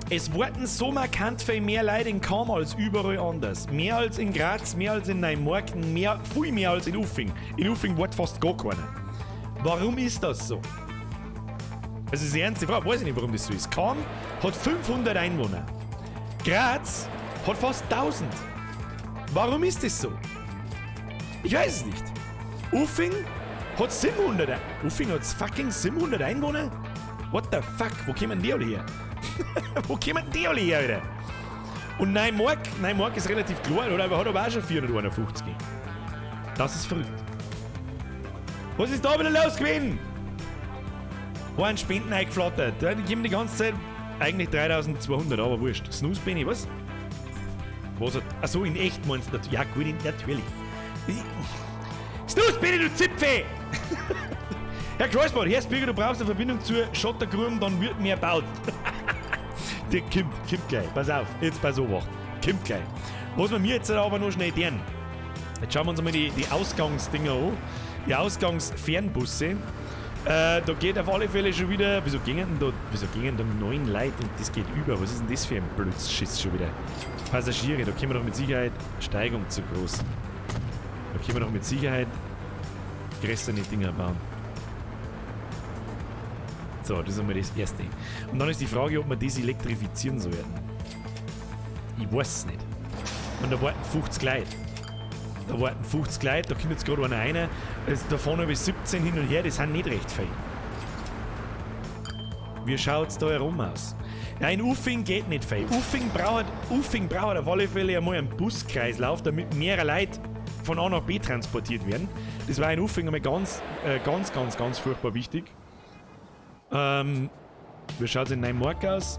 es warten so markant viel mehr Leute in Cham als überall anders. Mehr als in Graz, mehr als in Neumarkt, viel mehr als in Uffing. In Uffing wartet fast gar keiner. Warum ist das so? Das ist eine ernste Frage. Weiß ich nicht, warum das so ist. Cham hat 500 Einwohner. Graz hat fast 1000. Warum ist das so? Ich weiß es nicht. Uffing hat 700. Uffing hat fucking 700 Einwohner? What the fuck? Wo kommen die alle her? Wo kommen die alle her, Alter? Und Neumarkt ist relativ klein, oder? Aber hat aber auch schon 451. Das ist verrückt. Was ist da wieder los gewesen? Waren Spenden eingeflattert. Die kommen die ganze Zeit eigentlich 3200, aber wurscht. Snooze bin ich, was? Was hat. Achso, in echt meinst du? Ja, gut, natürlich. Snooze bin ich, du Zipfe! Herr Kreuzbad, Herr Speaker, du brauchst eine Verbindung zur Schottergrün, dann wird mehr gebaut. Der kommt gleich. Pass auf, jetzt pass auf. Kommt gleich. Was wir mir jetzt aber noch schnell tun. Jetzt schauen wir uns mal die Ausgangsdinger an. Die Ausgangsfernbusse. Da geht auf alle Fälle schon wieder. Wieso gingen denn da 9 Leute und das geht über? Was ist denn das für ein Blödschiss schon wieder? Passagiere, da können wir doch mit Sicherheit. Steigung zu groß. Da können wir doch mit Sicherheit größere Dinger bauen. So, das ist einmal das Erste. Und dann ist die Frage, ob wir das elektrifizieren sollten. Ich weiß es nicht. Und da warten 50 Leute. Da warten 50 Leute, da kommt jetzt gerade einer rein. Also da fahren habe ich 17 hin und her, das sind nicht recht viel. Wie schaut's da herum aus? Ja, in Uffing geht nicht viel. Uffing braucht auf alle Fälle einmal einen Buskreislauf, damit mehrere Leute von A nach B transportiert werden. Das war in Uffing einmal ganz, ganz, ganz, ganz furchtbar wichtig. Wie schaut's in Neumarkt aus?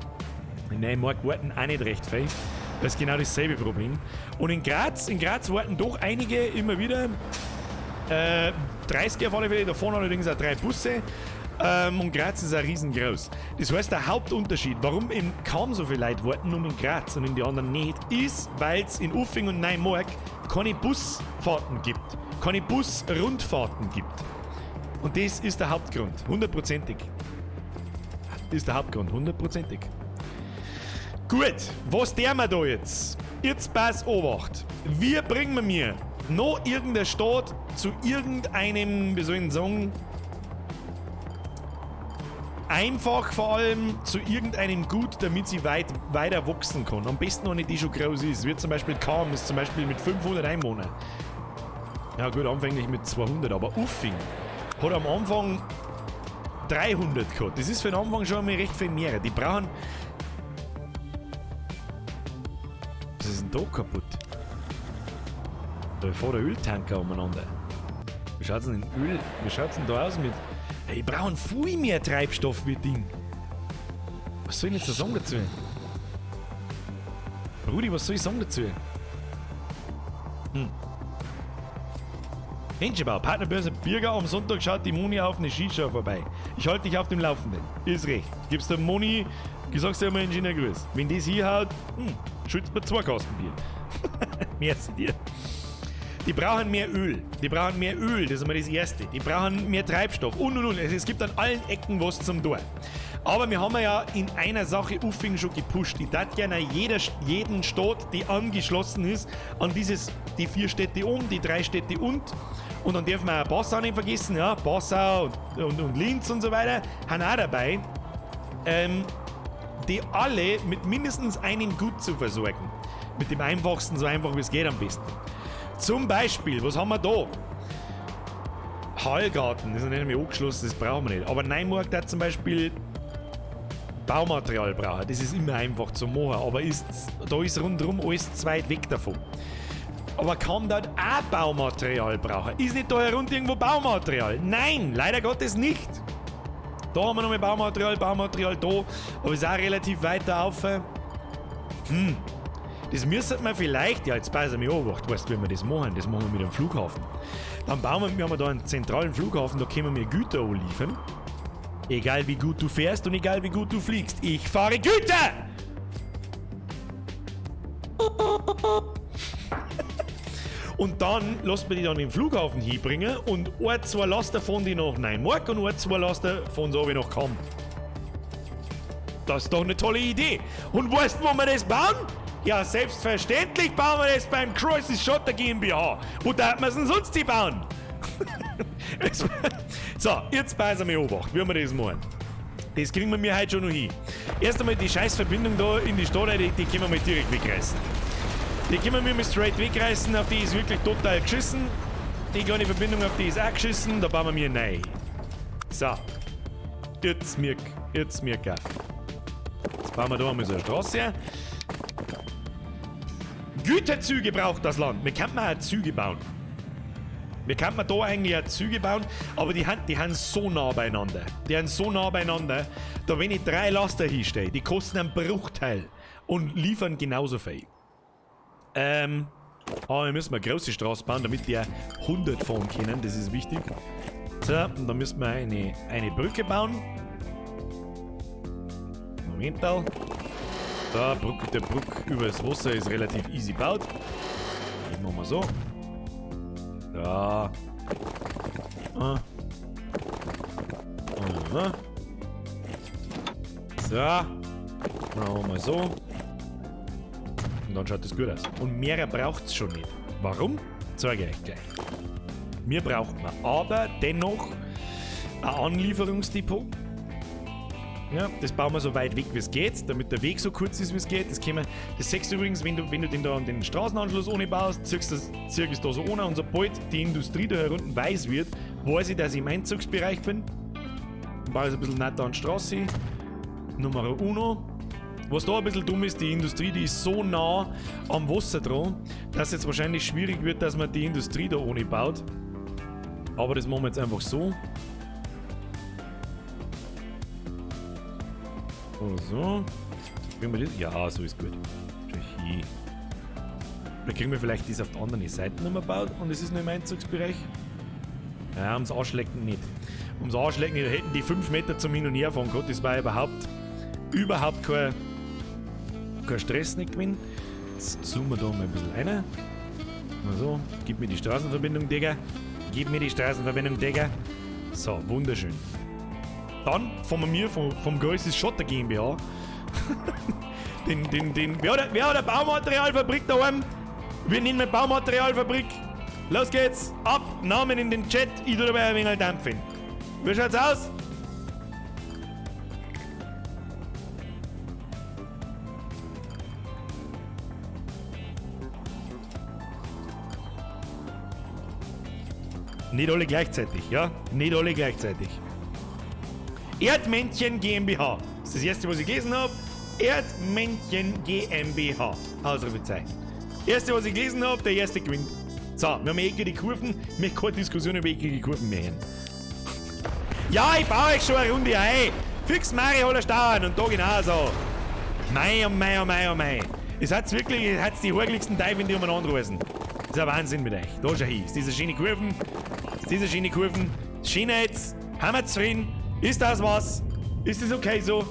In Neumarkt warten auch nicht recht viel. Das ist genau dasselbe Problem. Und in Graz warten doch einige immer wieder. 30 auf alle Fälle, da fahren allerdings auch 3 Busse. Und Graz ist auch riesengroß. Das heißt, der Hauptunterschied, warum in Cham so viele Leute warten und in Graz und in die anderen nicht, ist, weil es in Uffing und Neumarkt keine Busfahrten gibt. Keine Busrundfahrten gibt. Und das ist der Hauptgrund. Hundertprozentig. Das ist der Hauptgrund. Hundertprozentig. Gut, was tun wir da jetzt? Jetzt pass Obacht. Wir bringen mir noch irgendeine Stadt zu irgendeinem, wie soll ich denn sagen, einfach vor allem zu irgendeinem Gut, damit sie weiter wachsen kann. Am besten noch nicht, die schon groß ist. Wie zum Beispiel Cham ist zum Beispiel mit 500 Einwohnern. Ja gut, anfänglich mit 200, aber Uffing hat am Anfang 300 gehabt. Das ist für den Anfang schon einmal recht viel mehr. Die brauchen... Was ist denn da kaputt? Da fährt der Öltanker umeinander. Wie schaut's denn in Öl? Wie schaut's denn da aus mit... Hey, ich brauche viel mehr Treibstoff wie Ding. Was soll ich denn jetzt da sagen dazu? Rudi, was soll ich sagen dazu? Henschebau, Partnerbörse Birger, am Sonntag schaut die Moni auf eine Shisha vorbei. Ich halte dich auf dem Laufenden. Ist recht. Gibst der Moni, ich sag's dir immer, Ingenieur Grüß. Wenn das hier haut, schützt mir 2 Kasten Bier. Merci dir. Die brauchen mehr Öl. Die brauchen mehr Öl, das ist einmal das Erste. Die brauchen mehr Treibstoff und. Es gibt an allen Ecken was zum Tor. Aber wir haben ja in einer Sache Uffing schon gepusht. Ich darf gerne jeden Staat, die angeschlossen ist, an dieses, die 4 Städte um, die 3 Städte und. Und dann dürfen wir auch Passau nicht vergessen, ja, Passau und Linz und so weiter, haben auch dabei, die alle mit mindestens einem Gut zu versorgen. Mit dem einfachsten, so einfach wie es geht am besten. Zum Beispiel, was haben wir da? Hallgarten, das ist nicht mehr angeschlossen, das brauchen wir nicht. Aber Neumarkt hat zum Beispiel Baumaterial brauchen. Das ist immer einfach zu machen, aber da ist rundherum alles zu weit weg davon. Aber kann dort auch Baumaterial brauchen? Ist nicht da herunter irgendwo Baumaterial? Nein, leider Gottes nicht. Da haben wir nochmal Baumaterial, Baumaterial da, aber ist auch relativ weit da auf. Das müsste man vielleicht, ja jetzt pass mich an, weißt du, wie wir das machen? Das machen wir mit dem Flughafen. Dann bauen wir, wir haben da einen zentralen Flughafen, da können wir Güter anliefern. Egal wie gut du fährst und egal wie gut du fliegst. Ich fahre Güter! Und dann lässt man die dann im Flughafen hinbringen und ein, zwei Laster fahren die nach Neumarkt und ein, zwei Laster fahren so wie nach Cham. Das ist doch eine tolle Idee. Und weißt du, wo wir das bauen? Ja, selbstverständlich bauen wir das beim Crisis Schotter GmbH. Wo darf man es denn sonst die bauen? So, jetzt pass mal Obacht, wie wir das machen. Das kriegen wir mir heute schon noch hin. Erst einmal die scheiß Verbindung da in die Stadt, die können wir mal direkt wegreißen. Die können wir mal straight wegreißen, auf die ist wirklich total geschissen. Die kleine Verbindung, auf die ist auch geschissen, da bauen wir mir neu. So. Jetzt mir auf. Jetzt bauen wir da einmal so eine Straße her. Güterzüge braucht das Land. Wir könnten auch Züge bauen. Wir könnten da eigentlich auch Züge bauen, aber die haben so nah beieinander. Die haben so nah beieinander, da wenn ich 3 Laster hinstelle, die kosten einen Bruchteil und liefern genauso viel. Aber wir müssen eine große Straße bauen, damit die auch 100 fahren können, das ist wichtig. So, und dann müssen wir eine Brücke bauen. Momental. Da, der Brücke über das Wasser ist relativ easy gebaut. Das machen wir so. Da. Ah. Aha. So. Machen wir so. Und dann schaut das gut aus. Und mehrer braucht's schon nicht. Warum? Zeige ich euch gleich. Mir braucht man aber dennoch ein Anlieferungsdepot. Ja, das bauen wir so weit weg, wie es geht, damit der Weg so kurz ist, wie es geht. Das, das siehst du übrigens, wenn du den da an den Straßenanschluss ohne baust, ziehst du das da so ohne und sobald die Industrie da herunten weiß wird, weiß ich, dass ich im Einzugsbereich bin. Dann baue ich es ein bisschen netter an die Straße. Nummer uno. Was da ein bisschen dumm ist, die Industrie, die ist so nah am Wasser dran, dass es jetzt wahrscheinlich schwierig wird, dass man die Industrie da ohne baut. Aber das machen wir jetzt einfach so. Oder so. Kriegen wir das? Ja, so ist gut. Da kriegen wir vielleicht das auf der anderen Seite nochmal gebaut und es ist nur im Einzugsbereich. Ja, ums Arschlecken nicht. Ums Arschlecken nicht, da hätten die 5 Meter zum Hin- und Herfahren gehabt. Das war überhaupt kein Stress nicht gewesen. Jetzt zoomen wir da mal ein bisschen rein. Mal so, gib mir die Straßenverbindung, Digga. Gib mir die Straßenverbindung, Digga. So, wunderschön. Dann von mir, vom Größtes Schotter GmbH. Wer hat eine Baumaterialfabrik daheim? Wir nehmen eine Baumaterialfabrik. Los geht's. Ab, Namen in den Chat. Ich tue dabei ein wenig dampfen. Wie schaut's aus? Nicht alle gleichzeitig, ja? Nicht alle gleichzeitig. Erdmännchen GmbH. Das ist das erste, was ich gelesen habe. Erdmännchen GmbH. Ausrufezeichen. Erste, was ich gelesen habe, der erste gewinnt. So, wir haben eckige Kurven. Ich möchte keine Diskussion über eckige Kurven mehr hören. Ja, ich baue euch schon eine Runde ein. Fix Mari Hollerstauern und da genauso. Mei, oh mei, oh mei, oh mei. Es hat wirklich, es hat die horgeligsten Teufel, die umeinander reisen. Das ist ein Wahnsinn mit euch. Da schau hin. Ist diese schöne Kurven. Ist diese schöne Kurven. Schön jetzt. Haben wir zufrieden? Ist das was? Ist das okay so?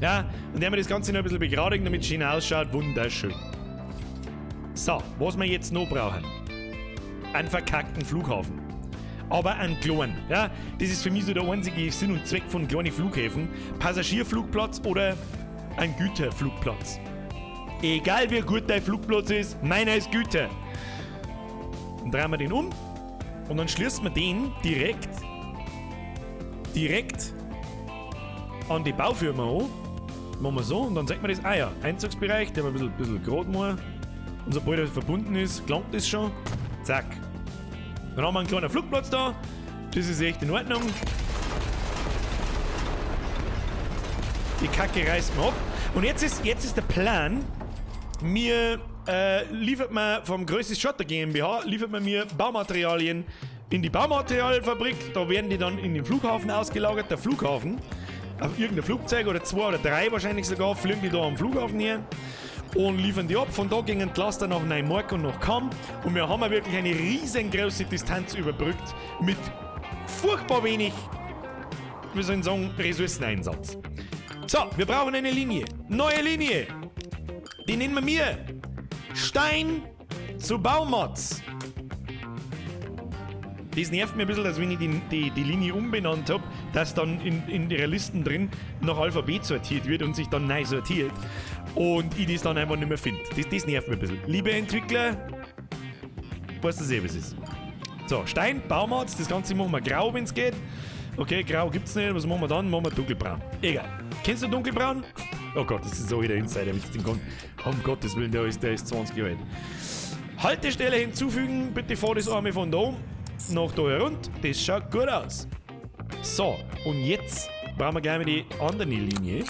Ja, und dann haben wir das Ganze noch ein bisschen begradigen, damit es schön ausschaut. Wunderschön. So, was wir jetzt noch brauchen. Einen verkackten Flughafen. Aber einen kleinen. Ja, das ist für mich so der einzige Sinn und Zweck von kleinen Flughäfen. Passagierflugplatz oder ein Güterflugplatz. Egal wie gut dein Flugplatz ist, meiner ist Güter. Dann drehen wir den um und dann schließen wir den direkt an die Baufirma an. Machen wir so und dann sagt man das, ah ja, Einzugsbereich, der wir ein bisschen gerade machen. Und sobald er verbunden ist, gelangt das schon. Zack. Dann haben wir einen kleinen Flugplatz da. Das ist echt in Ordnung. Die Kacke reißt man ab. Und jetzt ist der Plan, mir liefert man vom Größtes Schotter GmbH, liefert man mir Baumaterialien in die Baumaterialfabrik. Da werden die dann in den Flughafen ausgelagert. Der Flughafen, auf irgendein Flugzeug oder 2 oder 3 wahrscheinlich sogar, fliegen die da am Flughafen her und liefern die ab. Von da gingen die Laster nach Neumarkt und nach Cham. Und wir haben ja wirklich eine riesengroße Distanz überbrückt mit furchtbar wenig, wie soll ich sagen, Ressourceneinsatz. So, wir brauchen eine Linie. Neue Linie. Die nennen wir mir Stein zu Baumatz. Das nervt mir ein bisschen, dass wenn ich die Linie umbenannt hab, dass dann in ihrer Listen drin nach Alphabet sortiert wird und sich dann neu sortiert. Und ich das dann einfach nicht mehr finde. Das nervt mir ein bisschen. Liebe Entwickler, weißt du eh, was es ist. So, Stein, Baumatz, das Ganze machen wir grau, wenn's geht. Okay, grau gibt's nicht. Was machen wir dann? Machen wir dunkelbraun. Egal. Kennst du dunkelbraun? Oh Gott, das ist so wieder Insider, wenn's den kommt. Um Gottes Willen, der ist 20 Jahre alt. Haltestelle hinzufügen, bitte fahr das einmal von da oben nach da herunter. Das schaut gut aus. So, und jetzt brauchen wir gleich mal die andere Linie.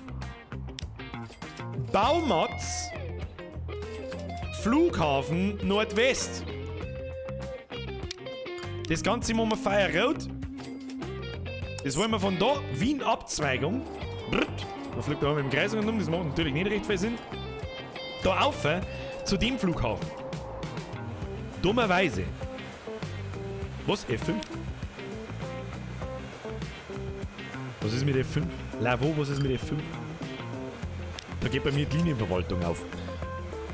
Baumatz, Flughafen Nordwest. Das Ganze machen wir Fire Road. Das wollen wir von da, Wien Abzweigung. Brrt, da fliegt er mit dem Kreis um, das macht natürlich nicht recht viel Sinn. Da auf zu dem Flughafen. Dummerweise. Was? F5? Was ist mit F5? Lavo, was ist mit F5? Da geht bei mir die Linienverwaltung auf.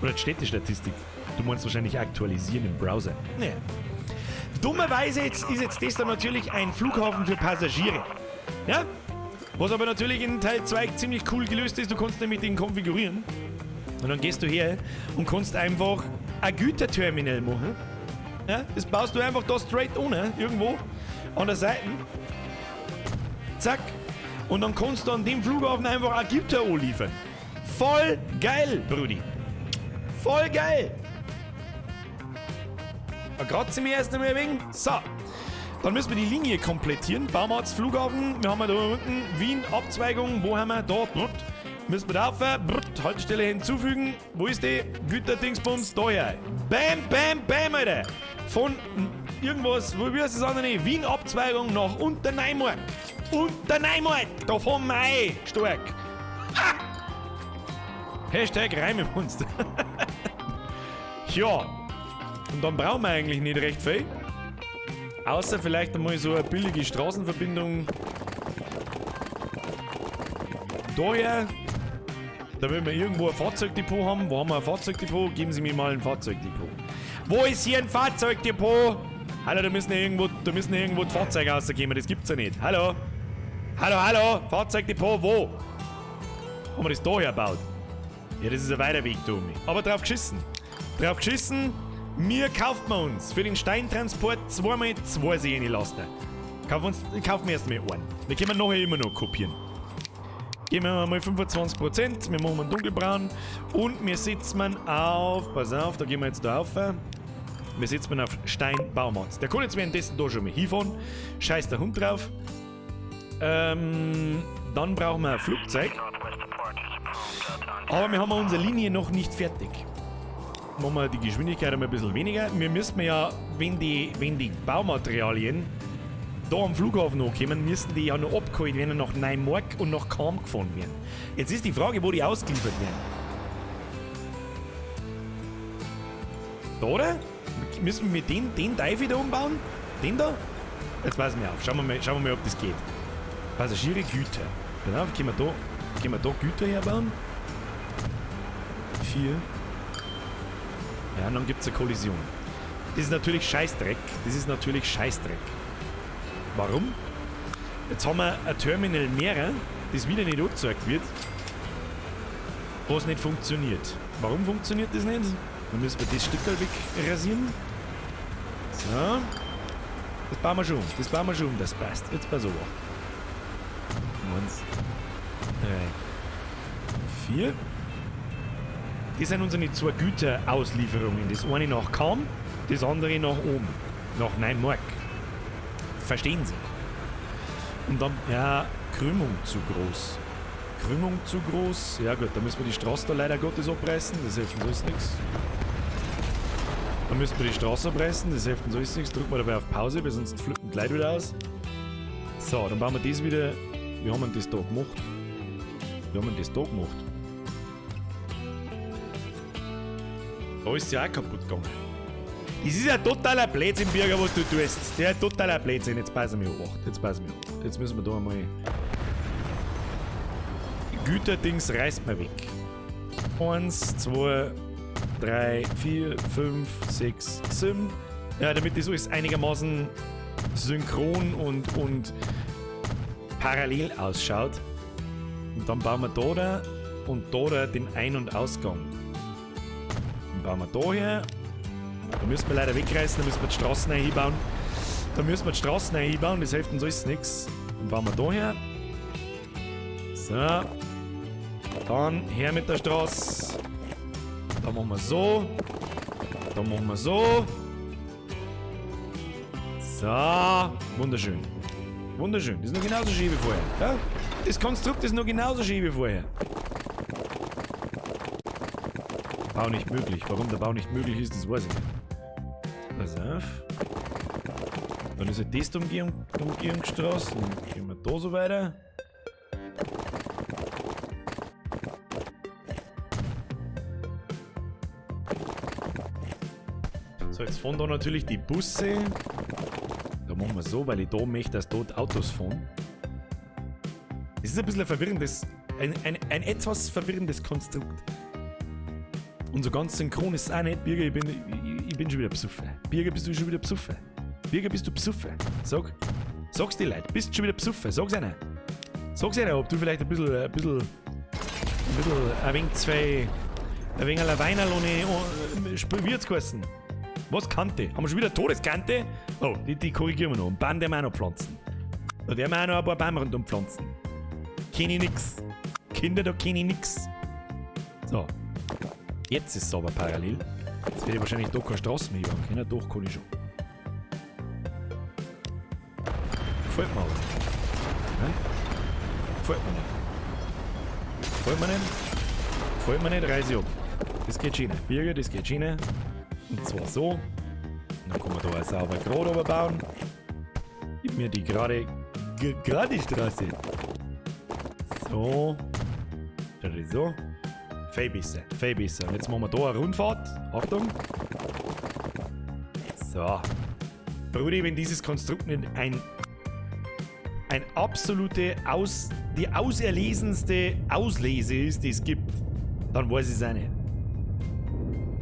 Oder die Städtestatistik. Du meinst wahrscheinlich aktualisieren im Browser. Nee. Dummerweise ist jetzt das dann natürlich ein Flughafen für Passagiere. Ja? Was aber natürlich in Teil 2 ziemlich cool gelöst ist, du kannst nämlich den konfigurieren. Und dann gehst du her und kannst einfach ein Güterterminal machen. Ja? Das baust du einfach da straight ohne, irgendwo an der Seite. Zack. Und dann kannst du an dem Flughafen einfach ein Güter anliefern. Voll geil, Brudi. Voll geil. Da kratze ich mich erst einmal ein wenig. So. Dann müssen wir die Linie komplettieren. Baumatz, Flughafen. Wir haben ja da unten Wien, Abzweigung. Wo haben wir? Da. Brut. Müssen wir da rauf. Brut. Haltestelle hinzufügen. Wo ist die? Güterdingsbums. Da her. Bam, bam, bam, Alter. Von irgendwas, wo wie heißt das andere? Wien, Abzweigung nach Unterneumarkt. Unterneumarkt. Da fahren wir ein. Stark. Ha! Hashtag Reimemonster. Ja. Und dann brauchen wir eigentlich nicht recht viel. Außer vielleicht einmal so eine billige Straßenverbindung. Daher, da wenn wir irgendwo ein Fahrzeugdepot haben. Wo haben wir ein Fahrzeugdepot? Geben Sie mir mal ein Fahrzeugdepot. Wo ist hier ein Fahrzeugdepot? Hallo, da müssen ja irgendwo, die Fahrzeuge rausgehen. Das gibt's ja nicht. Hallo? Hallo, hallo? Fahrzeugdepot, wo? Haben wir das da hergebaut? Ja, das ist ein weiter Weg, du. Aber drauf geschissen. Drauf geschissen. Mir kauft man uns für den Steintransport 2x2 Sehne-Laster. Kaufen wir erstmal einen. Wir können nachher immer noch kopieren. Geben wir mal 25%, wir machen einen dunkelbraun und wir setzen auf, pass auf, da gehen wir jetzt da auf. Wir setzen auf Steinbaumatz. Der kann jetzt währenddessen da schon mal hinfahren. Scheiß der Hund drauf. Dann brauchen wir ein Flugzeug. Aber wir haben unsere Linie noch nicht fertig. Machen wir die Geschwindigkeit einmal ein bisschen weniger. Wir müssen ja, wenn die Baumaterialien da am Flughafen ankommen, müssen die ja noch abgeholt werden, nach Neumark und nach Cham gefahren werden. Jetzt ist die Frage, wo die ausgeliefert werden. Da, oder? Müssen wir den Teufel da umbauen? Den da? Jetzt passen wir auf. Schauen wir mal, ob das geht. Passagiere, Güter. Genau, können wir da Güter herbauen? 4. Ja, und dann gibt es eine Kollision. Das ist natürlich Scheißdreck. Das ist natürlich Scheißdreck. Warum? Jetzt haben wir ein Terminal mehr, das wieder nicht angezeigt wird, was nicht funktioniert. Warum funktioniert das nicht? Dann müssen wir das Stück wegrasieren. So. Das bauen wir schon um. Das bauen wir schon um, das passt. Jetzt pass auf. 1, 3, 4. Das sind unsere zwei Güterauslieferungen. Das eine nach Cham, das andere nach oben. Nach Neumark. Verstehen Sie? Und dann, ja, Krümmung zu groß. Krümmung zu groß. Ja gut, da müssen wir die Straße da leider Gottes abreißen. Das hilft uns alles nichts. Da müssen wir die Straße abreißen. Das hilft uns alles nichts. Drücken wir dabei auf Pause, weil sonst flippen die Leute wieder aus. So, dann bauen wir das wieder. Wie haben wir das da gemacht? Wie haben wir das da gemacht? Da ist ja auch kaputt gegangen. Das ist ja totaler Blödsinn, Birger, was du tust. Der ist totaler Blödsinn. Jetzt passen wir auf. Jetzt passen wir auf. Jetzt müssen wir da einmal. Güterdings reißt mir weg. 1, 2, 3, 4, 5, 6, 7. Ja, damit das alles einigermaßen synchron und parallel ausschaut. Und dann bauen wir da und da den Ein- und Ausgang. Dann bauen wir da her. Da müssen wir leider wegreißen, da müssen wir die Straßen einbauen. Da müssen wir die Straßen einbauen, das hilft uns alles nichts. Dann bauen wir da her. So. Dann her mit der Straße. Da machen wir so. Da machen wir so. So. Wunderschön. Wunderschön. Das ist noch genauso schön wie vorher. Ja? Das Konstrukt ist noch genauso schön wie vorher. Bau nicht möglich. Warum der Bau nicht möglich ist, das weiß ich nicht. Pass auf. Dann ist halt das die Umgehungsstraße. Dann gehen wir da so weiter. So, jetzt fahren da natürlich die Busse. Da machen wir so, weil ich da möchte, dass dort Autos fahren. Es ist ein bisschen ein verwirrendes, ein etwas verwirrendes Konstrukt. Und so ganz synchron ist es auch nicht. Birger, ich bin schon wieder besoffen. Birger, bist du schon wieder besoffen? Birger, bist du besoffen? Sag. Sag's die Leute, bist du schon wieder besoffen? Sag's einer. Sag's einer, ob du vielleicht ein bisschen, ein wenig zwei, ein wenig ein Weinerl ohne, wie hat's geheißen? Was Kante? Haben wir schon wieder Todeskante? Oh, die korrigieren wir noch. Und Baum werden wir auch noch pflanzen. Da werden wir auch noch ein paar Bäume rundum pflanzen. Kenn ich nix. Kinder, da kenn ich nix. So. Jetzt ist es aber parallel. Jetzt werde ich wahrscheinlich da keine Straße mehr bauen können. Doch, kann ich schon. Gefällt mir aber. Ne? Gefällt mir nicht. Gefällt mir nicht. Gefällt mir nicht, reiß ich ab. Das geht schon. Birger, das geht schon. Und zwar so. Und dann kann man da auch sauber gerade runterbauen. Gib mir die gerade Straße. So. So. Viel besser, viel besser. Und jetzt machen wir da eine Rundfahrt. Achtung. So. Brudi, wenn dieses Konstrukt nicht ein absolute, die auserlesenste Auslese ist, die es gibt, dann weiß ich es auch nicht.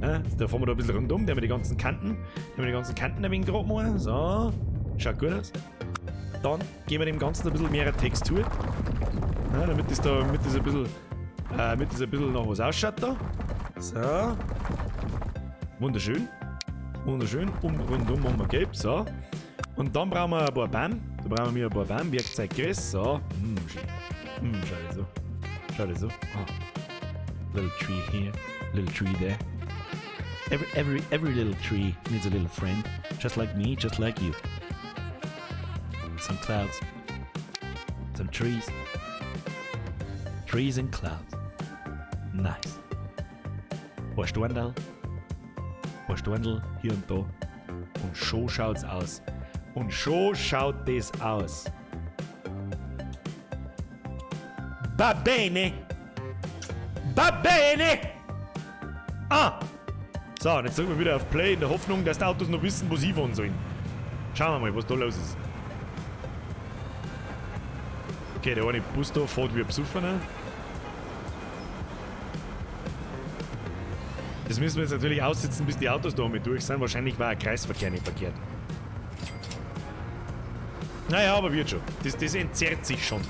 Ja, da fahren wir da ein bisschen rundum, da haben wir die ganzen Kanten. Da haben wir die ganzen Kanten ein wenig gerade machen. So. Schaut gut aus. Dann geben wir dem Ganzen ein bisschen mehr Textur. Ja, damit das ein bisschen nach was ausschaut da. So. Wunderschön. Wunderschön. Rundum machen wir gelb. So. Und dann brauchen wir ein paar Bäume. Da brauchen wir ein paar Bäume. Werkzeug Gräs. So. Schön. Schau dir so. Schau dir so. Ah. Little tree here. Little tree there. Every little tree needs a little friend. Just like me, just like you. Some clouds. Some trees. Trees and clouds. Nice. Paar Storndal. Ein paar Storndl hier und da. Und schon schaut's aus. Und schon schaut das aus. Va bene! Va bene! Ah! So, und jetzt drücken wir wieder auf Play in der Hoffnung, dass die Autos noch wissen, wo sie fahren sollen. Schauen wir mal, was da los ist. Okay, der eine Bus da fährt wie ein Besoffener. Das müssen wir jetzt natürlich aussitzen, bis die Autos da mit durch sind. Wahrscheinlich war ein Kreisverkehr nicht verkehrt. Naja, aber wird schon. Das entzerrt sich schon.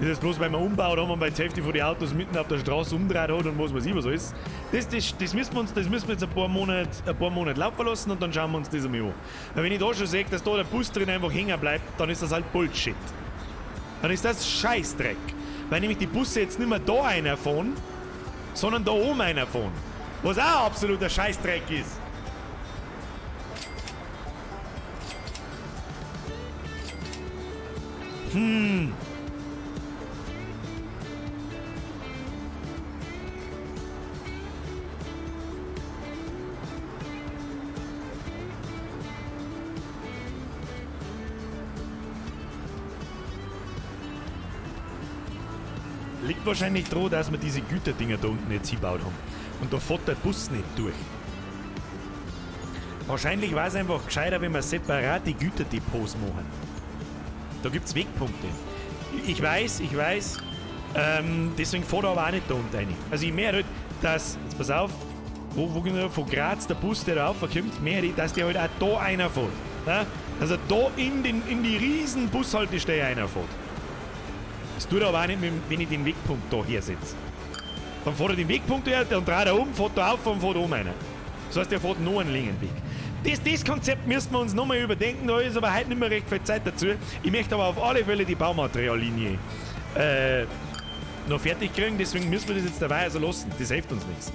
Das ist bloß, weil man umbaut haben und weil die Hälfte von den Autos mitten auf der Straße umdreht hat und was weiß ich was alles. Das müssen wir uns, das müssen wir jetzt ein paar Monate laufen lassen und dann schauen wir uns das einmal an. Weil wenn ich da schon sehe, dass da der Bus drin einfach hängen bleibt, dann ist das halt Bullshit. Dann ist das Scheißdreck. Weil nämlich die Busse jetzt nicht mehr da einer fahren, sondern da oben einer fahren. Was auch absoluter Scheißdreck ist. Liegt wahrscheinlich dran, dass wir diese Güterdinger da unten jetzt hingebaut haben. Und da fährt der Bus nicht durch. Wahrscheinlich war es einfach gescheiter, wenn wir separat die Güterdepots machen. Da gibt's Wegpunkte. Ich weiß. Deswegen fährt er aber auch nicht da unten rein. Also ich merke halt, dass, jetzt pass auf, wo genau von Graz der Bus, der da raufkommt, merke ich, dass der halt auch da einer fährt. Ja? Dass er da in die riesen Bushaltestelle einer fährt. Das tut er aber auch nicht, wenn ich den Wegpunkt da hersetze. Dann fährt er den Wegpunkt her, dann dreht er um, fährt da auf und fährt um einer. Das heißt, er fährt nur einen längeren Weg. Das Konzept müssen wir uns nochmal überdenken, da ist aber heute nicht mehr recht viel Zeit dazu. Ich möchte aber auf alle Fälle die Baumateriallinie noch fertig kriegen, deswegen müssen wir das jetzt dabei also lassen. Das hilft uns nichts.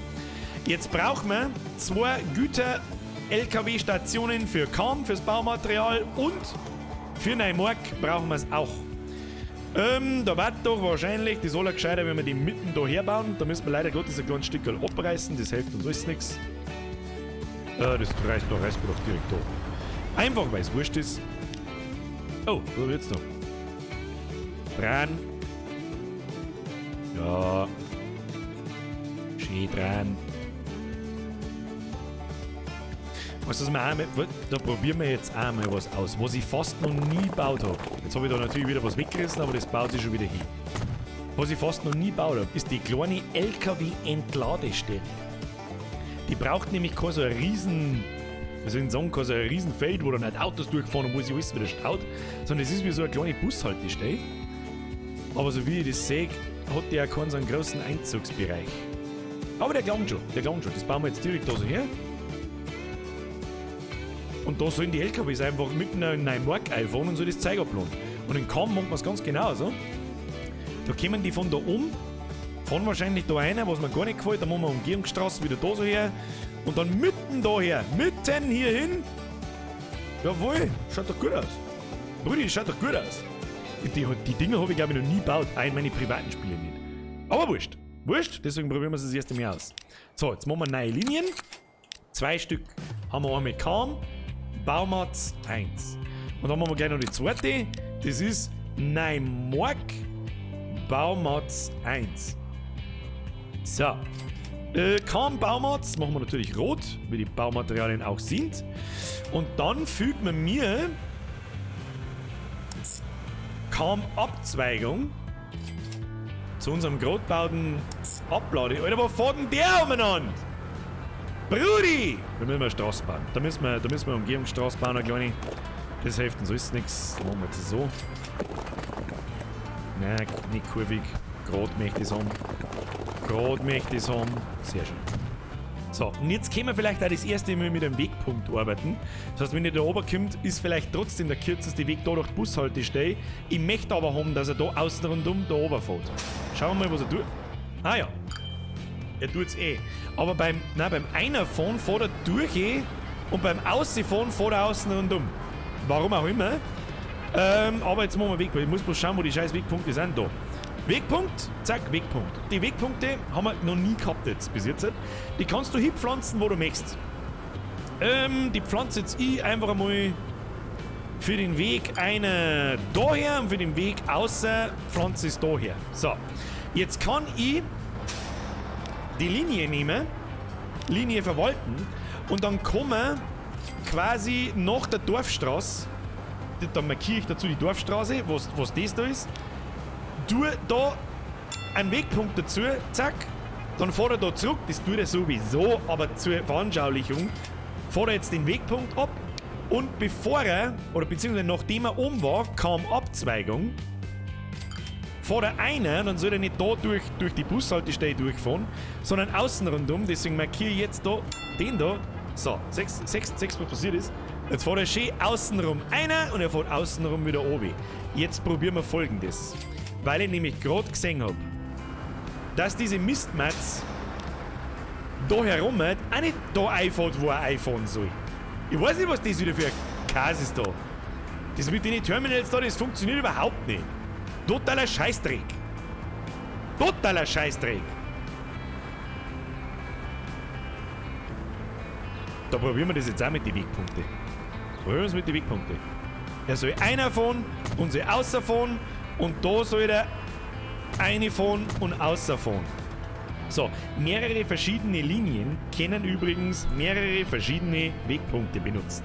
Jetzt brauchen wir 2 Güter-LKW-Stationen für Kam, fürs Baumaterial und für Neumarkt brauchen wir es auch. Da wird doch wahrscheinlich das aller gescheiter, wenn wir die mitten da herbauen. Da müssen wir leider Gottes ein kleines Stück abreißen, das hilft uns alles nichts. Das reißt doch direkt da. Einfach, weil es wurscht ist. Oh, wo wird's noch? Dran. Ja. Schön dran. Was das wir auch mit, da probieren wir jetzt auch mal was aus, was ich fast noch nie gebaut habe. Jetzt habe ich da natürlich wieder was weggerissen, aber das baut sich schon wieder hin. Was ich fast noch nie gebaut habe, ist die kleine LKW-Entladestelle. Die braucht nämlich kein so ein riesen, wie soll ich sagen, kein so ein riesen Feld, wo dann halt Autos durchfahren und wo sich alles wieder staut, sondern es ist wie so eine kleine Bushaltestelle. Aber so wie ich das sehe, hat der auch keinen so einen großen Einzugsbereich. Aber der klangt schon, Das bauen wir jetzt direkt da so her. Und da sollen die LKWs einfach mitten in Neumarkt einfahren und so das Zeug abladen. Und in Kamm macht man es ganz genauso. Da kommen die von da um, fahren wahrscheinlich da rein, was mir gar nicht gefällt, dann machen wir Umgehungsstraße wieder da so her und dann mitten da her, mitten hier hin. Jawohl, schaut doch gut aus. Brudi, schaut doch gut aus. Die Dinger habe ich glaube ich noch nie gebaut, auch in meine privaten Spiele nicht. Aber wurscht, deswegen probieren wir es das erste Mal aus. So, jetzt machen wir neue Linien. 2 Stück haben wir einmal Kam, Baumatz 1. Und dann machen wir gleich noch die zweite. Das ist Neumarkt, Baumatz 1. So. Kam Baumatz machen wir natürlich rot, wie die Baumaterialien auch sind. Und dann fügt man mir Kam Abzweigung zu unserem grotbauten Ablade. Alter, wo fährt denn der umeinander? Brudi! Da müssen wir eine Straße bauen. Da müssen wir Umgehungsstraße bauen, eine kleine. Das hilft uns alles nichts. Das machen wir jetzt so. Nein, nicht kurvig. Gerade möchte ich es haben. Gerade möchte ich es haben. Sehr schön. So, und jetzt können wir vielleicht auch das erste Mal mit einem Wegpunkt arbeiten. Das heißt, wenn ihr da oben kommt, ist vielleicht trotzdem der kürzeste Weg da durch die Bushaltestelle. Ich möchte aber haben, dass er da außen rundum da oben fährt. Schauen wir mal, was er tut. Ah ja. Er tut's eh. Aber beim Einerfahren fährt er durch eh und beim Ausfahren fährt er außen rundum. Warum auch immer. Aber jetzt machen wir Wegpunkt. Ich muss bloß schauen, wo die scheiß Wegpunkte sind da. Wegpunkt, zack, Wegpunkt. Die Wegpunkte haben wir noch nie gehabt jetzt, bis jetzt. Die kannst du hinpflanzen, wo du möchtest. Die pflanze jetzt ich einfach einmal für den Weg eine daher und für den Weg außer pflanze es daher. So, jetzt kann ich die Linie nehmen, Linie verwalten und dann komme quasi nach der Dorfstraße, dann markiere ich dazu die Dorfstraße, was das da ist, tue da einen Wegpunkt dazu, zack, dann fährt er da zurück, das tut er sowieso, aber zur Veranschaulichung, fährt er jetzt den Wegpunkt ab und bevor er, oder beziehungsweise nachdem er oben war, kam Abzweigung, fährt er einer, dann soll er nicht da durch die Bushaltestelle durchfahren, sondern außen rundum, deswegen markiere ich jetzt da den da. So, 6, 6, 6, was passiert ist. Jetzt fährt er schön außenrum einer und er fährt außenrum wieder oben. Jetzt probieren wir Folgendes. Weil ich nämlich gerade gesehen hab, dass diese Mistmats da herum auch nicht da einfahrt, wo er einfahren soll. Ich weiß nicht, was das wieder für ein Chaos ist da. Das mit den Terminals da, das funktioniert überhaupt nicht. Totaler Scheißdreck. Totaler Scheißdreck. Da probieren wir das jetzt auch mit den Wegpunkten. Probieren wir es mit den Wegpunkten. Er soll einer fahren und soll außer fahren und da soll er eine fahren und außer fahren. So, mehrere verschiedene Linien können übrigens mehrere verschiedene Wegpunkte benutzen.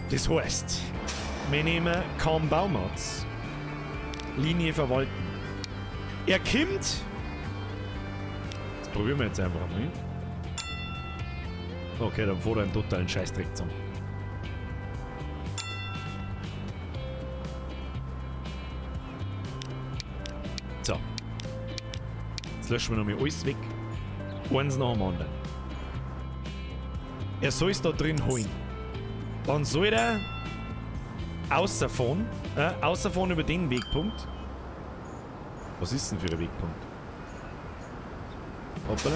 Das heißt, wir nehmen Kam Baumatz, Linie verwalten. Er kommt. Das probieren wir jetzt einfach mal. Okay, dann fährt er einen totalen Scheißdreck zusammen. So. Jetzt löschen wir nochmal alles weg. Eins nach dem anderen. Er soll es da drin holen. Dann soll er außerfahren. Außerfahren über den Wegpunkt. Was ist denn für ein Wegpunkt? Hoppala.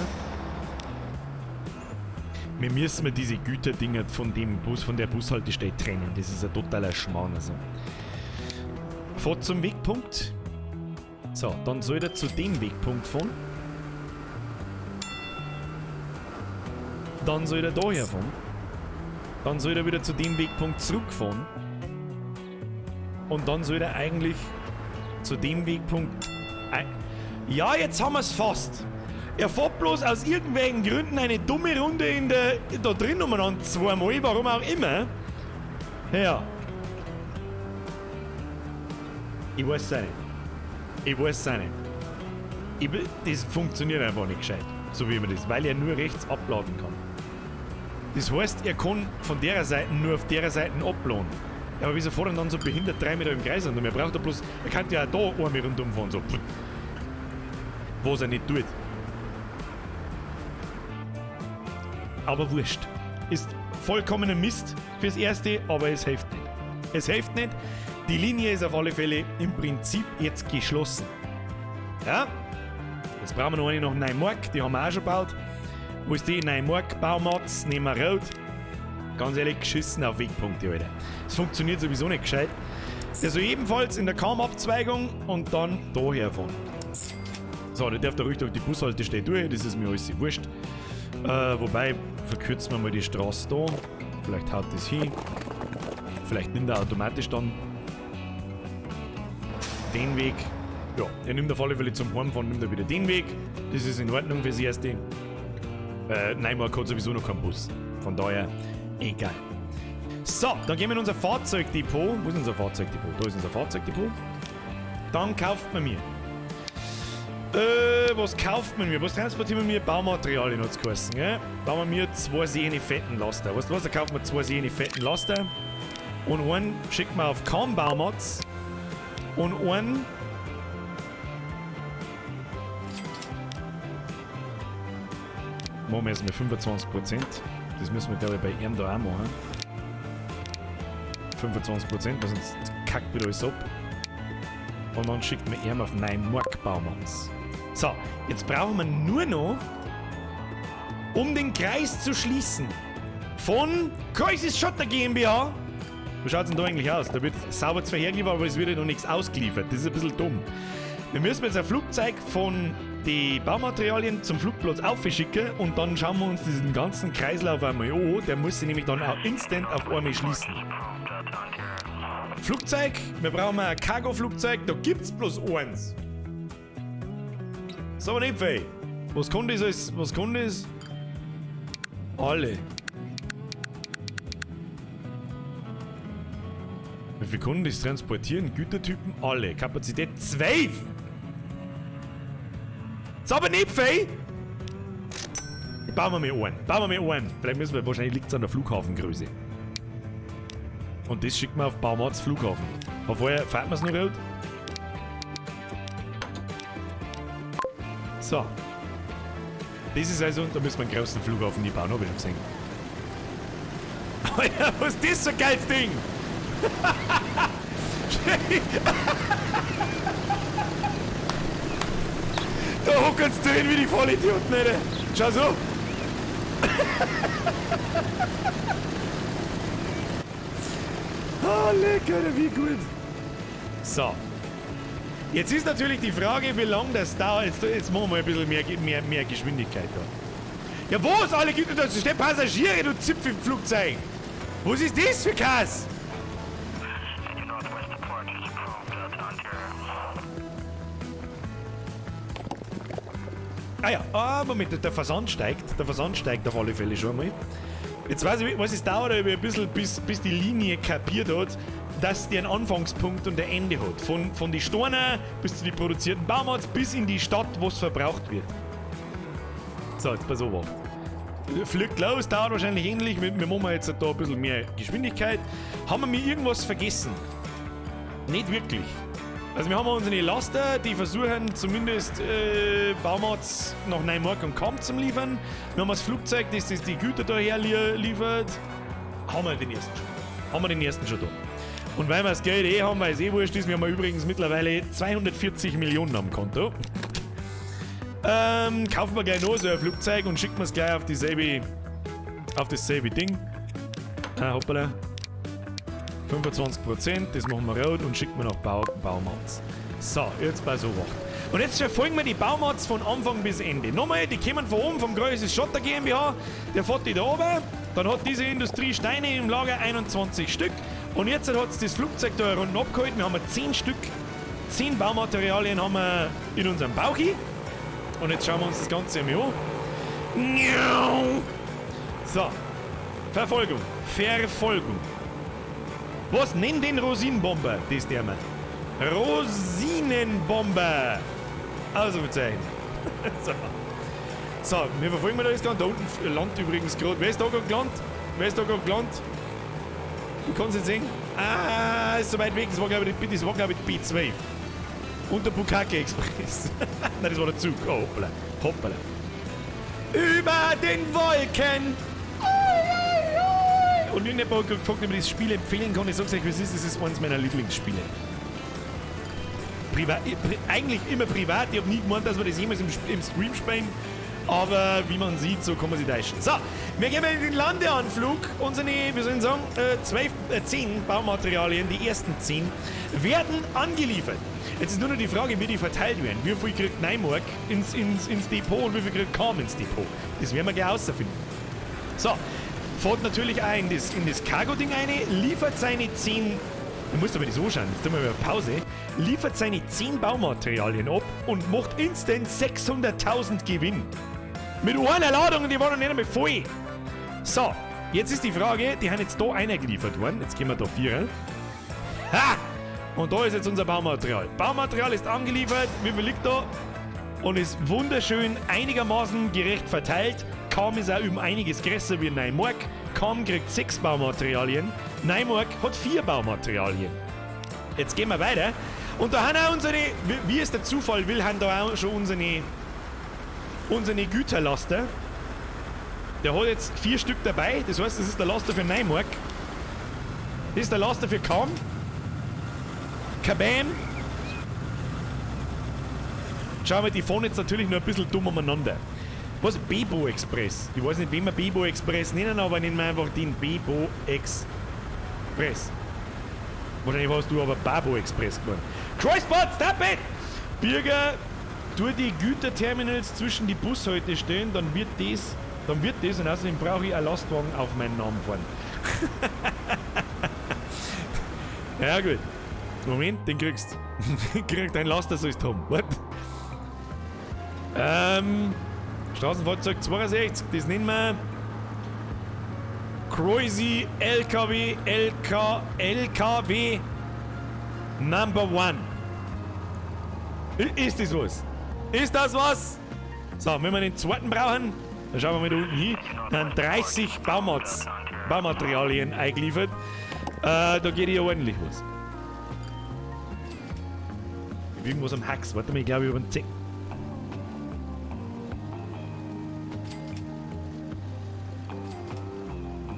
Wir müssen mal diese Güterdinger von dem Bus, von der Bushaltestelle trennen. Das ist ein totaler Schmarrn. Also. Fahrt zum Wegpunkt. So, dann soll er zu dem Wegpunkt fahren. Dann soll er da herfahren. Dann soll er wieder zu dem Wegpunkt zurückfahren. Und dann soll er eigentlich zu dem Wegpunkt... Ja, jetzt haben wir's fast. Er fährt bloß aus irgendwelchen Gründen eine dumme Runde in der, da drin umeinander zweimal, warum auch immer. Ja. Ich weiß es auch nicht. Ich weiß es auch nicht. Das funktioniert einfach nicht gescheit, so wie man das, weil er nur rechts abladen kann. Das heißt, er kann von der Seite nur auf der Seite abladen. Ja, aber wieso fährt er dann so behindert 3 Meter im Kreis und er braucht ja bloß, er kann ja auch da einmal rundum fahren, so. Was er nicht tut. Aber wurscht. Ist vollkommener Mist fürs Erste, aber es hilft nicht. Es hilft nicht. Die Linie ist auf alle Fälle im Prinzip jetzt geschlossen. Ja? Jetzt brauchen wir noch eine nach Neumarkt, die haben wir auch schon gebaut. Wo ist die? Neumarkt, Baumatz, nehmen wir rot. Ganz ehrlich, geschissen auf Wegpunkte, Alter. Es funktioniert sowieso nicht gescheit. Also ebenfalls in der Kam-Abzweigung und dann da herfahren. So, der darf da ruhig durch die Bushaltestelle durch, das ist mir alles wurscht. Wobei, verkürzen wir mal die Straße da. Vielleicht haut das hin. Vielleicht nimmt er automatisch dann den Weg. Ja, er nimmt auf alle Fälle zum Heimfahren, nimmt er wieder den Weg. Das ist in Ordnung fürs Erste. Neumarkt hat sowieso noch keinen Bus. Von daher, egal. So, dann gehen wir in unser Fahrzeugdepot. Wo ist unser Fahrzeugdepot? Da ist unser Fahrzeugdepot. Dann kauft man mir. Was kauft man mir? Was transportieren wir mir? Baumaterialien hat's geheißen, gell? Da haben wir 2 Sehne fetten Laster. Weißt du was? Da kauft man 2 Sehne fetten Laster. Und einen schickt man auf Kam-Baumatz. Und einen machen wir jetzt mal 25%. Das müssen wir, glaube ich, bei ihm da auch machen. 25%, weil sonst kackt wieder alles ab. Und dann schickt man ihn auf Neumarkt-Baumatz. So, jetzt brauchen wir nur noch, um den Kreis zu schließen, von Crisis Schotter GmbH. Wie schaut's denn da eigentlich aus? Da wird sauber zwar hergeliefert, aber es wird ja noch nichts ausgeliefert. Das ist ein bisschen dumm. Wir müssen jetzt ein Flugzeug von die Baumaterialien zum Flugplatz aufschicken und dann schauen wir uns diesen ganzen Kreislauf einmal an. Der muss sich nämlich dann auch instant auf einmal schließen. Flugzeug, wir brauchen ein Cargo-Flugzeug, da gibt's bloß eins. Ist aber nicht viel. Was kann das alles? Was kann das? Alle. Wie viel kann das transportieren? Gütertypen? Alle. Kapazität 12! Ist aber nicht viel! Bauen wir mal einen. Bauen wir mal einen. Vielleicht müssen wir, wahrscheinlich liegt es an der Flughafengröße. Und das schickt man auf Baumarts Flughafen. Aber vorher fährt man es noch rot. So. Das ist also, da müssen wir einen großen Flughafen nie bauen, hab ich schon gesehen. Alter, was ist das für ein geiles Ding? Da hocken's drin wie die Vollidioten, Alter. Schau so. Ah, lecker, wie gut. So. Jetzt ist natürlich die Frage, wie lange das dauert. Jetzt machen wir ein bisschen mehr Geschwindigkeit da. Ja, wo ist alle Güter? Da stehen Passagiere, du Zipfelflugzeug. Was ist das für Kass? Ah ja, ah, Moment, der Versand steigt. Der Versand steigt auf alle Fälle schon mal. Jetzt weiß ich, was es dauert, aber ein bisschen, bis die Linie kapiert hat, dass die einen Anfangspunkt und ein Ende hat. Von die Steine bis zu den produzierten Baumarts bis in die Stadt, wo es verbraucht wird. So, jetzt pass auf. Fliegt los, dauert wahrscheinlich ähnlich. Wir machen jetzt da ein bisschen mehr Geschwindigkeit. Haben wir mir irgendwas vergessen? Nicht wirklich. Also wir haben unsere Laster, die versuchen zumindest Baumarts nach Neumarkt und Kamp zu liefern. Wir haben das Flugzeug, das die Güter daher liefert. Haben wir den ersten schon. Haben wir den ersten schon da. Und weil wir das Geld eh haben, weil es eh wurscht ist, wir haben übrigens mittlerweile 240 Millionen am Konto. Kaufen wir gleich noch so ein Flugzeug und schicken wir es gleich auf dieselbe, auf dasselbe Ding. Ah, hoppala. 25%, das machen wir rot und schicken wir nach Baumarts. So, jetzt bei so wacht. Und jetzt verfolgen wir die Baumarts von Anfang bis Ende. Nochmal, die kommen von oben vom Größes Schotter GmbH, der fährt die da oben. Dann hat diese Industrie Steine im Lager 21 Stück. Und jetzt hat es das Flugzeug da unten abgeholt. Wir haben 10 Stück, 10 Baumaterialien haben wir in unserem Bauchi. Und jetzt schauen wir uns das Ganze einmal an. So, Verfolgung, Verfolgung. Was? Nenn den Rosinenbomber, das der mal. Rosinenbomber! Ausrufezeichen. So. So, wir verfolgen mal das Ganze. Da unten landet übrigens gerade. Wer ist da gerade gelandet? Wer ist da gerade gelandet? Du kannst es sehen. Ah, ist so weit weg. Das war, glaube ich, B12. Und der Bukake Express. Nein, das war der Zug. Oh, hoppala. Hoppala. Über den Wolken! Und irgendjemand hat gefragt, ob ich das Spiel empfehlen kann. Ich sag's euch, wie es ist. Das ist eines meiner Lieblingsspiele. Eigentlich immer privat. Ich hab nie gemeint, dass wir das jemals im Stream spielen. Aber wie man sieht, so kann man sich täuschen. So, wir gehen in den Landeanflug. Unsere, wie soll ich sagen, 10 Baumaterialien, die ersten 10, werden angeliefert. Jetzt ist nur noch die Frage, wie die verteilt werden. Wie viel kriegt Neumark ins Depot und wie viel kriegt Kam ins Depot? Das werden wir gleich herausfinden. So. Fährt natürlich auch in das Cargo-Ding rein, liefert seine 10, du musst aber das anschauen, jetzt tun wir mal Pause, liefert seine 10 Baumaterialien ab und macht instant 600.000 Gewinn. Mit einer Ladung, die war noch nicht einmal voll. So, jetzt ist die Frage, die haben jetzt da einer geliefert worden, jetzt gehen wir da 4. Ha! Und da ist jetzt unser Baumaterial. Baumaterial ist angeliefert, wie viel liegt da? Und ist wunderschön einigermaßen gerecht verteilt. Kam ist auch um einiges größer wie Neumark. Kam kriegt 6 Baumaterialien. Neumark hat 4 Baumaterialien. Jetzt gehen wir weiter. Und da haben auch unsere, wie es der Zufall will, haben da auch schon unsere Güterlaster. Der hat jetzt 4 Stück dabei. Das heißt, das ist der Laster für Neumark. Das ist der Laster für Kam. Kabam. Schauen wir, die fahren jetzt natürlich nur ein bisschen dumm umeinander. Was? Bebo Express. Ich weiß nicht, wen wir Bebo Express nennen, aber nennen wir einfach den Bebo Express. Wahrscheinlich hast du aber Babo Express geworden. Crossbot, stop it! Birger, Tu die Güterterminals zwischen die Bushalte stellen, dann wird das und außerdem brauche ich einen Lastwagen auf meinen Namen fahren. Ja gut. Moment, den kriegst. Krieg dein Laster sollst haben. Warte. Straßenfahrzeug 62, das nennen wir Crazy LKW LK LKW Number 1. Ist das was? Ist das was? So, wenn wir den zweiten brauchen, dann schauen wir mal da unten hin. Dann 30 Baumaterialien eingeliefert. Da geht ja ordentlich was. Irgendwas am Hax. Warte mal, ich glaube, ich habe einen Zeck.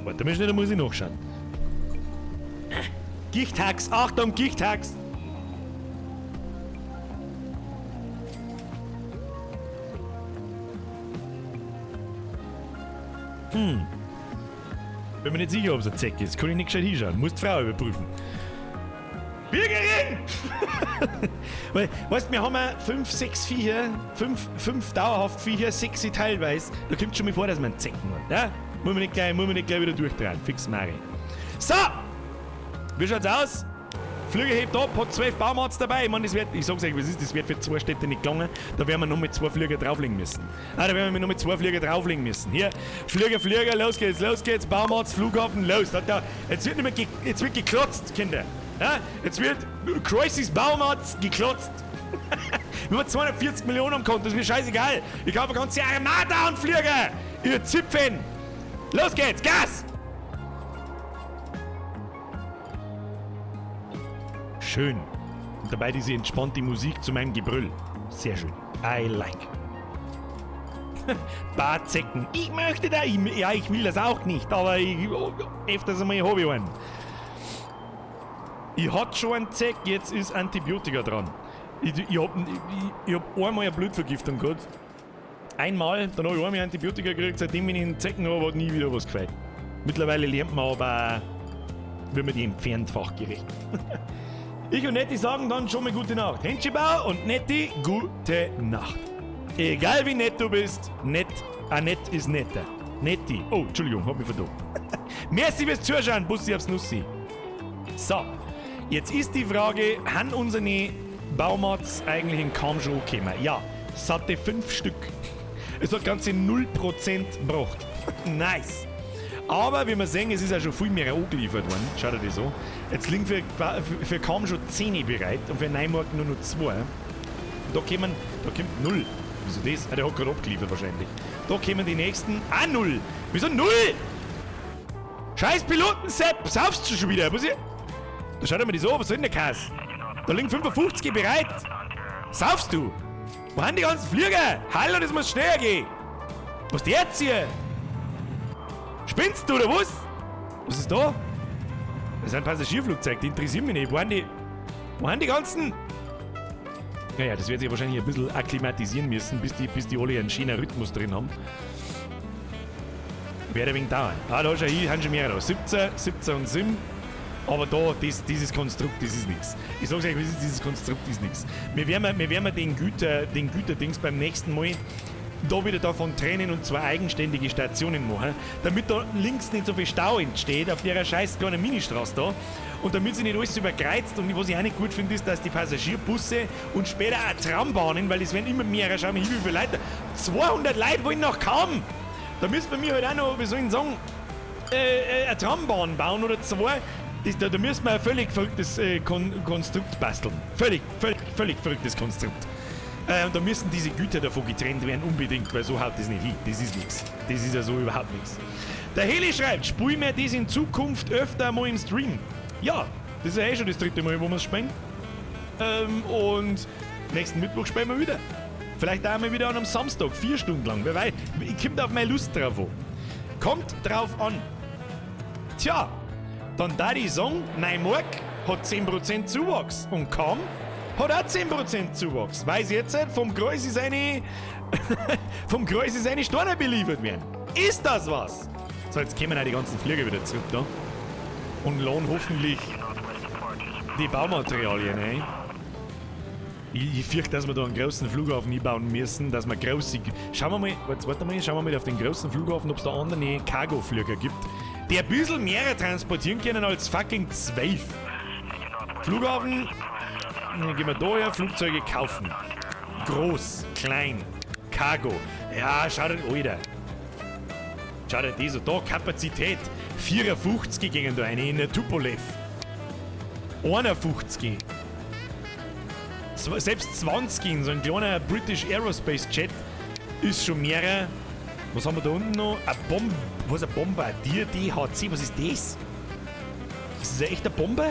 Warte mal schnell, da muss ich nachschauen. Gichthax! Achtung, Gichthax! Bin mir nicht sicher, ob es ein Zeck ist. Kann ich nicht gescheit hinschauen. Muss die Frau überprüfen. Bürgerin! Weil, weißt du, wir haben ja 5, 6 Viecher, 5 dauerhaft Viecher, 6 teilweise. Da kommt schon mal vor, dass man einen Zecken hat. Ja? Muss man nicht gleich wieder durchdrehen. Fix Mari. So! Wie schaut's aus? Flüger hebt ab, hat 12 Baumats dabei. Ich meine, das wird, ich sag's euch, was ist, das wird für 2 Städte nicht gelangen. Da werden wir noch mit 2 Flüger drauflegen müssen. Ah, da werden wir noch mit 2 Flüger drauflegen müssen. Hier, Flüger, Flüger, los geht's, Baumats, Flughafen, los. Da, jetzt wird nicht mehr jetzt wird geklotzt, Kinder. Ja, jetzt wird Crisis Baumats geklotzt. Wir haben 240 Millionen am Konto, das ist mir scheißegal. Ich kaufe eine ganze Armada an Flüger. Ihr Zipfen. Los geht's, Gas! Schön. Und dabei diese entspannte Musik zu meinem Gebrüll. Sehr schön. I like. Barzecken. Ich möchte da... Ja, ich will das auch nicht, aber ich, öfters einmal habe ich einen. Ich hatte schon einen Zeck, jetzt ist Antibiotika dran. Ich hab einmal eine Blutvergiftung gehabt. Einmal, dann habe ich einmal Antibiotika gekriegt, seitdem ich einen Zecken habe, hat nie wieder was gefällt. Mittlerweile lernt man aber, wie man die entfernt, fachgerecht. Ich und Netti sagen dann schon mal gute Nacht. Händschibau und Netti, gute Nacht. Egal wie nett du bist, nett, nett ist netter. Netti. Oh, Entschuldigung, hab mich verdammt. Merci fürs Zuschauen, Bussi aufs Nussi. So, jetzt ist die Frage, haben unsere Baumats eigentlich in Kam schon gekommen? Ja, satte 5 Stück. Es hat ganze 0% gebracht. Nice. Aber wie wir sehen, es ist ja schon viel mehr angeliefert worden. Schaut euch das an. Jetzt liegen für Kam schon 10 bereit und für Neumarkt nur noch 2. Und da kommt 0. Wieso das? Ah, der hat gerade abgeliefert wahrscheinlich. Da kommen die nächsten. Ah, 0! Wieso 0? Scheiß Piloten-Sepp! Saufst du schon wieder? Was ist? Da schaut euch mal das an, was soll denn der Kass? Da liegen 55 bereit. Saufst du? Wo haben die ganzen Flieger? Hallo, das muss schneller gehen. Was ist jetzt hier? Spinnst du oder was? Was ist da? Das ist ein Passagierflugzeug, die interessieren mich nicht. Wo haben die ganzen... Naja, das wird sich wahrscheinlich ein bisschen akklimatisieren müssen, bis die alle einen schönen Rhythmus drin haben. Wird ein wenig dauern. Ah, da schau hier, haben schon mehrere. 17, 17 und 7. Aber da, dieses Konstrukt, das ist nichts. Ich sag's euch, dieses Konstrukt ist nichts. Wir werden den Güterdings beim nächsten Mal da wieder davon trennen und zwei eigenständige Stationen machen, damit da links nicht so viel Stau entsteht auf der scheiß kleinen Ministraße da und damit sich nicht alles überkreuzt. Und was ich auch nicht gut finde, ist, dass die Passagierbusse und später auch Trambahnen, weil es werden immer mehr, schau mal hier, wie viele Leute, 200 Leute wollen nach Cham! Da müssen wir mir halt auch noch, wie soll ich sagen, eine Trambahn bauen oder zwei. Da müssen wir ein völlig verrücktes Konstrukt basteln. Völlig verrücktes Konstrukt. Und da müssen diese Güter davon getrennt werden, unbedingt, weil so haut das nicht hin. Das ist nichts. Das ist ja so überhaupt nichts. Der Heli schreibt, spul mir das in Zukunft öfter mal im Stream. Ja, das ist ja eh schon das dritte Mal, wo wir es spielen. Und nächsten Mittwoch spielen wir wieder. Vielleicht auch mal wieder an einem Samstag, 4 Stunden lang. Wer weiß, kommt auf meine Lust drauf an. Kommt drauf an. Tja, dann da die sagen, Neumark hat 10% Zuwachs und Cham hat auch 10% Zuwachs, weil sie jetzt vom Kreuz seine vom Kreuz seine Steine beliefert werden. Ist das was? So, jetzt kommen auch die ganzen Flieger wieder zurück da und lohnen hoffentlich die Baumaterialien ein. Ich fürchte, dass wir da einen großen Flughafen einbauen müssen, dass wir große. Schauen wir mal, jetzt warte mal, schauen wir mal auf den großen Flughafen, ob es da andere Cargo-Flieger gibt, die ein bisschen mehr transportieren können als fucking 12. Flughafen, dann gehen wir da her, Flugzeuge kaufen. Groß, klein, Cargo. Ja, schau dir, Alter. Schau dir das an, da Kapazität. 54 gingen da rein in der Tupolev. 51. Selbst 20 in so ein kleiner British Aerospace Jet ist schon mehrere. Was haben wir da unten noch? Ein Bomb. Was ist ein Bombardier DHC? Was ist das? Ist das ein echter Bomber?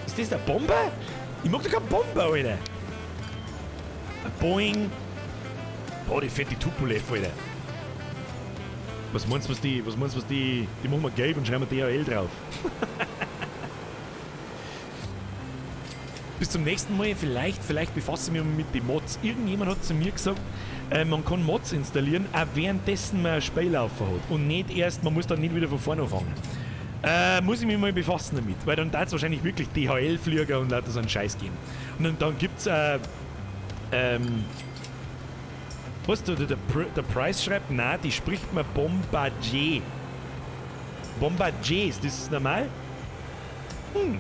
Ist das der Bomber? Ich mag doch keinen Bomber, Alter. Ein Boeing. Boah, die fette Tupolev, Alter. Was meinst du, was die. Was meinst du, was die. Die machen wir gelb und schreiben wir DHL drauf. Bis zum nächsten Mal, vielleicht befasse ich mich mit den Mods. Irgendjemand hat zu mir gesagt, man kann Mods installieren, auch währenddessen man ein Spiel laufen hat. Und nicht erst, man muss dann nicht wieder von vorne anfangen. Muss ich mich mal befassen damit, weil dann darf es wahrscheinlich wirklich DHL-Flieger und lauter so einen Scheiß geben. Und dann gibt's, was, der Price schreibt, nein, die spricht man Bombardier. Bombardier, ist das normal? Hm.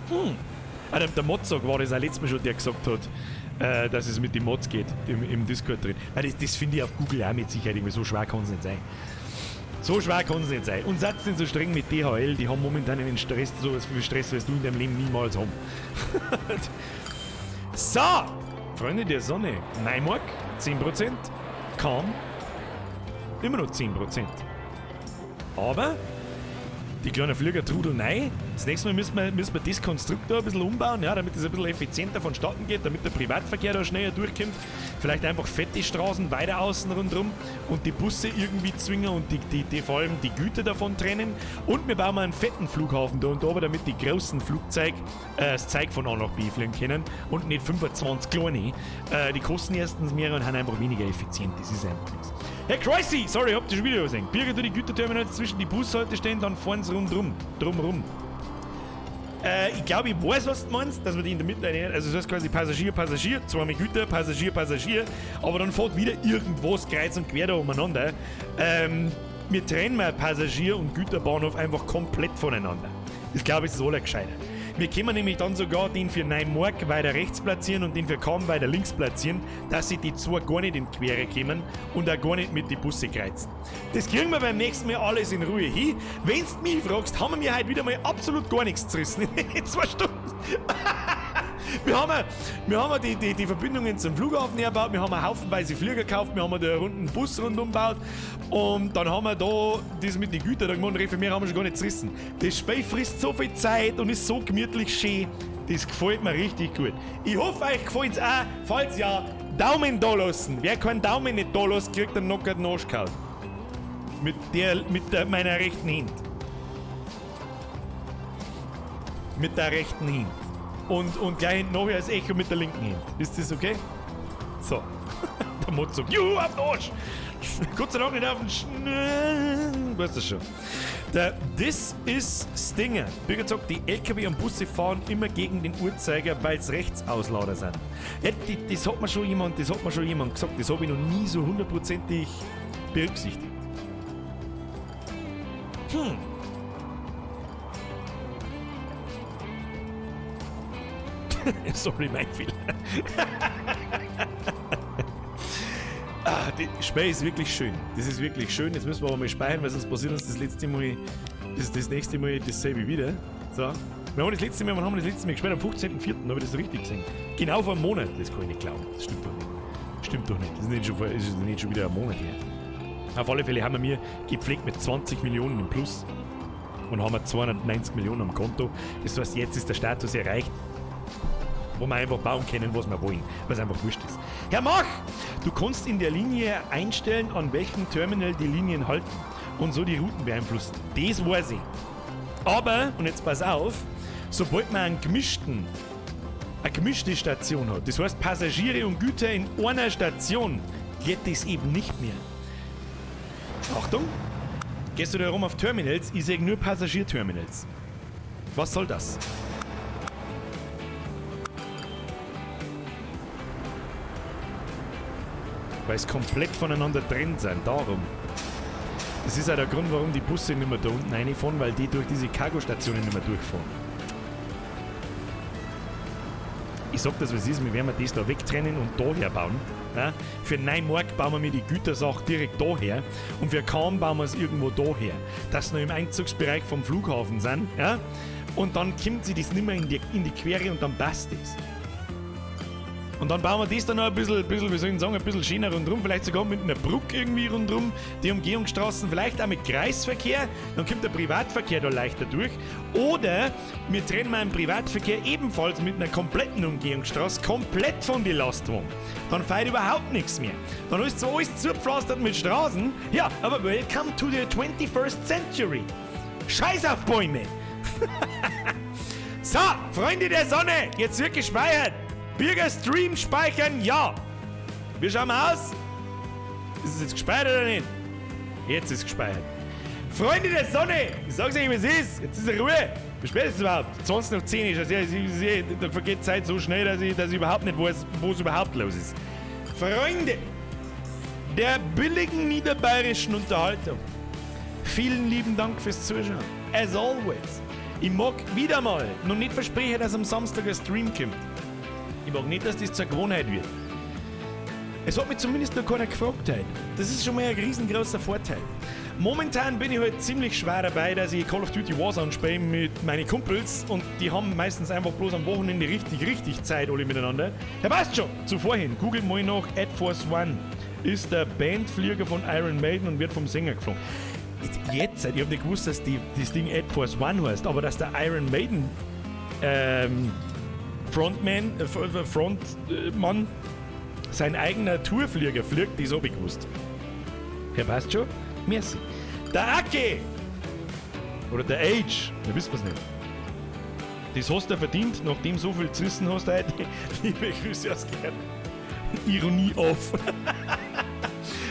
Hm. Ah, der Modzog war das auch letztes Mal schon, der gesagt hat, dass es mit den Mods geht, im Discord drin. Weil das finde ich auf Google auch mit Sicherheit irgendwie, so schwer kann es nicht sein. So schwer kann es nicht sein. Und seid nicht so streng mit DHL, die haben momentan einen Stress, so viel Stress wirst du in deinem Leben niemals haben. So! Freunde der Sonne, Neumark 10%, Kahn immer noch 10%. Aber die kleinen Flieger trudeln rein. Das nächste Mal müssen wir das Konstrukt da ein bisschen umbauen, ja, damit es ein bisschen effizienter vonstatten geht, damit der Privatverkehr da schneller durchkommt. Vielleicht einfach fette Straßen weiter außen rundherum und die Busse irgendwie zwingen und die vor allem die Güter davon trennen. Und wir bauen mal einen fetten Flughafen da und da, aber damit die großen Flugzeuge das Zeug von A nach B fliegen können und nicht 25 kleine. Die kosten erstens mehr und sind einfach weniger effizient. Das ist einfach nichts. Herr Chrissy, sorry, habt ihr schon wieder gesehen. Birger, du die Güterterminals zwischen die Bushaltestellen, dann fahren sie rundrum. Drumrum. Ich glaube, ich weiß, was du meinst, dass man die in der Mitte erinnert. Also, das heißt quasi Passagier, Passagier, zweimal Güter, Passagier, Passagier, aber dann fährt wieder irgendwas kreuz und quer da umeinander. Wir trennen mal Passagier- und Güterbahnhof einfach komplett voneinander. Das glaube ich ist das Allergescheite. Wir können nämlich dann sogar den für Neumark weiter rechts platzieren und den für Cham weiter links platzieren, dass sie die zwei gar nicht in die Quere kommen und auch gar nicht mit die Busse kreuzen. Das kriegen wir beim nächsten Mal alles in Ruhe hin. Wenn du mich fragst, haben wir heute wieder mal absolut gar nichts zerrissen in 2 Stunden. Wir haben die Verbindungen zum Flughafen hergebaut, wir haben haufenweise Flieger gekauft, wir haben da einen runden Bus rundum gebaut und dann haben wir da das mit den Gütern da gemacht, mehr haben wir schon gar nicht zerrissen. Das Spiel frisst so viel Zeit und ist so gemütlich schön, das gefällt mir richtig gut. Ich hoffe, euch gefällt's auch, falls ja, Daumen da lassen. Wer keinen Daumen nicht da lässt, kriegt einen nockerten Arsch gehauen. Mit meiner rechten Hand. Mit der rechten Hand. Und gleich hinten nachher als Echo mit der linken Hand. Ist das okay? So. Der Mod sagt, juhu, auf den Arsch! Gott sei Dank nicht auf den Weißt du schon. Das ist Stinger. Birgit sagt, die LKW und Busse fahren immer gegen den Uhrzeiger, weil es Rechtsauslader sind. Ja, das hat mir schon jemand, gesagt. Das habe ich noch nie so hundertprozentig berücksichtigt. Hm. Sorry, mein Fehler. Ah, die Spiel ist wirklich schön. Das ist wirklich schön. Jetzt müssen wir aber mal speichern, weil sonst passiert uns das letzte Mal, das nächste Mal dasselbe wieder. So. Wir haben das letzte Mal, wann haben wir das letzte Mal gespielt? Am 15.04. Habe ich das richtig gesehen. Genau vor einem Monat. Das kann ich nicht glauben. Das stimmt doch nicht. Stimmt doch nicht. Das ist nicht schon wieder ein Monat her. Auf alle Fälle haben wir gepflegt mit 20 Millionen im Plus und haben wir 290 Millionen am Konto. Das heißt, jetzt ist der Status erreicht, wo wir einfach bauen können, was wir wollen, was einfach wurscht ist. Herr Mach, du kannst in der Linie einstellen, an welchem Terminal die Linien halten und so die Routen beeinflussen. Das weiß ich. Aber, und jetzt pass auf, sobald man eine gemischte Station hat, das heißt Passagiere und Güter in einer Station, geht das eben nicht mehr. Achtung, gehst du da rum auf Terminals, ich sehe nur Passagierterminals. Was soll das? Weil es komplett voneinander trennt sind, darum. Das ist auch der Grund, warum die Busse nicht mehr da unten reinfahren, weil die durch diese Cargo-Stationen nicht mehr durchfahren. Ich sag das, was ist, wir werden das da wegtrennen und daher bauen. Ja? Für Neumarkt bauen wir mir die Gütersache direkt daher und für Kahn bauen wir es irgendwo daher. Dass sie noch im Einzugsbereich vom Flughafen sind. Ja? Und dann kommt sie das nicht mehr in die Quere und dann passt das. Und dann bauen wir das dann noch ein bisschen, wie soll ich sagen, ein bisschen schöner rundherum, vielleicht sogar mit einer Brücke irgendwie rundherum, die Umgehungsstraßen, vielleicht auch mit Kreisverkehr, dann kommt der Privatverkehr da leichter durch. Oder wir trennen einen Privatverkehr ebenfalls mit einer kompletten Umgehungsstraße komplett von den Lastwagen. Dann fährt überhaupt nichts mehr. Dann ist zwar alles zugepflastert mit Straßen, ja, aber welcome to the 21st century. Scheiß auf Bäume! So, Freunde der Sonne, jetzt wird gespeichert. Bürger Stream speichern, ja! Wie schauen wir aus? Ist es jetzt gespeichert oder nicht? Jetzt ist es gespeichert. Freunde der Sonne! Ich sag's euch, wie es ist. Jetzt ist Ruhe. Wie spät ist es überhaupt? 20:10 ist es. Da vergeht die Zeit so schnell, dass ich überhaupt nicht weiß, wo es überhaupt los ist. Freunde der billigen niederbayerischen Unterhaltung, vielen lieben Dank fürs Zuschauen. As always. Ich mag wieder mal noch nicht versprechen, dass am Samstag ein Stream kommt. Ich mag nicht, dass das zur Gewohnheit wird. Es hat mich zumindest noch keiner gefragt heute. Das ist schon mal ein riesengroßer Vorteil. Momentan bin ich halt ziemlich schwer dabei, dass ich Call of Duty Warzone spiele mit meinen Kumpels und die haben meistens einfach bloß am Wochenende richtig Zeit alle miteinander. Ja, passt schon. Zu vorhin, googelt mal nach Air Force One. Ist der Bandflieger von Iron Maiden und wird vom Sänger geflogen. Jetzt, ich hab nicht gewusst, dass das Ding Air Force One heißt, aber dass der Iron Maiden Frontmann sein eigener Tourflieger fliegt, das hab ich gewusst. Herr, passt schon? Merci. Der Aki! Oder der Age, da wissen wir's nicht. Das hast du verdient, nachdem so viel zerrissen hast heute. Liebe Grüße aus Kärnten. Ironie off.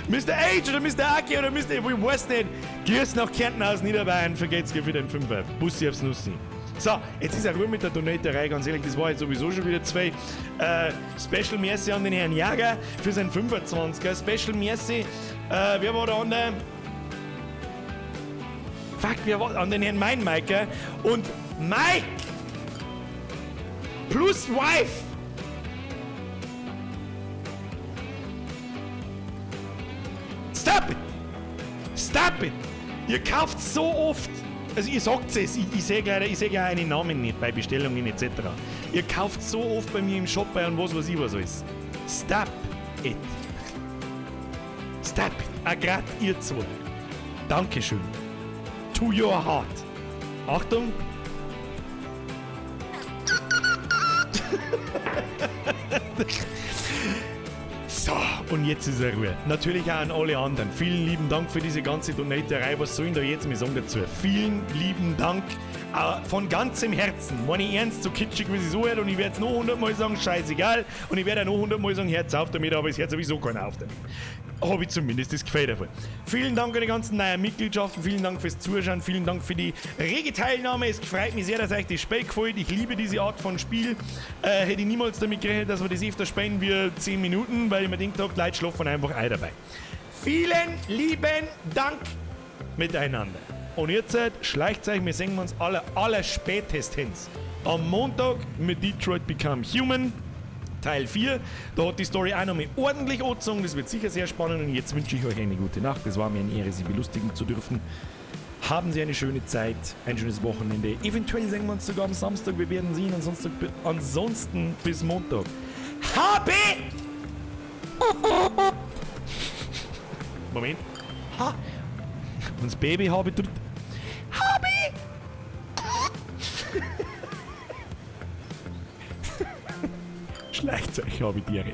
Mr. Age oder Mr. Aki oder Mr. Ich weiß nicht. Grüß nach Kärnten aus Niederbayern, vergeht's dir für den Fünfer. Bussi aufs Nussi. So, jetzt ist auch Ruhe mit der Donaterei, ganz ehrlich, das war jetzt sowieso schon wieder zwei. Special Merci an den Herrn Jager für seinen 25er. Special Merci, wer war der andere? Fuck, wer war an den Herrn Meinmeiker und Mike plus Wife. Stop it! Stop it! Ihr kauft so oft. Also ihr sagt es, ich sehe ja einen Namen nicht bei Bestellungen etc. Ihr kauft so oft bei mir im Shop bei und was weiß ich was alles. Stop it. Stop it. Auch grad ihr zwei. Dankeschön. To your heart. Achtung. So, und jetzt ist er Ruhe. Natürlich auch an alle anderen. Vielen lieben Dank für diese ganze Donaterei. Was soll ich da jetzt mir sagen dazu? Vielen lieben Dank von ganzem Herzen. Meine ich ernst, so kitschig wie sie so hört. Und ich werde es noch 100-mal sagen, scheißegal. Und ich werde auch noch 100-mal sagen, Herz auf damit, aber es hört sowieso keiner auf damit. Habe ich zumindest das Gefühl davon. Vielen Dank an die ganzen neuen Mitgliedschaften, vielen Dank fürs Zuschauen, vielen Dank für die rege Teilnahme. Es freut mich sehr, dass euch das Spiel gefällt. Ich liebe diese Art von Spiel. Hätte ich niemals damit gerechnet, dass wir das öfter spielen wie 10 Minuten, weil ich mir denkt habe, Leute schlafen einfach ein dabei. Vielen lieben Dank miteinander. Und jetzt schleicht euch, wir sehen uns alle spätestens am Montag mit Detroit Become Human. Teil 4, da hat die Story auch noch mal ordentlich angezogen, das wird sicher sehr spannend und jetzt wünsche ich euch eine gute Nacht, es war mir eine Ehre, Sie belustigen zu dürfen. Haben Sie eine schöne Zeit, ein schönes Wochenende, eventuell sehen wir uns sogar am Samstag, wir werden sehen, ansonsten bis Montag. HB! Moment. H. Und das Baby habe ich drückt. HB! Schleicht euch, habe ich die Ehre.